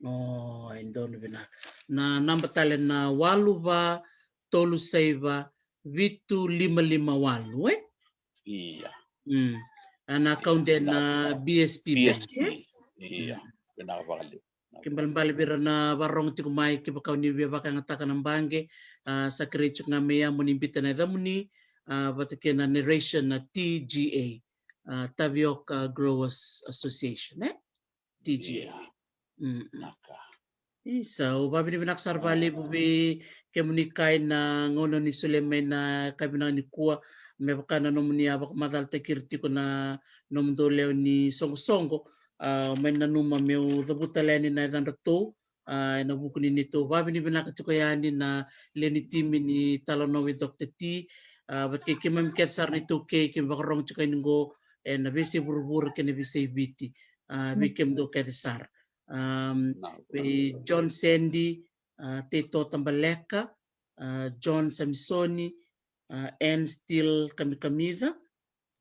O, e donu vinaka. Na naba tale na walu va tolu saiva vitu lima lima walu, e? Ia. Mm. A, na account ena B S P Bank, e? Ia. Vinaka vakalevu. Ke balebale vei ira na vakarorogo tiko mai, kevaka o ni via vakayagataka na baqe, a, sa kerei tiko ga mai ya mo ni biuta na yacamuni, a, vata kei na narration na T G A, a, Tavioka Growers Association, e? T G A. Ia. Mm. Naka. Isa, au vakavinavinaka sara vakalevu vei kemuni kai na gauna ni solia mai na kai vinaka nikua, me vaka na nomuni a vakamacalataki ira tiko na nomudou lewe ni soqosoqo, a, mai nanuma meu cavuta tale yani na yacadratou, a, ena vuku ni neitou vakavinavinaka tiko yani na lewe ni timi ni Talanoa with Doctor T, a, vata kei keimami kece sara na iTaukei, keimami vakarorogo tiko yani qo ena veiyasai vuravura kei na veiyasai Viti, a, vei kemudou kece sara. Am, vei John Sandy, a, Teito Tabaleka, a, John Samisoni, a, Ann Steele Kamikamica,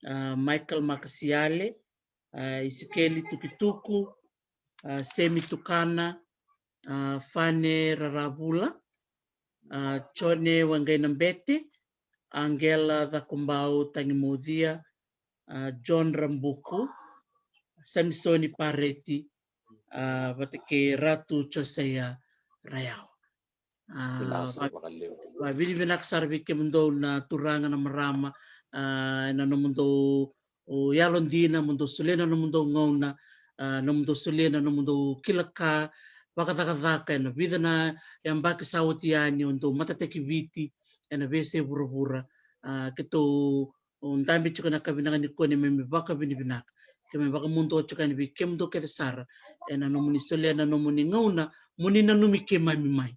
a, Michael Makasiale, a, Isikeli Tukituku, a, Semi Tukana, a, Fane Raravula, a, Jone Waqainabete, Angela Cakobau Tagimocia, a, John Rabuku, Samisoni Pareti, a, vata kei Ratu Josaia Rayawa. A, vakavinavinaka sara vei kemudou na turaga na marama, a, ena nomudou yalodina, mo dou solia na nomudou gauna, a, nomudou solia na nomudou kila ka, vakacakacaka ena vica na yabaki sa oti yani, o dou matataki Viti ena veiyasai vuravura. A, keitou dabe tiko ena ka vinaka nikua ni keimami vakavinavinaka, keimami vakamudou tiko yani vei kemudou kece sara ena nomuni solia na nomuni gauna mo ni nanumi keimami mai.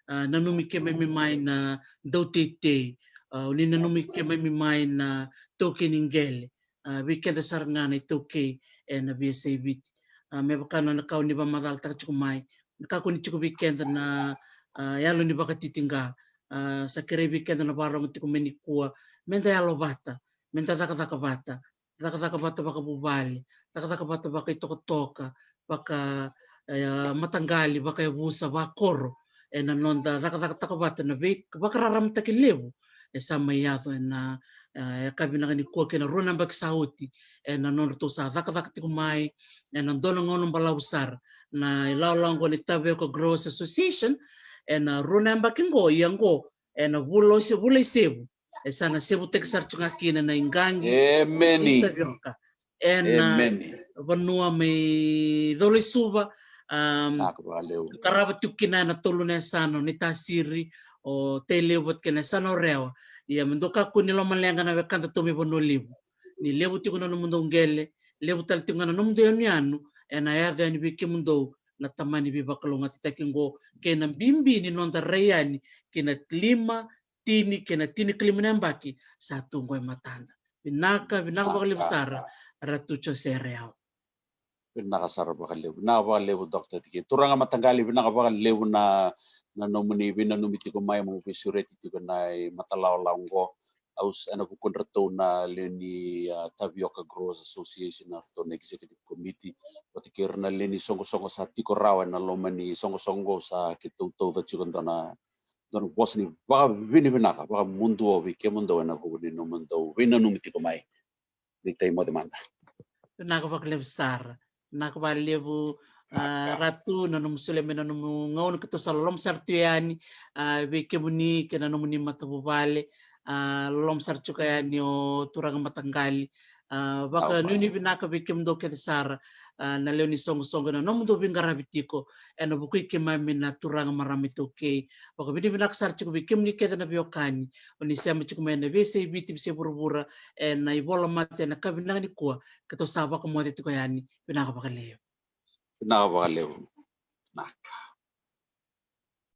A, nanumi keimami mai na dauteitei, a, o ni nanumi keimami mai na taukei ni qele, a, vei keda sara ga na iTaukei ena veiyasai Viti. A, me vaka na ka o ni vakamacalataka tiko mai, na ka ko ni tiko vei keda na, a, yalo ni vakatitiqa, a, sa kerei vei keda na vakarorogo tiko mai nikua, meda yalovata, meda cakacaka vata, cakacaka vata vakavuvale, cakacaka vata vakaitokatoka, vaka, e, mataqali vakayavusa vakoro ena noda cakacakataka vata na veivakararamataki levu e sa mai yaco ena, e, yakavi vinaka nikua kei na rua na yabaki sa oti, ena nodratou sa cakacaka tiko mai ena dua na gauna balavu sara na ilawalawa oqo ni Tavioka Growers Association ena rua na yabaki oqo. Ia oqo ena vula o se, vula i sevu, e sa na sevutaki sara tu ga kina na iqaqi, emeni, ni tavioka ena, emeni, vanua mai Cauleisuva. Um, vinaka vakalevu. Qarava tiko kina ena tolu na yasana, o Naitasiri, o Tailevu vata kei na yasana o Rewa. Ia me dou kakua ni lomaleqa na wekadatou mai Vanua Levu. Ni levu tiko na nomudou qele, levu tale tiko ga na nomudou yanuyanu, ena yaco yani vei kemudou na tamani veivakalougatataki oqo kei na bibi ni noda rai yani ki na lima, tini kei na tinikalima na yabaki sa tu oqo e matada. Vinaka, vinaka vakalevu sara, Ratu Jose Rewa. Vinaka sara vakalevu, vinaka vakalevu, Doctor Tiki. Turaga mataqali, vinaka vakalevu na, na nomuni veinanumi tiko mai, mo veisureti tiko na imatalawalawa oqo. Au s-, ena vukudratou na lewe ni, a, Tavioka Growers Association, na ratou na executive committee, vata kei ira na lewe ni soqosoqo sa tiko rawa ena loma ni soqosoqo, sa keitou tauca tiko dua na, dua na vosa ni vakavinavinaka vakamuduo vei kemudou ena vuku ni nomudou veinanumi tiko mai. Ni tai moce mada. Vinaka vakalevu sara. Vinaka vakalevu, a, Ratu, na nomu solia mai na nomu gauna, keitou sa loloma sara tu yani, a, vei kemuni kei na nomuni matavuvale, a, loloma sara tu yani o turaga mataqali. A, vakanuinui vinaka vei kemudou kece sara, a, na lewe ni soqosoqo ena nomudou veiqaravi tiko ena vuku i keimami na turaga marama iTaukei. Vakavinavinaka sara tiko vei kemuni kece na veiwekani o ni sema tiko mai ena veiyasai Viti, veiyasai vuravura, ena ivolamata ena yakavi vinaka nikua, keitou sa vakamoce tiko yani. Vinaka vakalevu. Vinaka vakalevu. Vinaka.